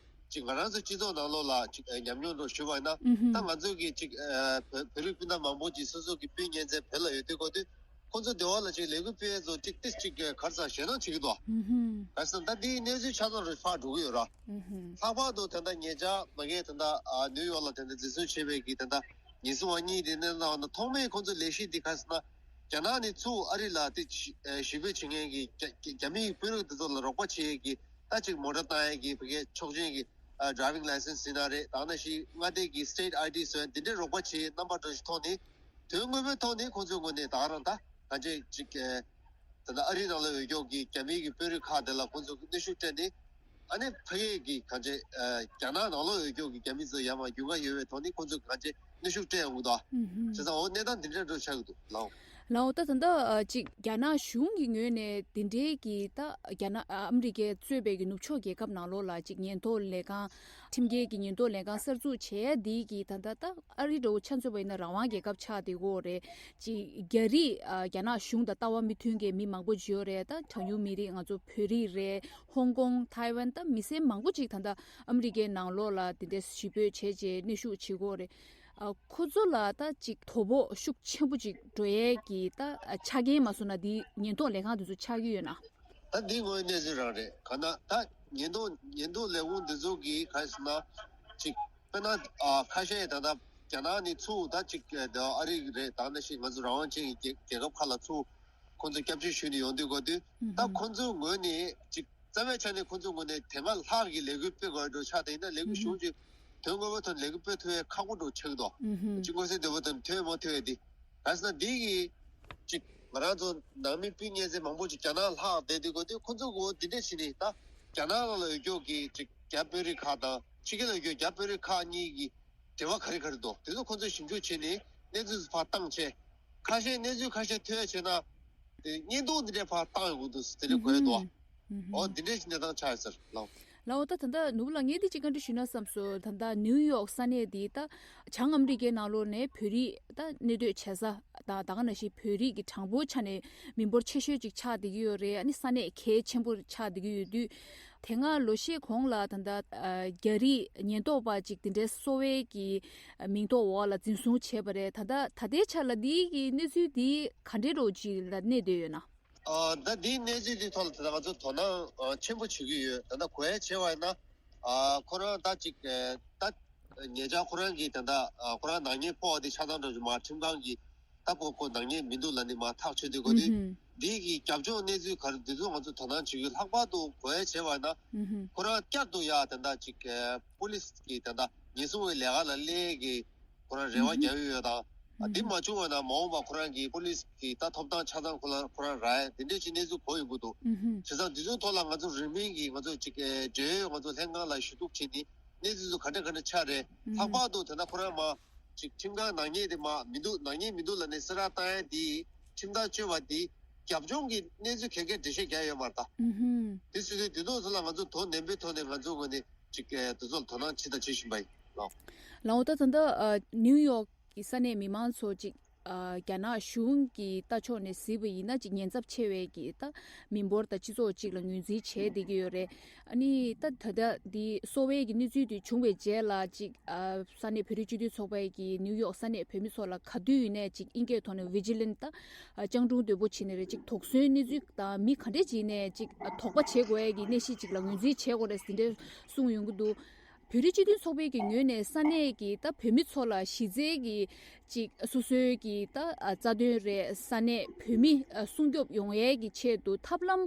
ཅིག་ང་རང་ཚོ་སྤྱི་ཚོགས་ནང་ལོགས་ལ་ཅིག་ཨ་ཉམས་མྱོང་འདྲ་ཞུ་བ་ཡིན་ན། ཨུ་ཧུམ། ད་ང་ཚོ་གི་ཅིག་ཨ་བོད་བོད་རིགས་སྤུན་ཟླ་མང་པོ་ཅིག་སོ་སོ་གི་སྤུན་གཉེན་ཚན་བོད་ལ་ཡོད་དུས་གོ་དུས་ཁོང་ཚོ་སྡེ་བ་ལ་ཅིག་ལས་འགུལ་སྤེལ་ཡས་ཚོ་ཅིག་ཏིས་ཅིག་ག་རེ་ཟ་ཞེད་སྣང་བྱེད་ཀྱི་འདུག་ཨུ་ཧུམ། ག་རེ་ཟ་ད་དེའི་གནས་ཚུལ་ཆ་ཚང་རུ་ཕར་འགྲོ་གི་ཡོད་ར། ཨུ་ཧུམ། ལྷག་པར་དུ་ད་ལྟ་ཉེ་ཆར་མ་གིར་ད་ལྟ་ཨ་ནིའུ་ཡོག་ལ་ད་ལྟ་འཛིན་བཟུང་བྱས་པའི་གི་ད་ལྟ་ཉེན་སྲུང་བ་གཉིས་དེ་གནས་སྟངས་འོག་ན་ཐོག་མའི་ཁོང་ཚོ་ལས་གཞི་དེ་ག་རེ་ཟ་ན་རྒྱ་ནག་ནས་ཚུར་ཨ་རི་ལ་དེ་ཞི་ཨ་ཞི་རྒོལ་བྱེད་མཁན་གི་རྒྱ་རྒྱ་རྒྱ་མིའི་དཔོན་རིགས་དེ་ཚོ་ལ་རོགས་པ་བྱེད་ཡས་གི་ད་ཅིག་མོ་ཊ་བཏང་ཡས་གི་ཕ་གིའི་ཆོག་མཆན་གི་ཨ་driving license ཡིན་ན་རེད། ད་ནང་བཞིན་མངའ་སྡེ་གི་state ID བཟོ་ཡས་འདི་འདྲའི་རོགས་པ་བྱེད་རྣམ་པ་འདྲ་ཞིག་ཐོག་ནས། དོན་དངོས་པོའི་ཐོག་ནས་ཁོང་ཚོའི་ངོས་ནས་ད་ག་རང་ད་གང་ཅི་ཅིག་ཨེ་ད་ལྟ་ཨ་རིའི་ནང་ལ་ཡོད་ཀྱོག་གི་རྒྱ་མིའི་གི་དཔོན་རིགས་ཁག་དེ་ལ་ཁོང་ཚོ་གི་གནོན་ཤུགས་སྤྲད་ནས། ཨ་ནི་ཕ་གིའི་གི་གང་ཅི་ཨེ་རྒྱ་ནག་ནང་ལོགས་ཡོད་ཀྱོག་གི་རྒྱ་མི་ཚོ་ཡར་མར་རྒྱུས་མངའ་ཡོད་པའི་ཐོག་ནས་ཁོང་ཚོ་གི་གང་ཅི་གནོན་ཤུགས་སྤྲད་ཡོང་གི་འདུག་ཨ། ཨུ་ཧུམ། བྱས་ཙང་འོ་གནས་སྟངས་འདི་འདྲ་འདྲ་ཆགས་ཀྱི་འདུག་ལགས། ལའོ་ད་ད་ལྟ་ཨ་ཅིག་རྒྱ་ནག་གཞུང་གི་ངོས་ནས་དེ་འདྲའི་གི་ད་རྒྱ་ནག་ཨ་ཨ་མི་རི་ཀས་གཙོས་པའི་གི་ནུབ་ཕྱོགས་རྒྱལ་ཁབ་ནང་ལོགས་ལ་ཅིག་ཉེན་རྟོག་ལས་ཁང་ཁྲིམས་འགལ་གྱི་ཉེན་རྟོག་ལས་ཁང་གསར་འཛུགས་བྱས་འདི་གི་ད་ལྟ་ད་ཨ་རི་འདྲ་བོ་ཆ་མཚོན་པ་ཡིན་ན་རང་དབང་རྒྱལ་ཁབ་ཆགས་བསྡད་ཀྱི་ཡོད་རེད། ཅིག་རྒྱ་རིགས་ཨ་རྒྱ་ནག་གཞུང་དང་ལྟ་བ་མི་མཐུན་མཁན་མི་མང་པོ་ཅིག་ཡོད་རེད། ད་གྲངས་ཉུང་མི་རིགས་ང་ཚོ་བོད་རིགས་རེད། ཧོང་ཀོང་ཐའེ་ཝན་ད་མི་སེར་མང་པོ་ཅིག་ད་ལྟ་ཨ་མི་རི་ཀའི་ནང་ལོགས་ལ་དེ་འདྲའི་ཞི་རྒོལ་བྱས་རྗེས་གནོན་ཤུགས་བྱེད་ཀྱི་ཡོད་རེད། ཨ་ཁོ་ཚོ་ལ་ད་ཅིག་དོ་ཕོག་ཤུགས་ཆེན་པོ་ཅིག་འགྲོ་ཡས་ཀྱི་ད་ཆ་རྐྱེན་མ་བཟོ་ན་འདི་ཉེན་རྟོག་ལས་ཁང་དེ་ཚོ་ཆགས་ཀྱི་ཡོད་ན། ད་འདི་དངོས་གནས་ཚུལ་རང་རེད། ག་ན་ད་ཉེན་རྟོག་ཉེན་རྟོག་ལས་ཁུངས་འདི་ཚོ་གིས་ག་རེ་ཟེར་ན་ཅིག་དཔེར་ན་ཨ་ཁ་ཤས་ད་ལྟ་རྒྱ་ནག་ནས་ཚུར་ད་ཅིག་ཨ་ཨ་རི་རེད། ད་ནང་བཞིན་ང་ཚོ་རང་དབང་ཅན་གྱི་རྒྱལ་རྒྱལ་ཁབ་ཁག་ལ་ཚུར་ཁོང་ཚོ་སྐྱབས་བཅོལ་ཞུས་ནས་ཡོང་དུས་གོ་དུས། ད་ཁོང་ཚོའི་ངོས་ནས་ཅིག་རྩ་བའི་ཆ་ནས་ཁོང་ཚོའི་ངོས་ནས་དེ་སྔ་ལྷག་གི་ལས་འགུལ་སྤེལ་དགོས་འགྲོ་ཆགས་དེ་ཡིན་ན་ལས་འགུལ་གཞུང་ཅིག་དོན་དངོས་པོ་ཐོག་ལས་འགུལ་སྤེལ་ཐུབ་ཡས་ཁག་པོ་འགྲོ་ཆགས་ཀྱི་འདུག་ཅིག་མངོན་གསལ་དོད་པོ་དང་ཐོན་མ་ཐུབ་ཡས་དེ། ག་ཟེར་ན་འདི་གི་ཅིག་ང་རང་ཚོ་ནང་མི་སྤུན་གཉེན་ཚན་མང་པོ་ཅིག་རྒྱ་ནག་ལྷག་བསྡད་དུས་གོ་དུས་ཁོང་ཚོ་གོ་འདི་འདྲས་བྱས་ནས་ད་རྒྱ་ནག་ནང་ལ་ཡོད་རྒྱུ་གི་ཅིག་རྒྱ་དཔོན་རིགས་ཁག་དང་ཕྱི་རྒྱལ་ལ་ཡོད་རྒྱུ་རྒྱ་དཔོན་རིགས་ཁག་གཉིས་ཀྱི་འབྲེལ་བ་ག་རེ་ག་རེ་འདུག་དེ་ཚོ་ཁོང་ཚོས་ཞིབ་འཇུག་བྱས་ནས་གནས་ཚུལ་ཕར་བཏང་བྱས། ཁ་ཤས་གནས་ཚུལ་ཁ་ཤས་ཐོས་བྱས་ན། དེ་བརྙན་ཐུང་འདི་འདྲས་ཕར་བཏང་ཡོང་གི་འདུག་དེ་འདྲས་གོ་ཡ་འདུག་ཨ། ཨོ་འདི་འདྲས་ཀྱི་གནས་སྟངས་ཆགས་ཡོད་ཟེར་ལགས། ལགས་འོ་ད་ད་ལྟ་ནོར་བུ་ལགས་ངས་འདི་གཅིག་བཀའ་འདྲི་ཞུས་ན་བསམ་སོང་། ད་ལྟ་ནིའུ་ཡོག་ས་གནས་འདི་ད་བྱང་ཨ་མི་རི་ཀའི་ནང་ལོགས་ནས་བོད་རིགས་ད་གནས་སྡོད་བྱེད་ས་དང་ད་ག་ནང་བཞིན་བོད་རིགས་ཀྱི་གྲངས་འབོར་ཆ་ནས་མི་འབོར་ཆེ་ཤོས་ཅིག་ཆགས་བསྡད་ཀྱི་ཡོད་རེད། ཨ་ནི་ས་གནས་གལ་ཆེན་པོ་ཆགས་བསྡད་ཀྱི་ཡོད་དུས། དེ་སྔ་ལོ་ཤས་གོང་ལ་ད་ལྟ་ཨ་རྒྱ་རིགས་ཉེན་རྟོག་པ་ཅིག་དེ་འདྲའི་གསོ་བའི་གི་མིང་ཐོག་འོག་ལ་འཛིན་བཟུང་བྱས་པ་རེད། ད་ལྟ་ད་ལྟའི་ཆ་ལ་འདི་གི་གནས་ཚུལ་འདི་ག་འདྲའི་རོ་ཅིག་ལ་གནས་བསྡད་ཡོད་ན། ཨ་ད་འདིའི་གནས་ཚུལ་འདི་ཐོག་ལ་ད་ལྟ་ང་ཚོ་དོ་སྣང་ཨ་ཆེན་པོ་བྱེད་ཀྱི་ཡོད། ད་ལྟ་གོ་ཡ་བྱས་པ་ཡིན་ན་ཨ་ཁོ་རང་ད་ཅིག་ཨ་ད་ཉེ་ཆར་ཁོ་རང་གིས་ད་ལྟ་ཨ་ཁོ་རང་ནག་ཉེས་ཕོག་པ་དེ་ཆ་ཚང་འགྲོ་རྒྱུ་མ་ཁྲིམས་ཁང་གིས། ད་ཁོ་ཁོ་ནག་ཉེས་མི་འདུག་ལབ་ནས་མར་ཐག་ཆོད་དུས་གོ་དུས། ཨུ་ཧུམ། འདི་གི་རྒྱབ་ལྗོངས་གནས་ཚུལ་ག་རེ་འདི་ཚོ་ང་ཚོ་དོ་སྣང་བྱེད་ཀྱི་ཡོད། ལྷག་པར་དུ་གོ་ཡ་བྱས་པ་ན། ཨུ་ཧུམ། ཁོ་རང་བསྐྱར་དུ་ཡ་ད་ལྟ་ཅིག་ཨ་པུ་ལིས་ཀྱི་ད་ལྟ་ཉེན་སྲུང་བའི་ལས་ཀ་ལ་སླེབས་ཀྱི་ཁོ་རང་རེ་བ་ཨུ་ཧུམ། རྒྱག་གི་ཡོད་དང་། ཨ་འདི་ཨུ་ཧུམ། མ་བྱུང་བ་ན་མ་འོངས་པ་ཁོ་རང་གི་པུ་ལིས་ཀྱི་ད་ཐོབ་ཐང་ཆ་ཚང་ཁོ་རང་ཁོ་རང་རག་ཡ་འདི་འདྲས་ཀྱི་གནས་ཚུལ་གོ་ཡོང་གི་འདུག་ཨུ་ཧུམ། བྱས་ཙང་འདི་ཚོའི་ཐོག་ལ་ང་ཚོ་རིང་མིན་གྱི་ང་ཚོ་ཅིག་ཨ་འབྲེལ་ཡོད་ང་ཚོ་ལྷན་ཁང་ལ་ཞུ་གཏུག་བྱས་ནས་གནས་ཚུལ་ཚོ་ག་འདྲ་ག་འདྲ་ཆགས་རེད། ཨུ་ཧུམ། ལྷག་པར་དུ་ད་ལྟ་ཁོ་རང་མ། ཅིག་ཁྲིམས་ཁང་ནག་ཉེས་དེ་མ་མི་འདུག་ནག་ཉེས་མི་འདུག་ལབ་ནས་གསལ་བསྒྲགས་བཏང་ཡ་དེ་ཁྲིམས་ཐག་གཅོད་པ་དེ་རྒྱབ་ལྗོངས་ཀྱི་གནས་ཚུལ་ག་གེ་འགྲེལ་བཤད་རྒྱག་ཡོད་མ་རེད་ད། ཨུ་ཧུམ། དེ་སོང་ཙང་དེ་དག་ཚོ་ལ་ང་ཚོ་དོ་ནན་པོའི་ཐོག་ནས་ང་ཚོ་ངོས་ནས་ཅིག་ཨ་དེ་ཚོ་ལ་དོ་སྣང་བྱེད་དང་བྱེད་བཞིན་པ་ཡིན་ལགས། ལགས་འོ། ད་ད་ལྟ་ཨ་ནིའུ་ཡོག་གི་ས་གནས་མི་མང་ཚོ་ཅིག་ཨ་རྒྱ་ནག་གཞུང་གི་ལྟ་ཕྱོགས་ནས་གཟིགས་པ་ཡིན་ན་ཅིག་ཉེན་ཚབས་ཆེ་བའི་གི་ད་མི་འབོར་དང་སྤྱི་ཚོགས་ཅིག་ལ་ངོས་འཛིན་བྱས་བསྡད་ཀྱི་ཡོད་རེད། ཨ་ནི་ད་ད་ལྟ་འདི་གསོ་བའི་གི་གནས་ཚུལ་དེ་བྱུང་བའི་རྗེས་ལ་ཅིག་ཨ་ས་གནས་བོད་རིགས་སྤྱི་མཐུན་ཚོགས་པའི་གི་ནིའུ་ཡོག་ས་གནས་བོད་མི་ཚོ་ལ་ག་དུས་ཡིན་ནའི་ཅིག་དབྱིན་སྐད་ཐོག་ནས་ཝི་ཇི་ལན་ད་ཨ་སྤྱང་གྲུང་དོད་པོ་བྱས་ནས་རེད། ཅིག་དོགས་ཟོན་གནས་ཚུལ་དང་མི་ག་འདྲས་ཅིག་ནས་ཅིག་ཨ་དོགས་པ་བྱེད་དགོས་ཡ་གི་གནས་གཞི་ཅིག་ལ་ངོས་འཛིན་བྱེད་དགོས་རེད་ཟེར་འདྲས་གསུངས་ཡོང་གི་འདུག་བོད་རིགས་སྤྱི་མཐུན་ཚོགས་པའི་གི་ངོས་ནས་ས་གནས་ཀྱི་ད་བོད་མི་ཚོ་ལ་གཞི་རྩའི་གི་ཅིག་སོ་སོའི་གི་ད་ཨ་རྩ་དོན་རེད། ས་གནས་བོད་མི་ཨ་སྲུང་སྐྱོབ་ཡོང་ཡས་ཀྱི་ཆེད་དུ་ཐབས་ལམ་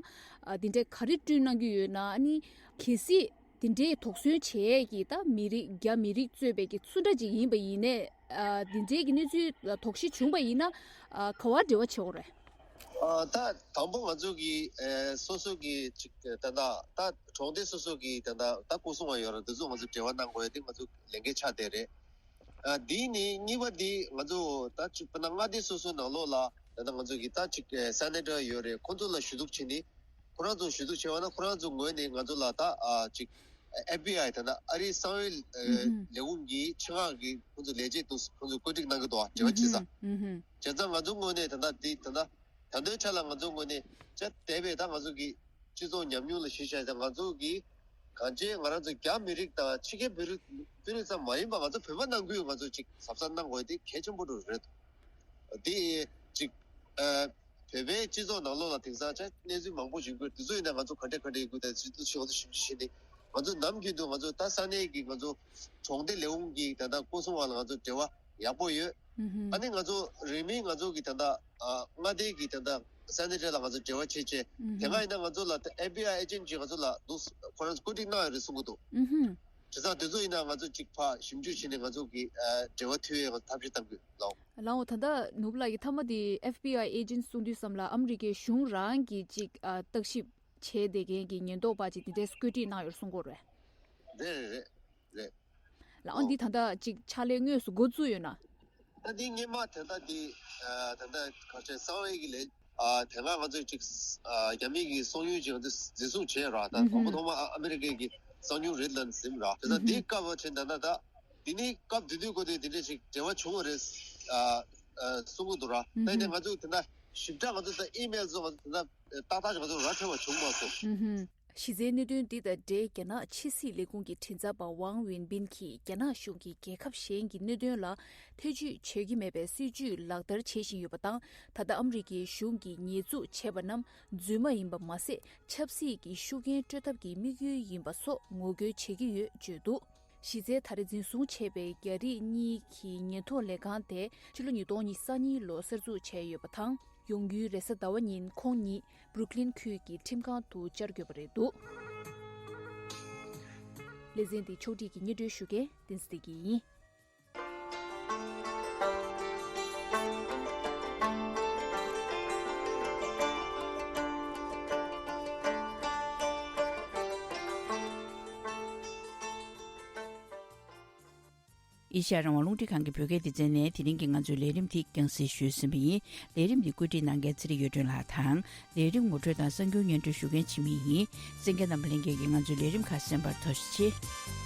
ཨ་འདི་འདྲའི་ག་རེ་བསྐྲུན་གནང་གི་ཡོད་ན། ཨ་ནི་གལ་སྲིད་འདི་འདྲའི་དོགས་ཟོན་བྱེད་ཡས་ཀྱི་ད་མི་རིགས་རྒྱ་མི་རིགས་གཙོས་པའི་གི་སུ་འདྲ་ཅིག་ཡིན་པ་ཡིན་ནའི་ཨ་འདི་འདྲའི་གི་གནས་ཚུལ་དོགས་གཞི་བྱུང་བ་ཡིན་ན་ཨ་ག་བ་འབྲེལ་བ་བྱེད་དགོས་རེད། ཨ་ད་དང་པོ་ང་ཚོ་གི་ཨ་སོ་སོ་གི་ཅིག་ད་ད་ད་གྲོང་སྡེ་སོ་སོ་གི་ད་ད་ད་སྐོར་སྲུང་བ་ཡོད་ར། འདི་ཚོ་ང་ཚོ་འབྲེལ་བ་གནང་དགོས་ཡ་དེ་ང་ཚོ་ལས་འགན་ཆགས་བསྡད་རེད། ཨ་འདི་ནི་གཉིས་པ་འདི་ང་ཚོ་ད་ཅིག་དཔེར་ན་མངའ་སྡེ་སོ་སོའི་ནང་ལོགས་ལ་ད་ད་ང་ཚོ་གི་ད་ཅིག་ཨ་སེ་ནེ་ཊར་ཡོད་རེད། ཁོང་ཚོ་ལ་ཞུ་གཏུག་བྱས་ནི་ཁོ་རང་ཚོ་ཞུ་གཏུག་བྱས་པ་ན་ཁོ་རང་ཚོ་ངོས་ནས་ང་ཚོ་ལ་ད་ཨ་ཅིག་ཨེཕ་བི་ཨའི་ད་ད་ཨ་རིའི་གསང་བའི་ཨ་ཨུ་ཧུམ། ལས་ཁུངས་ཀྱི་ཆེད་མངགས་ཀྱི་ཁོང་ཚོ་ལས་བྱེད་འདུག་ཁོང་ཚོ་བཀོད་སྒྲིག་གནང་གི་འདུག་ཨ། འབྲེལ་བ་བྱེད་ས། ཨུ་ཧུམ། བྱས་ཙང་ང་ཚོ་ངོས་ནས་ད་ལྟ་འདི་ད་ལྟ་ད་ལྟའི་ཆ་ལ་ང་ཚོ་ངོས་ནས་ཅ་དེ་བས་ད་ང་ཚོ་གི་སྤྱི་ཚོགས་ཉམས་མྱོང་ལ་གཞི་བཞག་ཙང་ང་ཚོ་གི་གང་ཅི་ང་རང་ཚོ་རྒྱ་མི་རིགས་དང་ཕྱི་རྒྱལ་བོད་རིགས་བོད་རིགས་ཙམ་མ་ཡིན་པ་ང་ཚོ་བོད་པ་ནང་ཁུལ་ང་ཚོ་ཅིག་གཟབ་གཟབ་གནང་དགོས་དེ་གལ་ཆེན་པོ་འགྲོ་རེད། དེ་ཅིག་ཨ་བོད་པའི་སྤྱི་ཚོགས་ནང་ལོགས་ལ་དེང་སང་ཅ་གནས་ཚུལ་མང་པོ་ཞིག་འགོས། དེ་ཚོ་ཡིན་ན་ང་ཚོ་ག་འདྲ་ག་འདྲ་ཡིན་དགོས་དང་ཅི་ཐུབ་ཤེས་ང་ཚོ་ཞིབ་འཇུག་བྱས་ནས་ང་ཚོ་ནམ་རྒྱུན་དུ་ང་ཚོ་ད་ས་གནས་ཀྱི་ང་ཚོ་གྲོང་སྡེ་ལས་ཁུངས་ཀྱི་ད་ལྟ་སྐོར་སྲུང་བ་ལ་ང་ཚོ་འབྲེལ་བ་ཡག་པོ་ཡོད། ཨུ་ཧུམ། ཨ་ནི་ང་ཚོ་རིང་མིན་ང་ཚོ་གི་ད་ལྟ་ཨ་མངའ་སྡེ་གི་ད་ལྟ་སེ་ནེ་ཊར་ལ་ང་ཚོ་འབྲེལ་བ་བྱེད་ཆེད་ཨུ་དེ་སྔ་ཧུམ། ཡིན་ན་ང་ཚོ་ལ་ཨེཕ་བི་ཨའི་ཨེ་ཇེན་ཊི་ང་ཚོ་ལ་འདུག་ཁོ་རང་ཚོ་བཀོད་སྒྲིག་གནང་ཡོད་རེད་གསུང་གི་འདུག་ཨུ་ཧུམ། བྱས་ཙང་དེ་ཚོ་ཡིན་ན་ང་ཚོ་གཅིག་ཕར་ཞིབ་འཇུག་བྱས་ནས་ང་ཚོ་གི་ཨ་འབྲེལ་བ་མཐུད་ཡས་ང་ཚོ་ཐབས་ཤེས་གཏང་དགོས་ལགས། ལགས་འོ། ད་ལྟ་ནོར་བུ་ལགས་ཀྱིས་མཐའ་མ་དེ་ཨེཕ་བི་ཨའི་ཨེ་ཇེན་ཊི་གསུང་དུས་ཙམ་ལ་ཨ་མི་རི་ཀའི་གཞུང་རང་གིས་གཅིག་ཨ་བརྟག་ཞིབ་བྱས་བསྡད་མཁན་གྱི་ཉེན་རྟོག་པ་ཅིག་དེ་འདྲའི་བཀོད་སྒྲིག་གནང་ཡོད་གསུང་གི་རེད། རེད་རེད་རེད། ལགས་འོ། ཨོ། འདི་ད་ལྟ་ཅིག་ཕྱག་ལས་དངོས་སུ་འགོ་བཙུགས་ཡོད་ན། ད་འདི་སྔོན་མ་དེ་འདྲ་འདི་ཨ་དེ་འདྲ་ག་ཚོད་གསང་བའི་གི་ལས་ཨ་དེ་སྔ་ང་ཚོས་ཅིག་ཨ་རྒྱ་མི་གི་སོག་ཡུལ་ཅིག་ང་ཚོས་འཛིན་བཟུང་བྱས་ར། ད་ཨུ་དང་པོ་ཧུམ། ཐོག་མ་ཨ་ཨ་མི་རི་ཀའི་གི་སོག་ཡུལ་རེད་ལབ་ཟིན་ར། དེ་ད་ཨུ་འདི་ཧུམ། སྐབས་བ་ཆེན་ད་ལྟ་ད་འདི་ནི་སྐབས་དེ་དུས་གོ་དེ་དེ་འདྲ་ཞིག་འབྲེལ་བ་བྱུང་བ་རེད། ཨ་ཨ་གསུང་གི་འདུག་ར། ད་ཡིན་ནའི་ང་ཚོས་དེ་འདྲ་ཞིབ་ཕྲ་ང་ཚོ་ད་ཨི་མེལ་བཟོ་ང་ཚོ་དེ་འདྲ་ཏག་ཏག་ཅིག་ང་ཚོ་ར་འཕྲོད་པ་བྱུང་མ་སོང་། ཨུ་ཧུམ། གཞི་རྩའི་གནད་དོན་འདི་དང་འབྲེལ་རྒྱ་ནག་ཕྱི་སྲིད་ལས་ཁུངས་ཀྱི་མགྲིན་ཚབ་པ་ཝང་ཝིན་པིན་གྱིས་རྒྱ་ནག་གཞུང་གིས་རྒྱལ་ཁབ་གཞན་གྱི་གནད་དོན་ལ་ཐེ་ཇུས་བྱེད་ཀྱི་མེད་པའི་སྲིད་ཇུས་ལག་བསྟར་བྱེད་བཞིན་ཡོད་པ་དང་། ད་ལྟ་ཨ་མི་རི་ཀའི་གཞུང་གིས་ཉེས་འཛུགས་བྱས་པ་རྣམས་རྫུན་མ་ཡིན་པ་མ་ཟད། ཆབ་སྲིད་ཀྱི་ཤུགས་རྐྱེན་སྤྲོད་ཐབས་ཀྱི་དམིགས་ཡུལ་ཡིན་པ་སོགས་ངོ་རྒོལ་བྱེད་ཀྱི་ཡོད་བརྗོད་འདུག་གཞི་རྩའི་ད་རེས་འཛིན་བཟུང་བྱས་པའི་རྒྱ་རིགས་གཉིས་ཀྱི་ཉེན་རྟོག་ལས་ཁང་དེ་ཕྱི་ལོ་ཉིས་སྟོང་ཉི་ཤུ་རྩ་གཉིས་ལོར་གསར་འཛུགས་བྱས་ཡོད་པ་དང་། ཡོང་རྒྱུའི་རེས་གཟའ་ཟླ་བ་ཉིན་ཁོང་ཉིད་བྷུ་རུག་ལིན་ཁུལ་གྱི་ཁྲིམས་ཁང་དུ་བཅར་དགོས་པ་རེད་འདུག་ལེ་ཚན་འདི་ཕྱོགས་སྒྲིག་གིས་སྙན་སྒྲོན་ཞུ་མཁན་བསྟན་འཛིན་བདེ་སྐྱིད་ཡིན། ཨེ་ཤ་ཡ་རང་དབང་རླུང་འཕྲིན་ཁང་གི་བོད་སྐད་སྡེ་ཚན་ནས་དེ་རིང་གི་ང་ཚོའི་ལས་རིམ་དེ་རྒྱང་སྲིང་ཞུས་ཟིན་པ་ཡིན། ལས་རིམ་འདི་བཀོད་སྒྲིག་གནང་མཁན་ཚེ་རིང་ཡོད་སྒྲོན་ལགས་དང་། ལས་རིམ་ངོ་སྤྲོད་དང་གསར་འགྱུར་སྙན་སྒྲོན་ཞུ་མཁན་འཆི་མེད་ཡིན། གསན་མཁན་རྣམ་པ་ལྷན་རྒྱས་ཀྱིས་ང་ཚོའི་ལས་རིམ་ཁག་གསན་པར་ཐུགས་རྗེ་ཆེ།